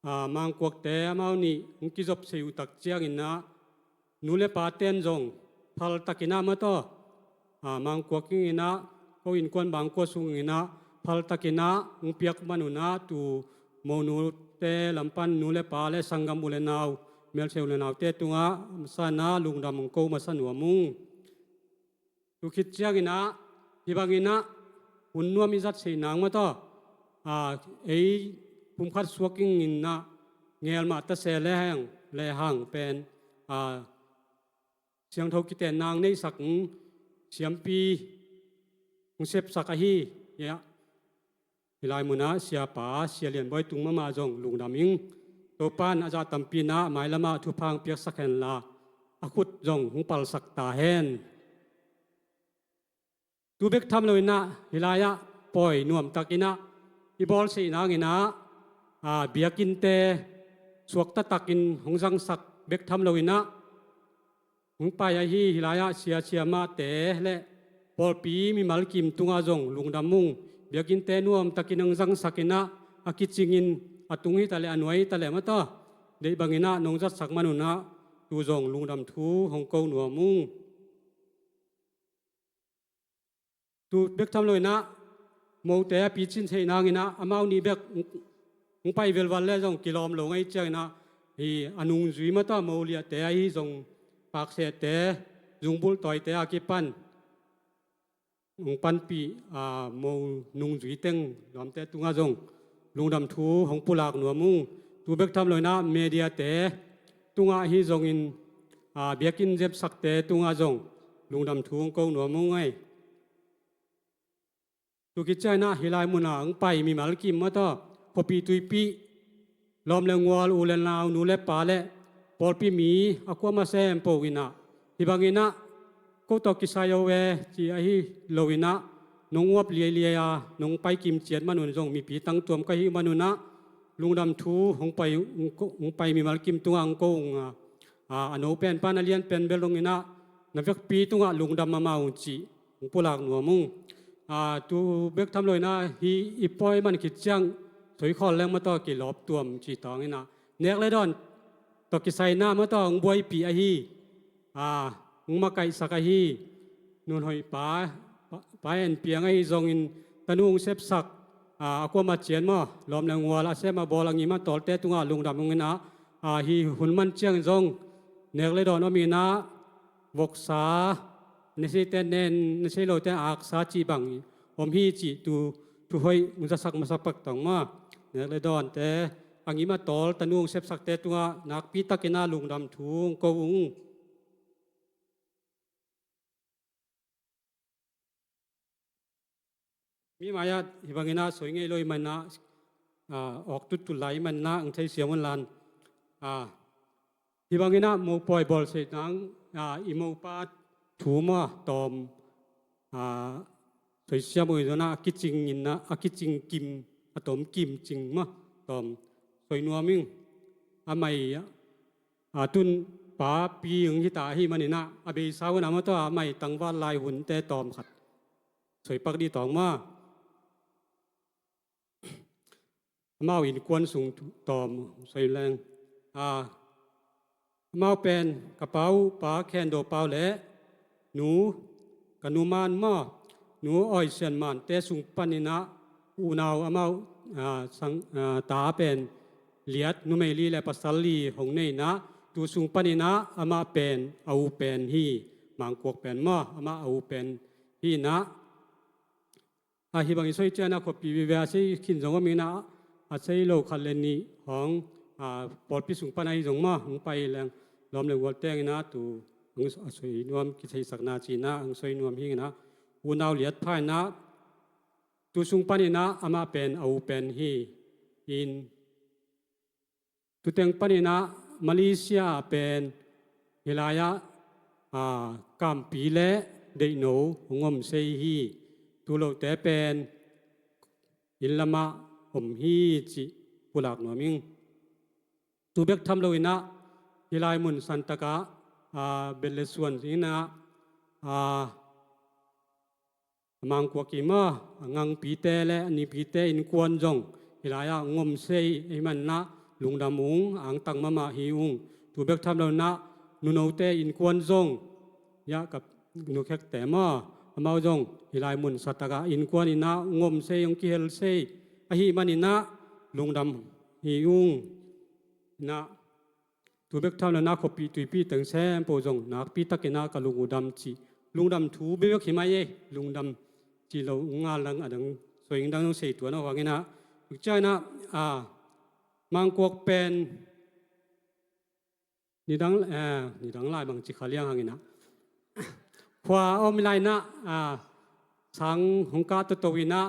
a, mangkuakte amau nih hong kizop sei uh tak ciangin ah, nu le paten zong phaltakin ah maw taw, a, mangkuak ing in ah, ko innkuan mangkuak sung in ah phaltakin ah hong piak man un ah, tu monute lam pan nu le pa le sanggam u le nau, melse u le naute tungah a masa in ah lungdam hong ko masa nuam ung. Tu khit ciangin ah, hih bangin ah hun nuam i zat sei nang maw taw, a, ei pumkhat suak ing in ah, ngel mah ta se lehang, lehang pen, a, siangtho kiten nang neihsak, siampi hong sepsak ahi, hiah hih lai munah siapa Sia Lian Bawi tung mahmah zong lungdam ing. Topan a zah tampi in ah mailamah thupha hong piaksak henla, a khut zong hong palsak ta hen. Tu bek tham lo in ah, hih lai-ah pawi nuamtak in ah i bawlsiatna in ah, a, biakinnte suakta takin hong zangsak bek tham lo in ah, hong pai ahi, hih lai-ah sia siamahte le pawlpi mimal kim tungah zong lungdam ung. Biakinnte nuamtakin hong zangsak in ah, a kicingin, a tung hi ta leh, a nuai hi ta leh maw taw, deih bangin ah nong zatsak man un ah, tu zong lungdam thu hong ko nuam ung. Tu bek tham lo in ah, mote a picin theih nangin ah, amau nih bek hong pai velval le zong kilawm lo ngei ciangin ah, hi a nungzui maw taw, mo liahte ahi zong, Paksehte, zungbulh tawite a kipan hong panpih, a, mo nungzui teng lawmte tungah zong lungdam thu hong pulak nuam ung. Tu bek tham lo in ah mediate tungah ahi zongin, a, biakinn zepsakte tungah zong lungdam thu hong ko nuam ung ei. Tu khit ciangin ah hih lai munah hong pai mimal kim maw taw, khuapi tuipi, lawm le ngual, u le nau, nu le pa le pawlpi mi a kuamah sem po in ah, hih bangin ah ko tawh kisai o ve ci ahi lo in ah, nong uap liailiai a nong pai kim ciat man un zong mipi tangtuam ka hih man un ah, lungdam thu hong pai, hong ko, hong pai mimal kim tungah hong ko ung a, a, a no pen pan a lian pen bel dong in ah, na vekpi tungah lungdam mahmah ung cih hong pulak nuam ung. A, tu bek tham lo in ah, hih i pawi man khit ciang soikhawl leng maw taw, kilawp tuam ci tawng in ah, nek le dawn tawh kisai in ah maw taw hong buaipih ahi, a, hong makaihsak ahi, Nun Hoih pa, pa, Pa En Piang ahi zongin, tanu hong sepsak, a, a kuamah ciat maw, lawm le ngual a sem a bawl a ngim a tawlte tungah lungdam ung in ah, a, hih hun man ciang zong nek le dawn om in ah, voksa, na seite nen, na sei lote aksa cih bang om hi cih tu thuhoih hong zasak masa pak tawh maw. Nek le dawnte, a ngim a tawl tanu hong sepsakte tungah nakpi takin ah lungdam thu hong ko ung. Mi mai-ah hih bangin ah soi ngei lo ahih manin ah, ah, awk tuttul lai ahih manin ah hong theisiam un la. Ah, hih bangin ah mopawi bawlsei nang, ah, i mopa thu maw tawm, ah, soisiam uh hi zongin ah a kicing in ah, a kicing kim, a tawm kim cing maw tawm soi nuam ing. A mai ah, a tun pa pi hong hi ta ahih manin ah a beisa hun a maw tawh a mai tangval lai hunte tawm khat soi pak dih tawh maw. Amau innkuan sung tawm soi leng. Ah, amau pen ka pa uh pa Khen Do Pau le nu, ka nu Man maw, nu Awi Sian Mante sung panin ah unau amau, ah, sang, ah, ta pen liat, numei li le pasal li hong nei in ah, tu sung panin ah amah pen a u pen hi. Mangkuak pen maw, amah a u pen hi in ah. A hih bangin soi ciangin ah khuapi vive a sei khin zong om in ah, a sei lo khat le nih hong, ah, pawlpi sung pan ahi zong maw hong pai leng lawm le gual teng in ah tu hong soi nuam kitheisakna ci in ah hong soi nuam hi in ah, unau liat pha in ah tu sung panin ah amah pen a u pen hi. In tuteng panin ah Malaysia pen hih lai-ah, ah, kampi le deihno hong om sei hi. Tulote pen inn lamah om hi cih pulak nuam ing. Tu bek tham lo in ah hih lai mun santak ah, ah, bet le suan in ah, ah, a mangkuak kim a, a ngangpite le a nipite innkuan zong hih lai-ah hong om sei ahih manin ah lungdam ung, angtang mahmah hi ung. Tu bek tham lo in ah nunote innkuan zong, ya ka nukhekte maw, amau zong hih lai mun santak ah innkuan in ah hong om sei, hong kihel sei ahih manin ah lungdam hi ung. In ah tu bek tham lo in ah khuapi tuipi teng sempo zong nakpi takin ah ka lung uh dam cih lungdam thu bekbek hi mai ei. Lungdam cih lo hong ngal dang a dang soi ing dang hong sei tuan a hang in ah. Bek ciangin ah, ah, mangkuak pen nidang, eh, nidang lai bang ci kha liang hang in ah khua a om lai in ah, ah, sang hong kah toto in ah,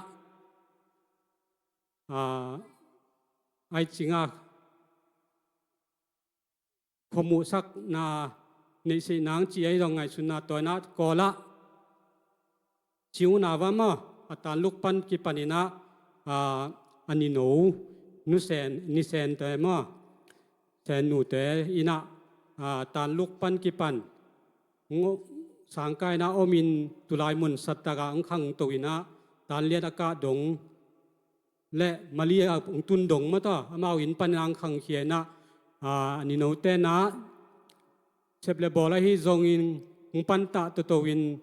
ah, ai cing ah khuamuhsakna neihsei nang ci ahi zong ngaihsutna tawi in ah Kawl ah ci uh na va maw, a Tanluk pan kipan in ah, ah, a nino Nu Sen, Ni Sen te maw, Sen nute in ah, ah, Tanluk pan kipan ngo-, sangkah in ah om in tulai mun santak ah hong khangto in ah Tanlian a kah dong le Mali a hong tun dong maw tawh, amau inn pan in ah hong khangkhia in ah, ah, a ninote in ah sep le bawl ahi zongin hong pantah toto in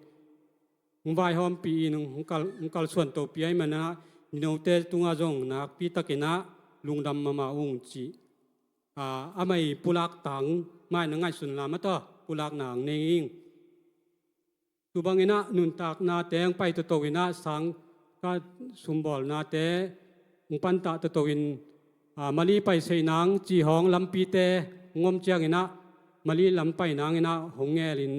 hong vaihawmpih in hong kal, hong kalsuan topih ahih manin ah ninote tungah zong nakpi takin ah lungdam mahmah ung cih, ah, a mai pulak tang mah in ah ngaihsun la maw tawh, pulakna hong nei ing. Tu bangin ah nuntaknate hong pai toto in ah sangkah sumbawlnate hong pantah toto in, ah, Mali pai sei nang cih hong lampite hong om ciangin ah Mali lam pai nang in ah hong ngel in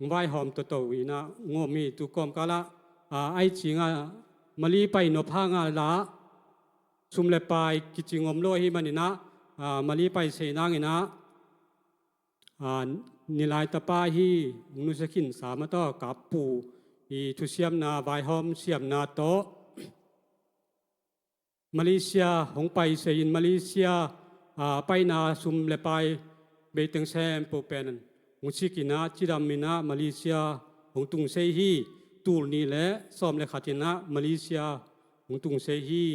hong vaihawm toto in ah hong om hi. Tu kawmkal ah, ah, ai cing ah Mali pai nop hang a la sum le pai kicing om lo ahih manin ah, ah, Mali pai sei nang in ah, ah, nilai tapa hi, hong nusia khinsa maw tawh, Kap Pu i thusiamna, vaihawm siamna tawh Malaysia hong pai sei in Malaysia, ah, paina sum le pai bei teng sempo pen hong sik in ah cidam in ah Malaysia hong tung sei hi. Tul nih le sawm le khat in ah Malaysia hong tung sei hi.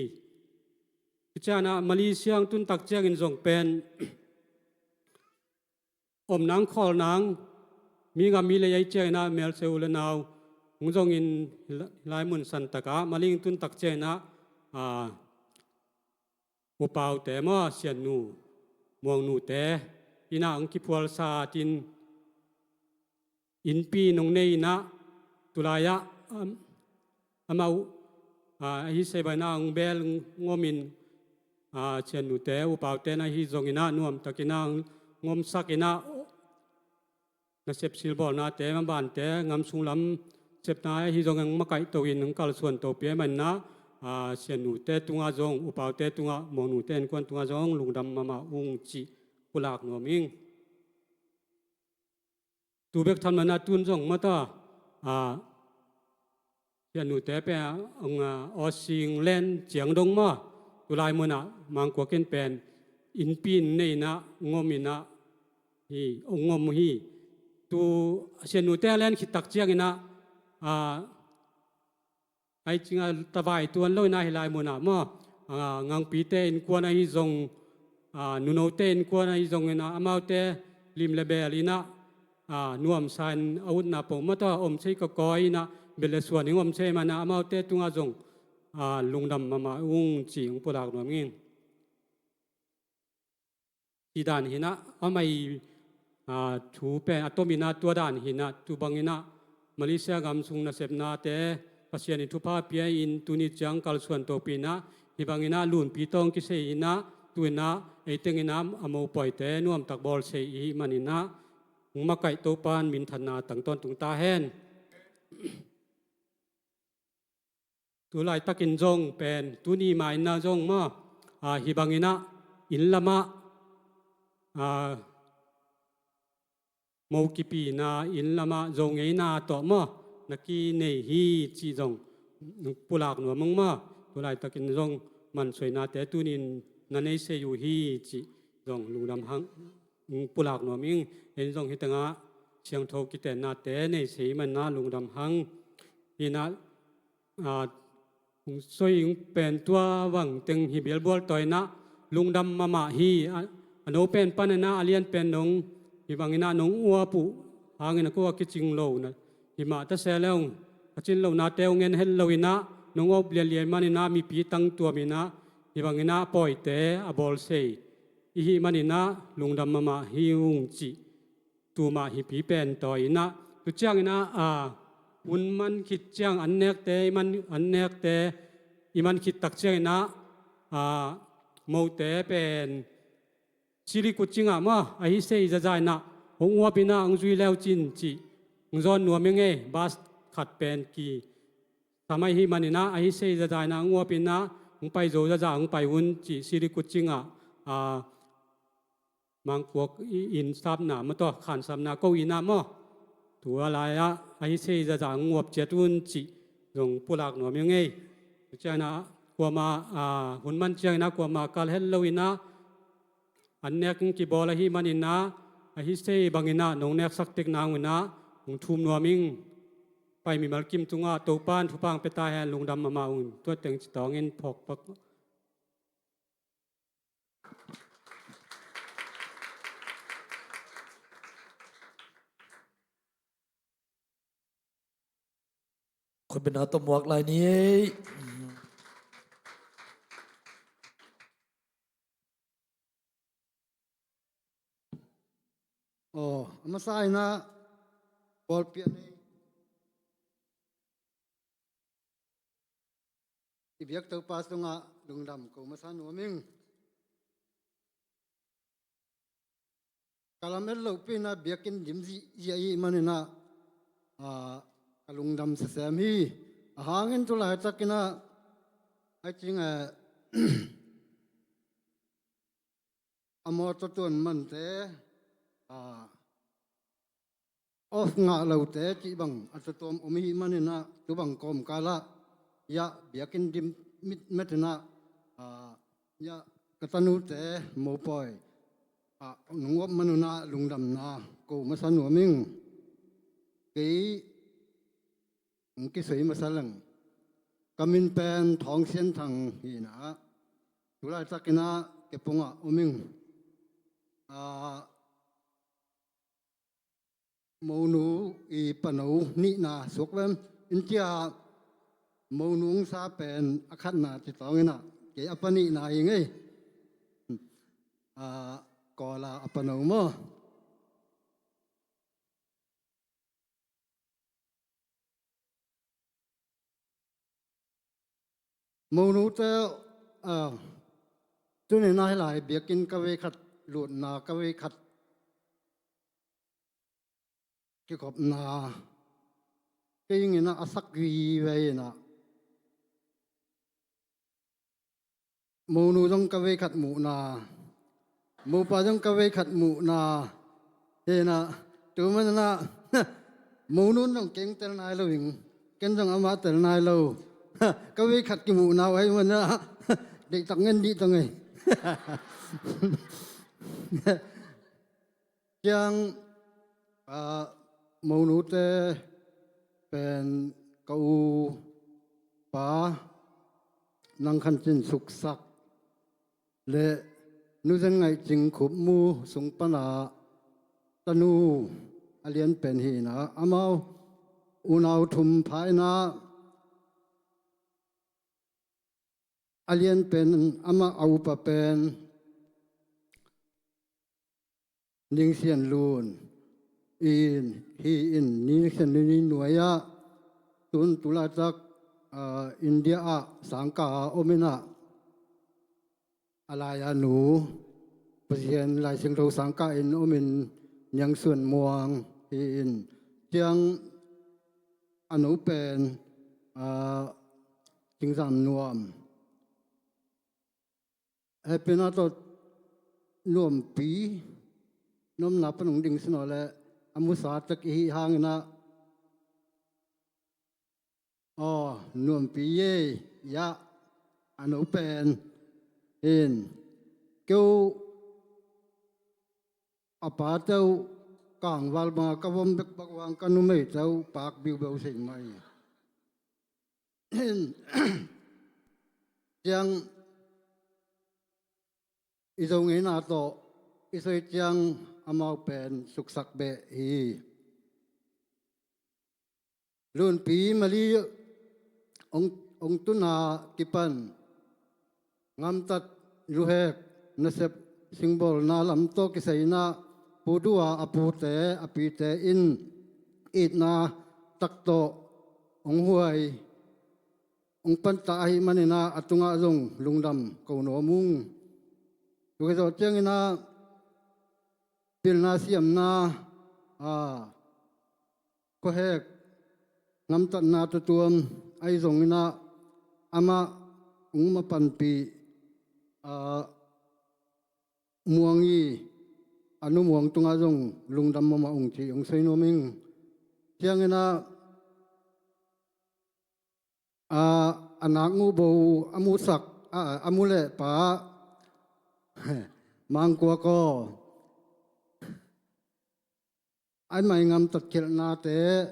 Tua ciangin ah Malaysia hong tun tak ciangin zong pen om nang khawl nang, mi gam mi lei ahi ciangin ah melse u le nau hong zongin hih lai mun santak ah Mali hong tun tak ciangin ah, ah, upaute maw, Sian nu, Muang nute in ah hong kiphualsat in innpi in hong nei in ah tulai ah, um, amau, a, ahi sei bangin ah hong bel ngomin, a, sianute upaute na hi zongin ah nuamtakin ah hong omsakin ah nasep silbawlnate, mabante, gam sung lam sepna ahi zongin hong makaihto in hong kalsuan topi ahih manin ah, a, sianute tungah zong, upaute tungah, monute innkuan tungah zong lungdam mahmah ung cih pulak nuam ing. Tu bek tham lo-in ah tun zong mata, a, sianute pen, a, hong, a, aw sing len ciang dong maw, tulai munah Mangkok in pen innpi inn nei-in ah, hong om in ah, hi, hong om hi. Tu sianute a len khit tak ciangin ah, a, ai cingah tavai tuan lo-in ah hih lai munah maw, a, Ngangpite innkuan ahi zong, a, Nunote innkuan ahi zongin ah amaute lim le bel in ah, a, nuamsa in a utna pong mata om sei kawikawi in ah, bel le suan in om sei manin ah amaute tungah zong, a, lungdam mahmah ung cih hong pulak nuam ing. Cih dan hi-in ah, amah i, a, thu pen a tom in ah tua dan hi-in ah, tu bangin ah Malaysia gam sung nasepnate Pasian in thupha pia in tuni ciang kalsuan topi in ah, hih bangin ah Lunpi tawh hong kisei in ah, tu-in ah ei tengin ah a mopawite nuamtak bawlsei i hih manin ah, hong makaih Topa'n minthanna tang tawntung ta hen. Tu laitakin zong pen, tuni mah in ah zong maw, a, hih bangin ah inn lamah, a, mo kipina, inn lamah zo ngeina tawh maw, na kinei hi cih zong pulak nuam ung maw. Tu laitakin zong mansuainate tuni-in na nei sei uh hi cih zong lungdam hang, pulak nuam ing. En zong hih tengah siangtho kitennate nei sei manin ah lungdam hang. Hi-in ah, a, hong soi hong pen tua bang teng hi bialbual tawi-in ah lungdam mahmah hi. A, a no pen panin ah a lian pen nong, hih bangin ah nong uap uh hangin a ko a kicing lo na, hih mah ta se leng a cin lohnate hong en het lo-in ah nong op lialia manin ah mipi tangtuam in ah hih bangin ah a pawite a bawlsei i hih manin ah lungdam mahmah hi ung cih tu mah hih pi pen tawi in ah, tu ciangin ah, a, hun man khit ciang an nekte, i man, an nekte i man khit tak ciangin ah, a, mote pen Sirikut cingah maw, ahi sei zaza in ah hong uap in ah hong zui le uh cin cih hong zawn nuam ing ei. Bus khat pen kisam ahih manin ah ahi sei zaza in ah hong uap in ah hong pai zo zaza hong pai un cih Sirikut cingah, a, Mangkok i inn sapna maw, tua khansapna ko inn ah maw, tua lai-ah ahi sei zaza hong uap ciat un cih zong pulak nuam ing ei. Tu ciangin ah kuamah, a, hun man ciangin ah kuamah kal het lo-in ah an nek in kibawl ahih manin ah, ahi sei bangin ah nong neksak tek nang un ah hong thum nuam ing. Pai mimal kim tungah Topa'n thupha hong pia ta hen. Lungdam mahmah ung. Tua teng ci tawngin phawk pak. Khutbetna tawh muak lai ni ei. Aw, a masa in ah pawlpi a nei i biak Topa sungah lungdam ko masa nuam ing. Ka lamet lohpi in ah biakinn dim zihziah ahih manin ah, a, ka lungdam sasem hi. A hangin tu laitakin ah, ai cing, eh, a mawtaw tuan mante, a, off ngah lote cih bang a tuamtuam om ahih manin ah, tu bang kawmkal ah, ya, biakinn dim mitmet in ah, a, ya, ka tanute mopawi, a, nong uap man un ah lungdamna ko masa nuam ing. Kei hong kisoi masa leng. Ka min pen Thawng Sian Thang hi in ah, tu laitakin ah Kepong ah om ing. A, monu i pano nihna suak vem. Intia monu hong sa pen a khatna ci tawngin ah, kei a panihna hi ing ei. A, Kawl a a pano maw. Monute, ah, tuni nai lai biakinn ka vei khat lutna, ka vei khat kikhopna, kei ing inah a sak vive inah, monu zong ka vei khat muhna, mopa zong ka vei khat muhna. Hinah tu manah monu zong keng tel nai lo ing, ken zong amah tel nai lo. Ka vei khat kimuhna uh ahi manah deihtak ngen dih tong ei. Ciang, ah, monute pen ka u pa Nang Khan Cin Suksak le Nu Zen Ngaih Cing Khup Mu sung pana tanu a lian pen hi inah, amau unau thum pha inah a lian pen amah a upa pen Ning Sian Lun in, hi in, Ning Sian Lun in nuai ah tun tulaitak, ah, India ah sangka a om inah, a lai a nu Pasian Lai Siangtho sangka in om in, Niang Suan Muang hi in, ciang a nu pen, ah, Cing Zam Nuam. Hehpihna tawh Nuampi, nuamna pan hong ding sin aw le, a musa tek i hih hang inah, aw, Nuampi ye, ya, a nu pen in, keu a pate uh kangval banga ka vom bek bak uh hang ka numeite uh pak biubeu sei mai. Ciang i Zo ngeina tawh i soi ciang amau pen suksak beh hi. Lunpi Mali hong, hong tuna kipan ngamtat, luhek, nasep, singbawlna lam tawh kisai inah, Pu Du a pute a pite in itna tak tawh hong huai, hong panta ahih maninah a tungah zong lungdam ko nuam ung. Tua zawh cianginah pilna siamna, a, khuahek ngamtatna tutuam ahi zonginah amah hong mapanpih, a, Muang i, a nu Muang tungah zong lungdam mahmah ung ci hong soi nuam ing. Cianginah, a, a nak nguh bo a musak, a, a mu leh pa Mangkuak aw. Ai mai ngamtat khialhnate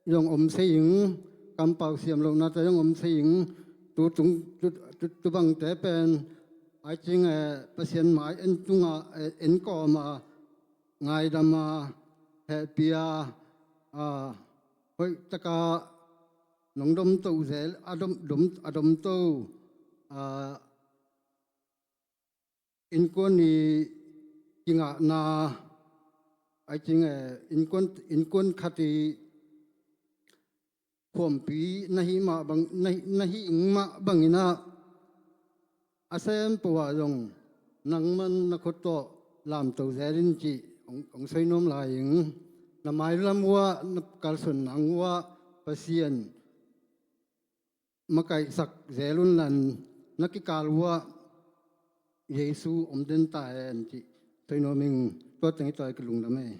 zong om sei ing, kampau siam lohnate zong om sei ing, tu tung, tu, tu, tu bangte pen ai cing, eh, Pasian mai en tungah, eh, en kawma, ngaidama, hehpia, a, hoihtaka nong domto zel, a dom, dom, a domto, a, innkuan i kingahna, ai cing, eh, innkuan, innkuan khat i khuampi na hih mah bang, na, na hih ing mah banginah a sem poh ah zong nangman na khut tawh lamto zel in cih hong, hong soi nuam lai ing. Na mailam uh ah, na kalsuan nang uh ah Pasian makaihsak zel un lan, na kikal uh ah Jesu om den ta hen cih soi nuam ing. Tua teng hi, tua hi ka lungdam hi.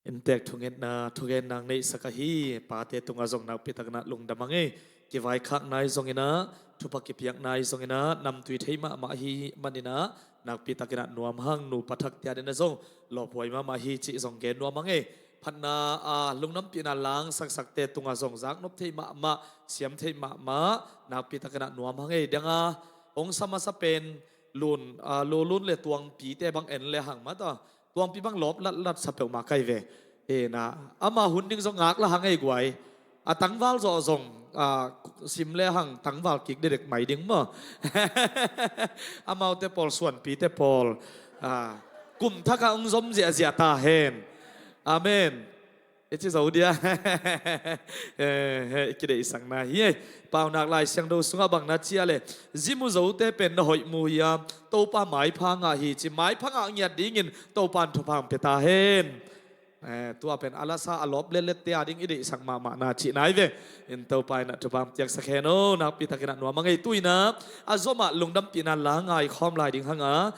Inntek thungetna, thugen nang neihsak ahi pate tungah zong nakpi takin ah lungdam hang ei. Kivaikhakna ahi zonginah, thupha kipiakna ahi zonginah, namtui thei mahmah ahi maninah nakpi takin ah nuam hang. Nupa thakte adingin ah zong lawphuai mahmah hi cih zong gen nuam hang ei. Phatna, a, lungdampihna langsaksakte tungah zong zaknop thei mahmah, siam thei mahmah, nakpi takin ah nuam hang ei. Dang a hong sa masa pen Lun, a, Lulun le Tuangpite bang en le hang mata, Tuangpi bang lawp latlat sa peuhmah kai ve. Hi na, ama hun ding zong ngak la hang ei guai. A tangval zawh zong, a, sim le hang tangval kik dedek mai ding maw. Amaute pawl, Suanpite pawl, a, kum thakah hong zom ziahziah ta hen. Amen. I ci zo dia. Eh, eh, i kideihsakna hi ei. Paunak Lai Siangtho sungah bang na ci a leh, zi mu zote pen na hoih mu hiam, Topa maipha ngah hi ci, maipha ngah ngiat dingin Topa in thupha hong pia ta hen. Eh, tua pen a lasa a lawp letlet te a ding i deihsak mahmahna cihna hi ve. In Topa in ah thupha hong piaksak hen aw. Nakpi takin ah nuam a ngei, tu-in ah a zom ah lungdampihna la ngai khawm lai ding hang a,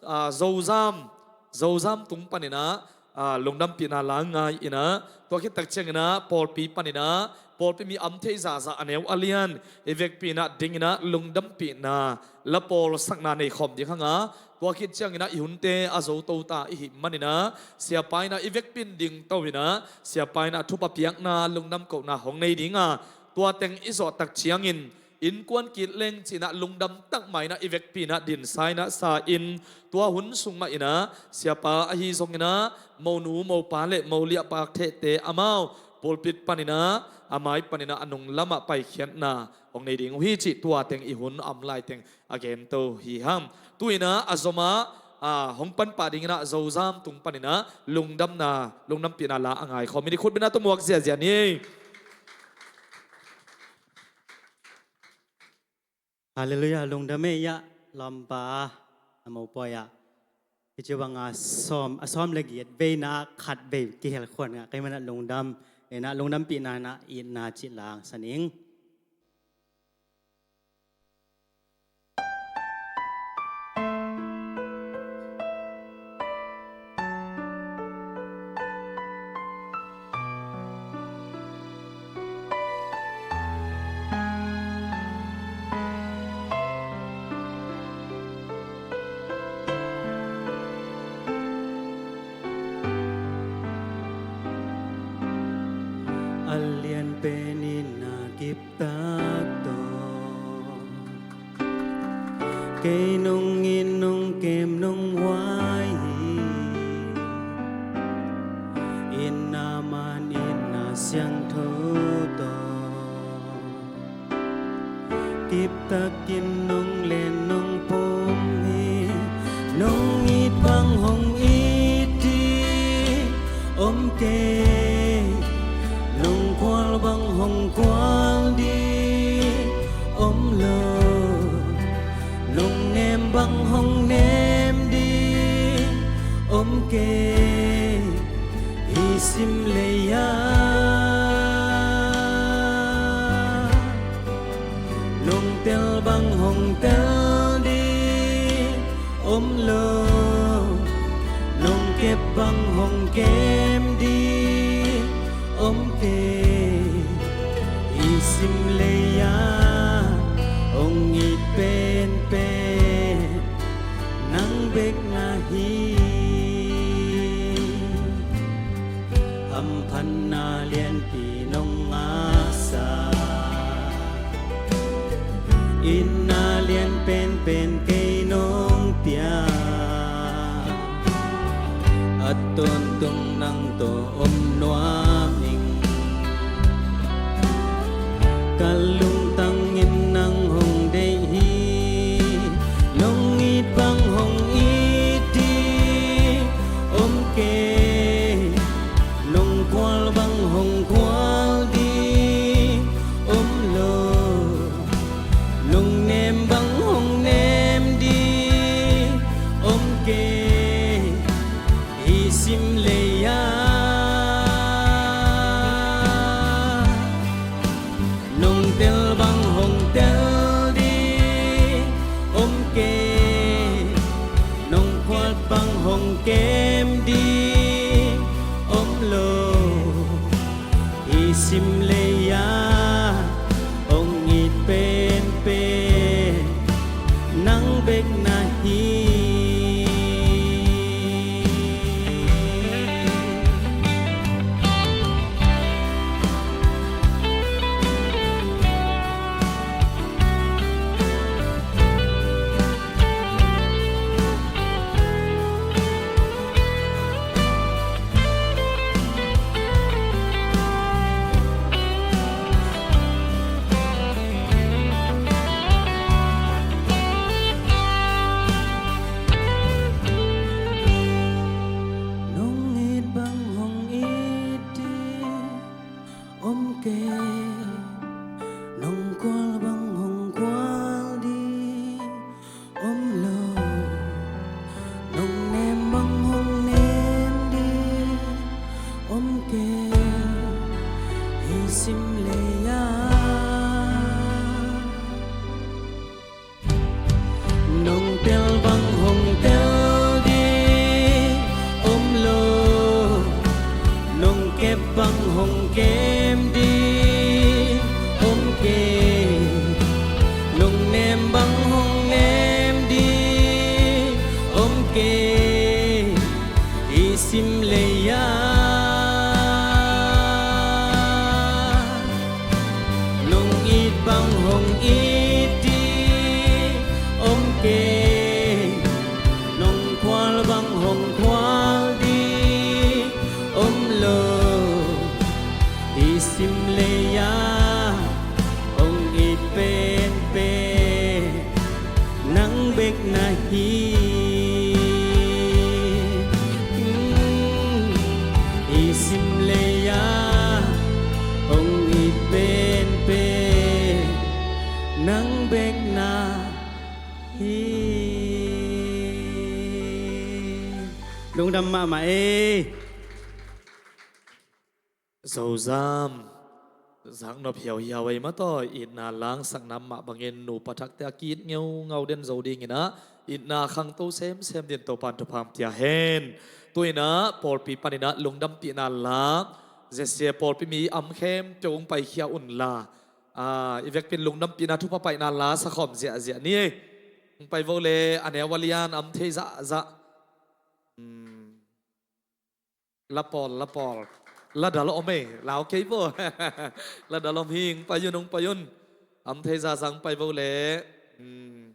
ah, Zozam, Zozam tung panin ah, ah, lungdampihna la ngai in ah, tua khit tak ciangin ah pawlpi panin ah, pawlpi mi am thei zahzah a neu a lian i vekpi in ah dingin ah lungdampihna la pawlsakna nei khawm ding hang a, tua khit ciangin ah i hunte a zo to ta i hih manin ah, Siapa in ah i vekpi in ding to in ah, Siapa in ah thupha piakna, lungdam kohna hong nei ding a, tua teng i zawh tak ciangin, innkuan kit leng ci-in ah lungdam tak mah in ah i vekpi in ah dinsa in ah sa in, tua hun sung mah in ah Siapa ahi zongin ah monu mopa le moliahpa thehte amau pulpit panin ah, a mai panin ah a nung lamah paikhiatna hong nei ding uh hi cih tua teng i hun a om lai teng a gen to hi hang. Tu-in ah a zom ah, ah, hong pan pah dingin ah Zozam tung panin ah lungdamna, lungdampihna la a ngai khawm in i khutbetna tawh muak ziahziah ni. Halleluiah, lungdam ei ah, lawmpa, a mopawi ah. Hi ci bang a sawm, a sawm le giat veina ah khat vei kihel khuan ngah ka hih manin ah lungdam, in ah lungdampihna in ah itna cih la hong sa ning. A lianpen in ah kiptak tawh kei nong it nong kem nong huai hi. Itna man, itna siangtho tawh kiptakin nong len nong pom hi. Nong it bang hong it ding om kei, nong khual bang hong khual ding om lo, nong nem bang hong nem ding om kei, hih sim lei-ah. Nong tel bang hong tel ding om lo, nong kep bang hong kem ding om kei, hih sim lei-ah hong it penpen nang bek na hi. Hamphatna lianpi nong ngahsak, itna lian penpen kei nong piak, a tawntung nang tawh om nuam ing. Ka lungtangin nang hong deih hi. Nong it bang hong it ding om kei, nong khual bang hong khual ding om lo, nong nem bang hong nem ding om kei, hih sim lei-ah. Nong tel bang hong tel ding om kei, nong khual bang hong kem ding om lo, hih sim lei-ah hong it penpen nang bek na hi. kei, nong khual bang hong khual ding om lo, nong nem bang hong nem ding om kei, hih sim lei-ah. Nong tel bang hong tel ding om lo, nong kep bang hong kem ding om kei, nong nem bang hong nem ding om kei, hih sim lei-ah. Nong it bang hong it ding om kei, nong khual bang hong khual ding om lo, hih sim lei-ah hong it penpen nang bek na hi. Hih sim lei-ah hong it penpen nang bek na hi. Lungdam mahmah ei. Zozam, zaknop hiauhiau ei mah tawh, itna langsakna mah bangin nupa thakte a ki-it ngeungau den zo dingin ah, itna khangto semsem dingin Topa'n thupha pia hen. Tu-in ah pawlpi panin ah lungdampihna la, Z C A pawlpi mi am khempeuh hong paikhia unla, ah, i vekpi-in lungdampihna thupha paina la sakhawm ziahziah ni ei. Hong pai vo le, a neu a lian am thei zahzah. Hmm. La pawl, la pawl. La dal om ei, lau kei vo. La dal om hi, hong pai un, hong pai un. Am thei zahzah, hong pai vo le. Hmm.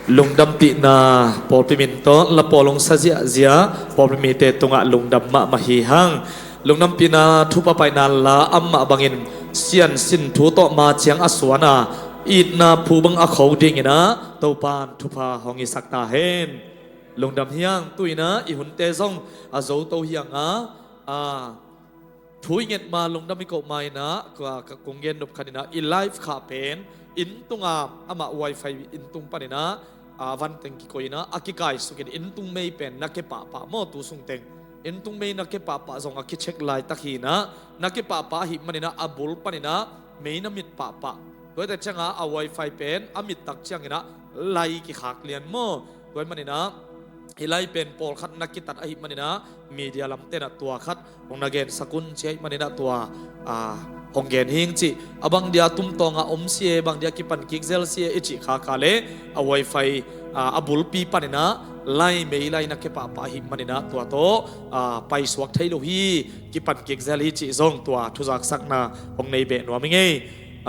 Lungdampihna pawlpi min tawh la pawl hong sa ziahziah pawlpi mite tungah lungdam mahmah hi hang. Lungdampihna thupha paina la amah bangin siansin thu tawh ma ciang a suan a, itna phu bang a kho dinginah Topan thupha hong hisak ta hen. Lungdam hi hang. Tu-inah i hunte zong a zoto hi hang a, a thu i nget ma, lungdam i koh ma inah, ka, ka kong gen nop khat inah, i live khah pen inn tunga, amah wifi inn tung paninah, a, vanteng kikoih inah a kikaisukin inn tung mei pen na ke pahpah maw, tu sungteng inn tung mei na ke pahpah zong a kicheck laitak hi inah, na ke pahpah ahih maninah a bul paninah mei na mit pahpah. Tuate ciangah a wifi pen a mit tak cianginah lai kikhak lian maw. Tua ahih maninah i lai pen pawlkhat na kitat ahih maninah media lamtenah tua khat hong na gensak un ci ahih maninah tua, a, hong gen hing cih. A bang dia tumtawngah om si e, bang dia kipan kik zel si e i cih khakha le a wifi, a, a bulpi paninah lai, mei lai na ke pahpah ahih maninah tua tawh, a, paisuak thei lo hi, kipan kik zel hi cih zong tua thuzaksakna hong nei beh nuam i ngei.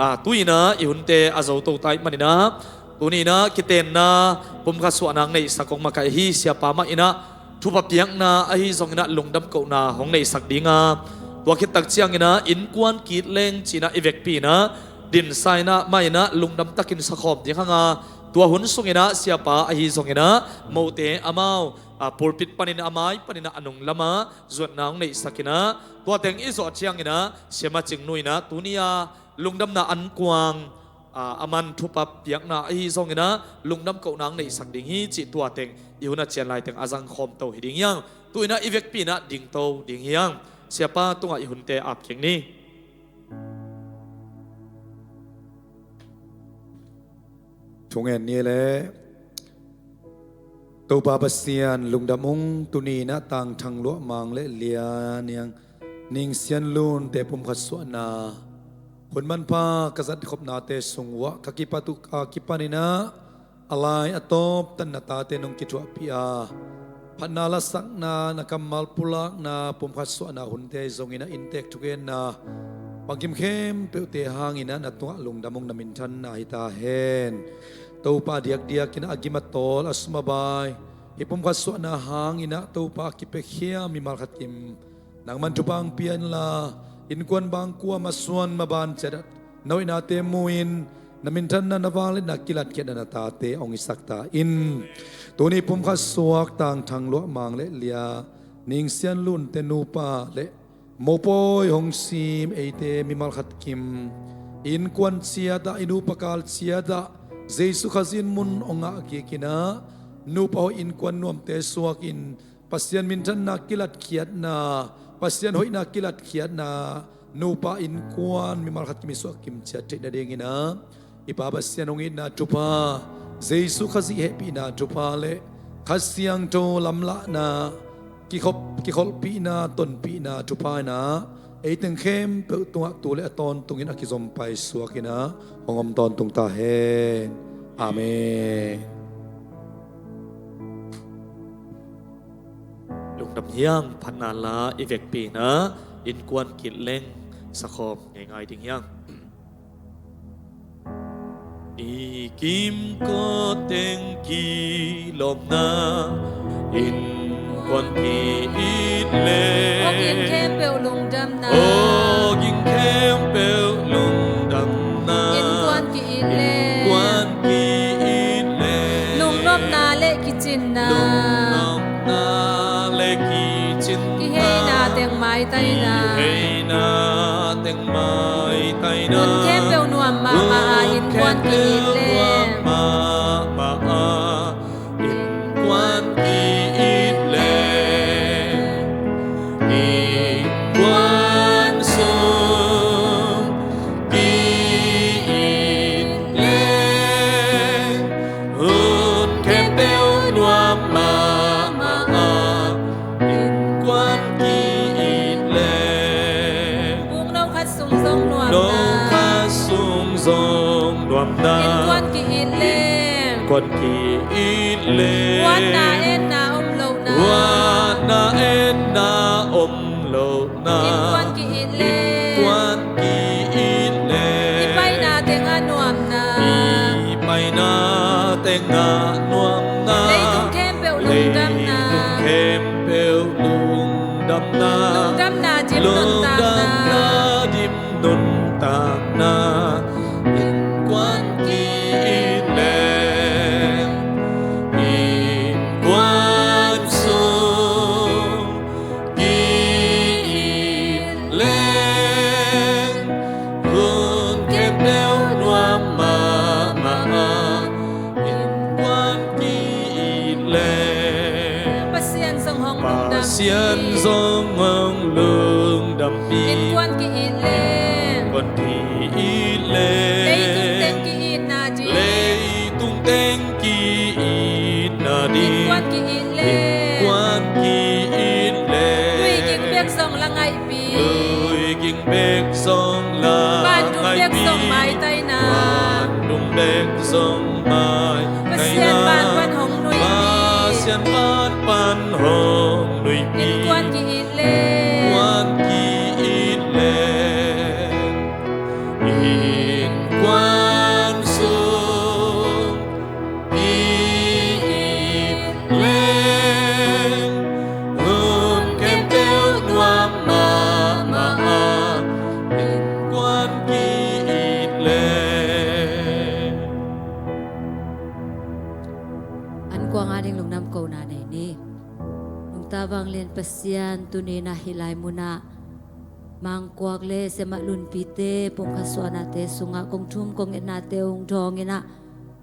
A, tu-inah i hunte a zoto ta ahih maninah, tuni inah kitenna pumkhat suahna hong neihsak hong makaih hi. Siapa mah inah thupha piakna ahi zonginah lungdam kohna hong neihsak dinga, tua khit tak cianginah innkuan ki-it leng cinah i vekpi inah dinsa inah mah inah lungdam takin sakhawm ding hanga, tua hun sunginah siapa ahi zonginah mote amau, a, pulpit panin a mai paninah a nunglama zuatna hong neihsak inah, tua teng i zawh cianginah siama Cingnu inah tuni-a lungdamna ankuang, a, a man thupha piakna ahi zonginah lungdam kohna hong neihsak ding hi cih tua teng i hun a cian lai teng a zangkhawm to hi ding hi hang. Tu-inah i vekpi inah dingto ding hi hang. Siapa tungah i hunte ap kik ni. Thungen ni le. Topa Pasian lungdam ung. Tuni inah Tang Thang Luah Mang le Lia Niang Ning Sian Lunte pumkhat suahna hun manpha ka zatkhopnate sung uah ka kipat uh a kipan inah a lai a tawp tan na tate nong kithuahpih a, phatna lasakna, na kammal pulakna pumkhat suahna hunte zonginah inntek thugenna bangkim khempeuhte hanginah na tungah lungdam ung, na minthanna hi ta hen. Topa, diakdiakinah a gim a tawl, a sum a bai, hih pumkhat suahna hanginah Topa, a kipiakhia mimal khat kim nangman thupha hong pia inla, innkuan bang kuamah suan maban ciatah na hoihnate mu-in na minthanna, na vangliatna kilatkhiatna na tate hong hisak ta in. Tuni pumkhat suak Tang Thang Luah Mang le Lia Ning Sian Lunte nupa le mopawi hong sim eite mimal khat kim i innkuan ciatah, i nupa kal ciatah Jesu Khazih in mun hong ngah kikinah nupa hoih, innkuan nuamte suakin Pasian minthanna kilatkhiatna, Pasian hoihna kilatkhiatna nupa innkuan mimal khat kim i suah kim ciat theih nadinginah i Pa Pasian hong itna thupha, Jesu Khazih hehpihna thupha le Kha Siangtho lamlahna kikhop, kikholhpihna, tonpihna thupha inah eiteng khempeuh tungah tu le a tawntungin a kizom paisuak inah hong om tawntung ta hen. Amen. Lungdam hi hang. Phatna la i vekpi inah innkuan ki-it leng sakhawm ngeingai ding hi hang. I kimkot teng kilawmna, innkuan ki-it le. Aw ging khempeuh lungdamna. Aw ging khempeuh lungdamna. Innkuan ki-it le. Innkuan ki-it le. Lungnopna le kicinna. Lungnopna le kicinna. Kiheina teng maitaina. Kiheina teng maitaina. Hun khempeuh nuam mahmah a innkuan ki-it le. Hun khempeuh nuam mahmah a innkuan ki-it le. Innkuan sung ki-it le. Hun khempeuh nuam mahmah a innkuan ki-it le. Buk no khat sung zong nuamna. No khat sung zong nuamna. Innkuan ki-it le. Innkuan ki-it le. Huatna etna om lohna. Huatna etna om lohna. Innkuan ki-it le. Innkuan ki-it le. I paina tengah nuamna. I paina tengah nuamna, leitung khempeuh lungdamna, leitung khempeuh lungdamna, lungdamna dim nuntakna, lungdamna dim nuntakna, innkuan ki-it leng, innkuan sung ki-it leng, hun khempeuh nuam mahmah a, innkuan ki-it leng. Pasian zong hong lungdampi. Pasian zong hong lungdampi. Innkuan ki-it leng. Innkuan ki-it leng. Leitung teng ki-itna ding. Leitung teng ki-itna ding. Innkuan ki-it leng. Innkuan ki-it leng. Lui ging bek zong la ngaihpi. Lui ging bek zong la ngaihpi. Van dum bek zong maitaina. Van dum bek zong maitaina. Pasian van pan hong nuihpi. Pasian van pan hong nuihpi. Innkuan ki-it leng. Innkuan ki-it leng. Innkuan sung ki-it leng, hun khempeuh nuam mahmah a, innkuan ki-it leng. Ankuang ading lungdam kohna nei ni. Nungta vanglian Pasian, tuni-in ah hih lai munah Mangkuak le Siamah Lunpite pumkhat suahnate sungah kong thum kong etnate hong dawng in ah,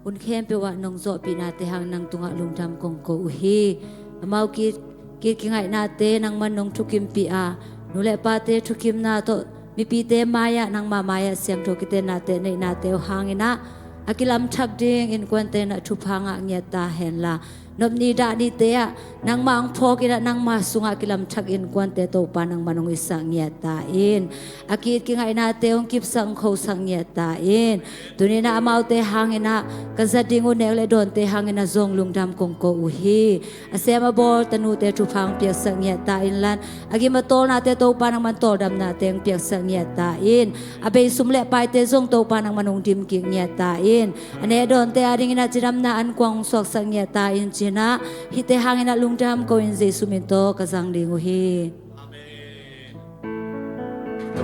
hun khempeuh ah nong zawhpihnate hang nang tungah lungdam kong ko uh hi. Amau ki-it, ki-it kingaihnate nangman nong thukimpih a, nu le pate thukhimna tawh mipite mai-ah, nangma mai-ah siangtho kitennate neihnate uh hangin ah, a kilamthak ding innkuante in ah thupha ngah ngiat ta henla, nop ni dah nite ah nangmah hong phawk in ah, nangma sungah kilamthak innkuante Topa nangman hong itsak ngiat ta in. A ki-it kingaihnate hong kipsak hong khosak ngiat ta in. Tuni-in ah amaute hangin ah ka za ding uh nek le dawnte hangin ah zong lungdam kong ko uh hi. A sem a bawl tanute thupha hong piaksak ngiat ta inla, a gim a tawlnate Topa nangman tawldamnate hong piaksak ngiat ta in. A bei sum le paite zong Topa nangman hong dimkik ngiat ta in. A neh dawnte adingin ah cidamna ankuang hong suaksak ngiat ta in, ci-in ah hihte hangin ah lungdam ko-in Jesu min tawh ka zang ding uh hi. Amen.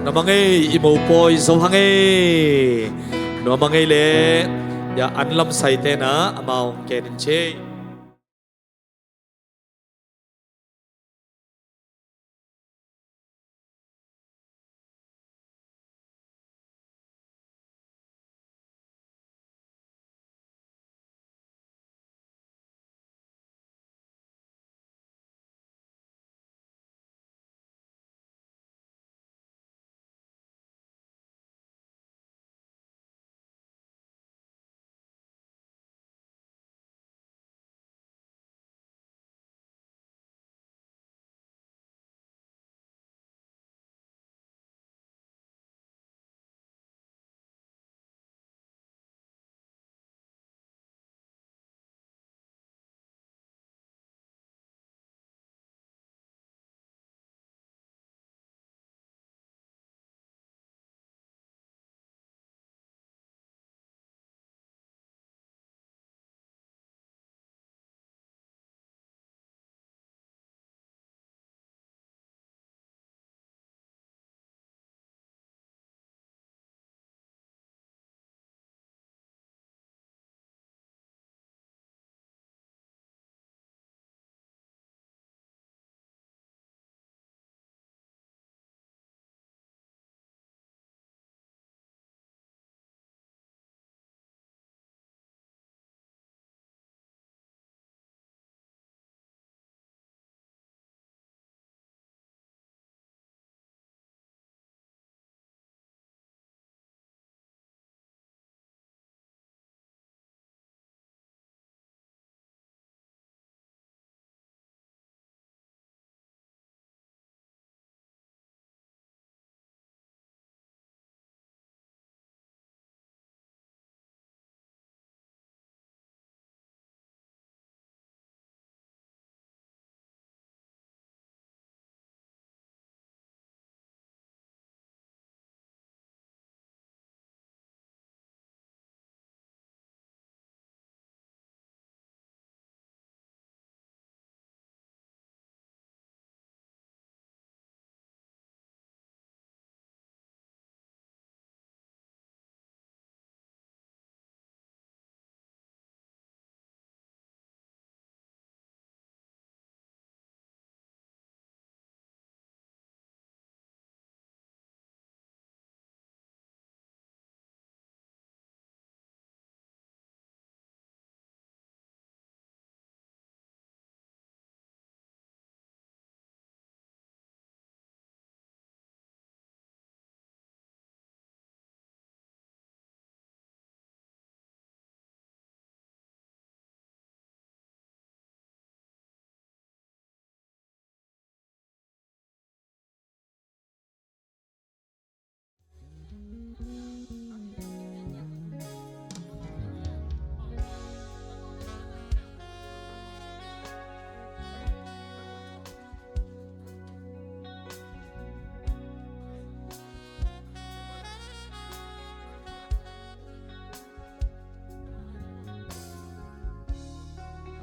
Nuam ing ei, i mopawi zo hang ei. Nuam ing ei leh, ya, an lamsaite in ah amau hong ken in ci ei.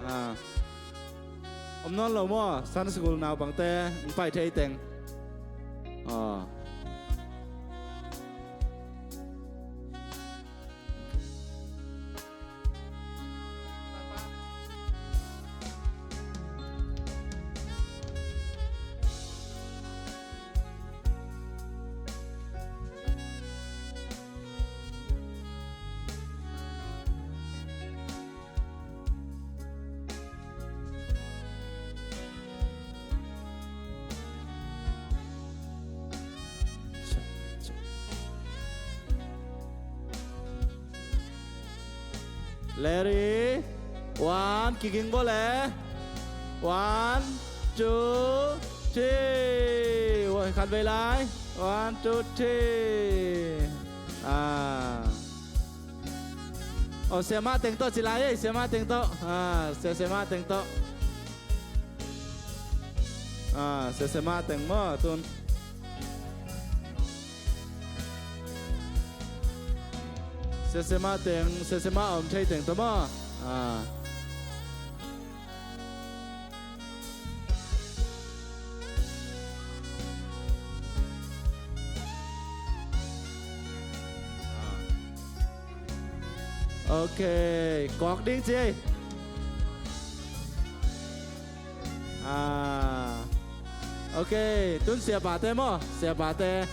Ah. Om nawn lo maw, Sunday school naupangte, hong pai thei teng. Ah. Larry, one, kiging vua le. One, two, three. Ua, khat vei lai. One, two, three. Ah. Oh, siamah teng tawh ci lai ei, siamah teng tawh. Ah, sia, siamah teng tawh. Ah, sia, siamah teng maw, tun. Sia, siamah teng, sia, siamah om thei teng tawh maw. Ah. Ok, kawk ding ci ei. Ah. Ok, tun siapate maw, siapate,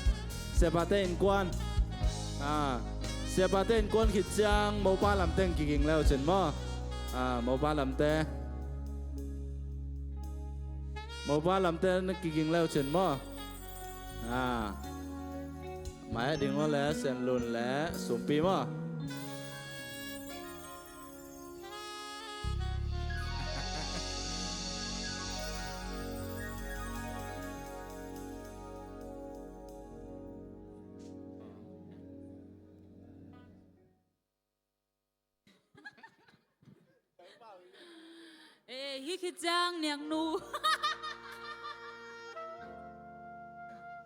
siapate innkuan. Ah. Siapate innkuan khit ciang mopa lamte kiging le uh cin maw. Ah, mopa lamte. Mopa lamte na kiging le uh cin maw. Ah. Mai ding maw le, Sian Lun le Sumpi maw. Eh, hih khit ciang niangnu.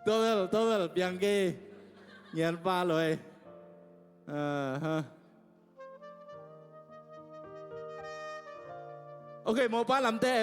Tua bel, tua bel, piang kei. Ngian pa loi. Aha. Ok, mopa lamte.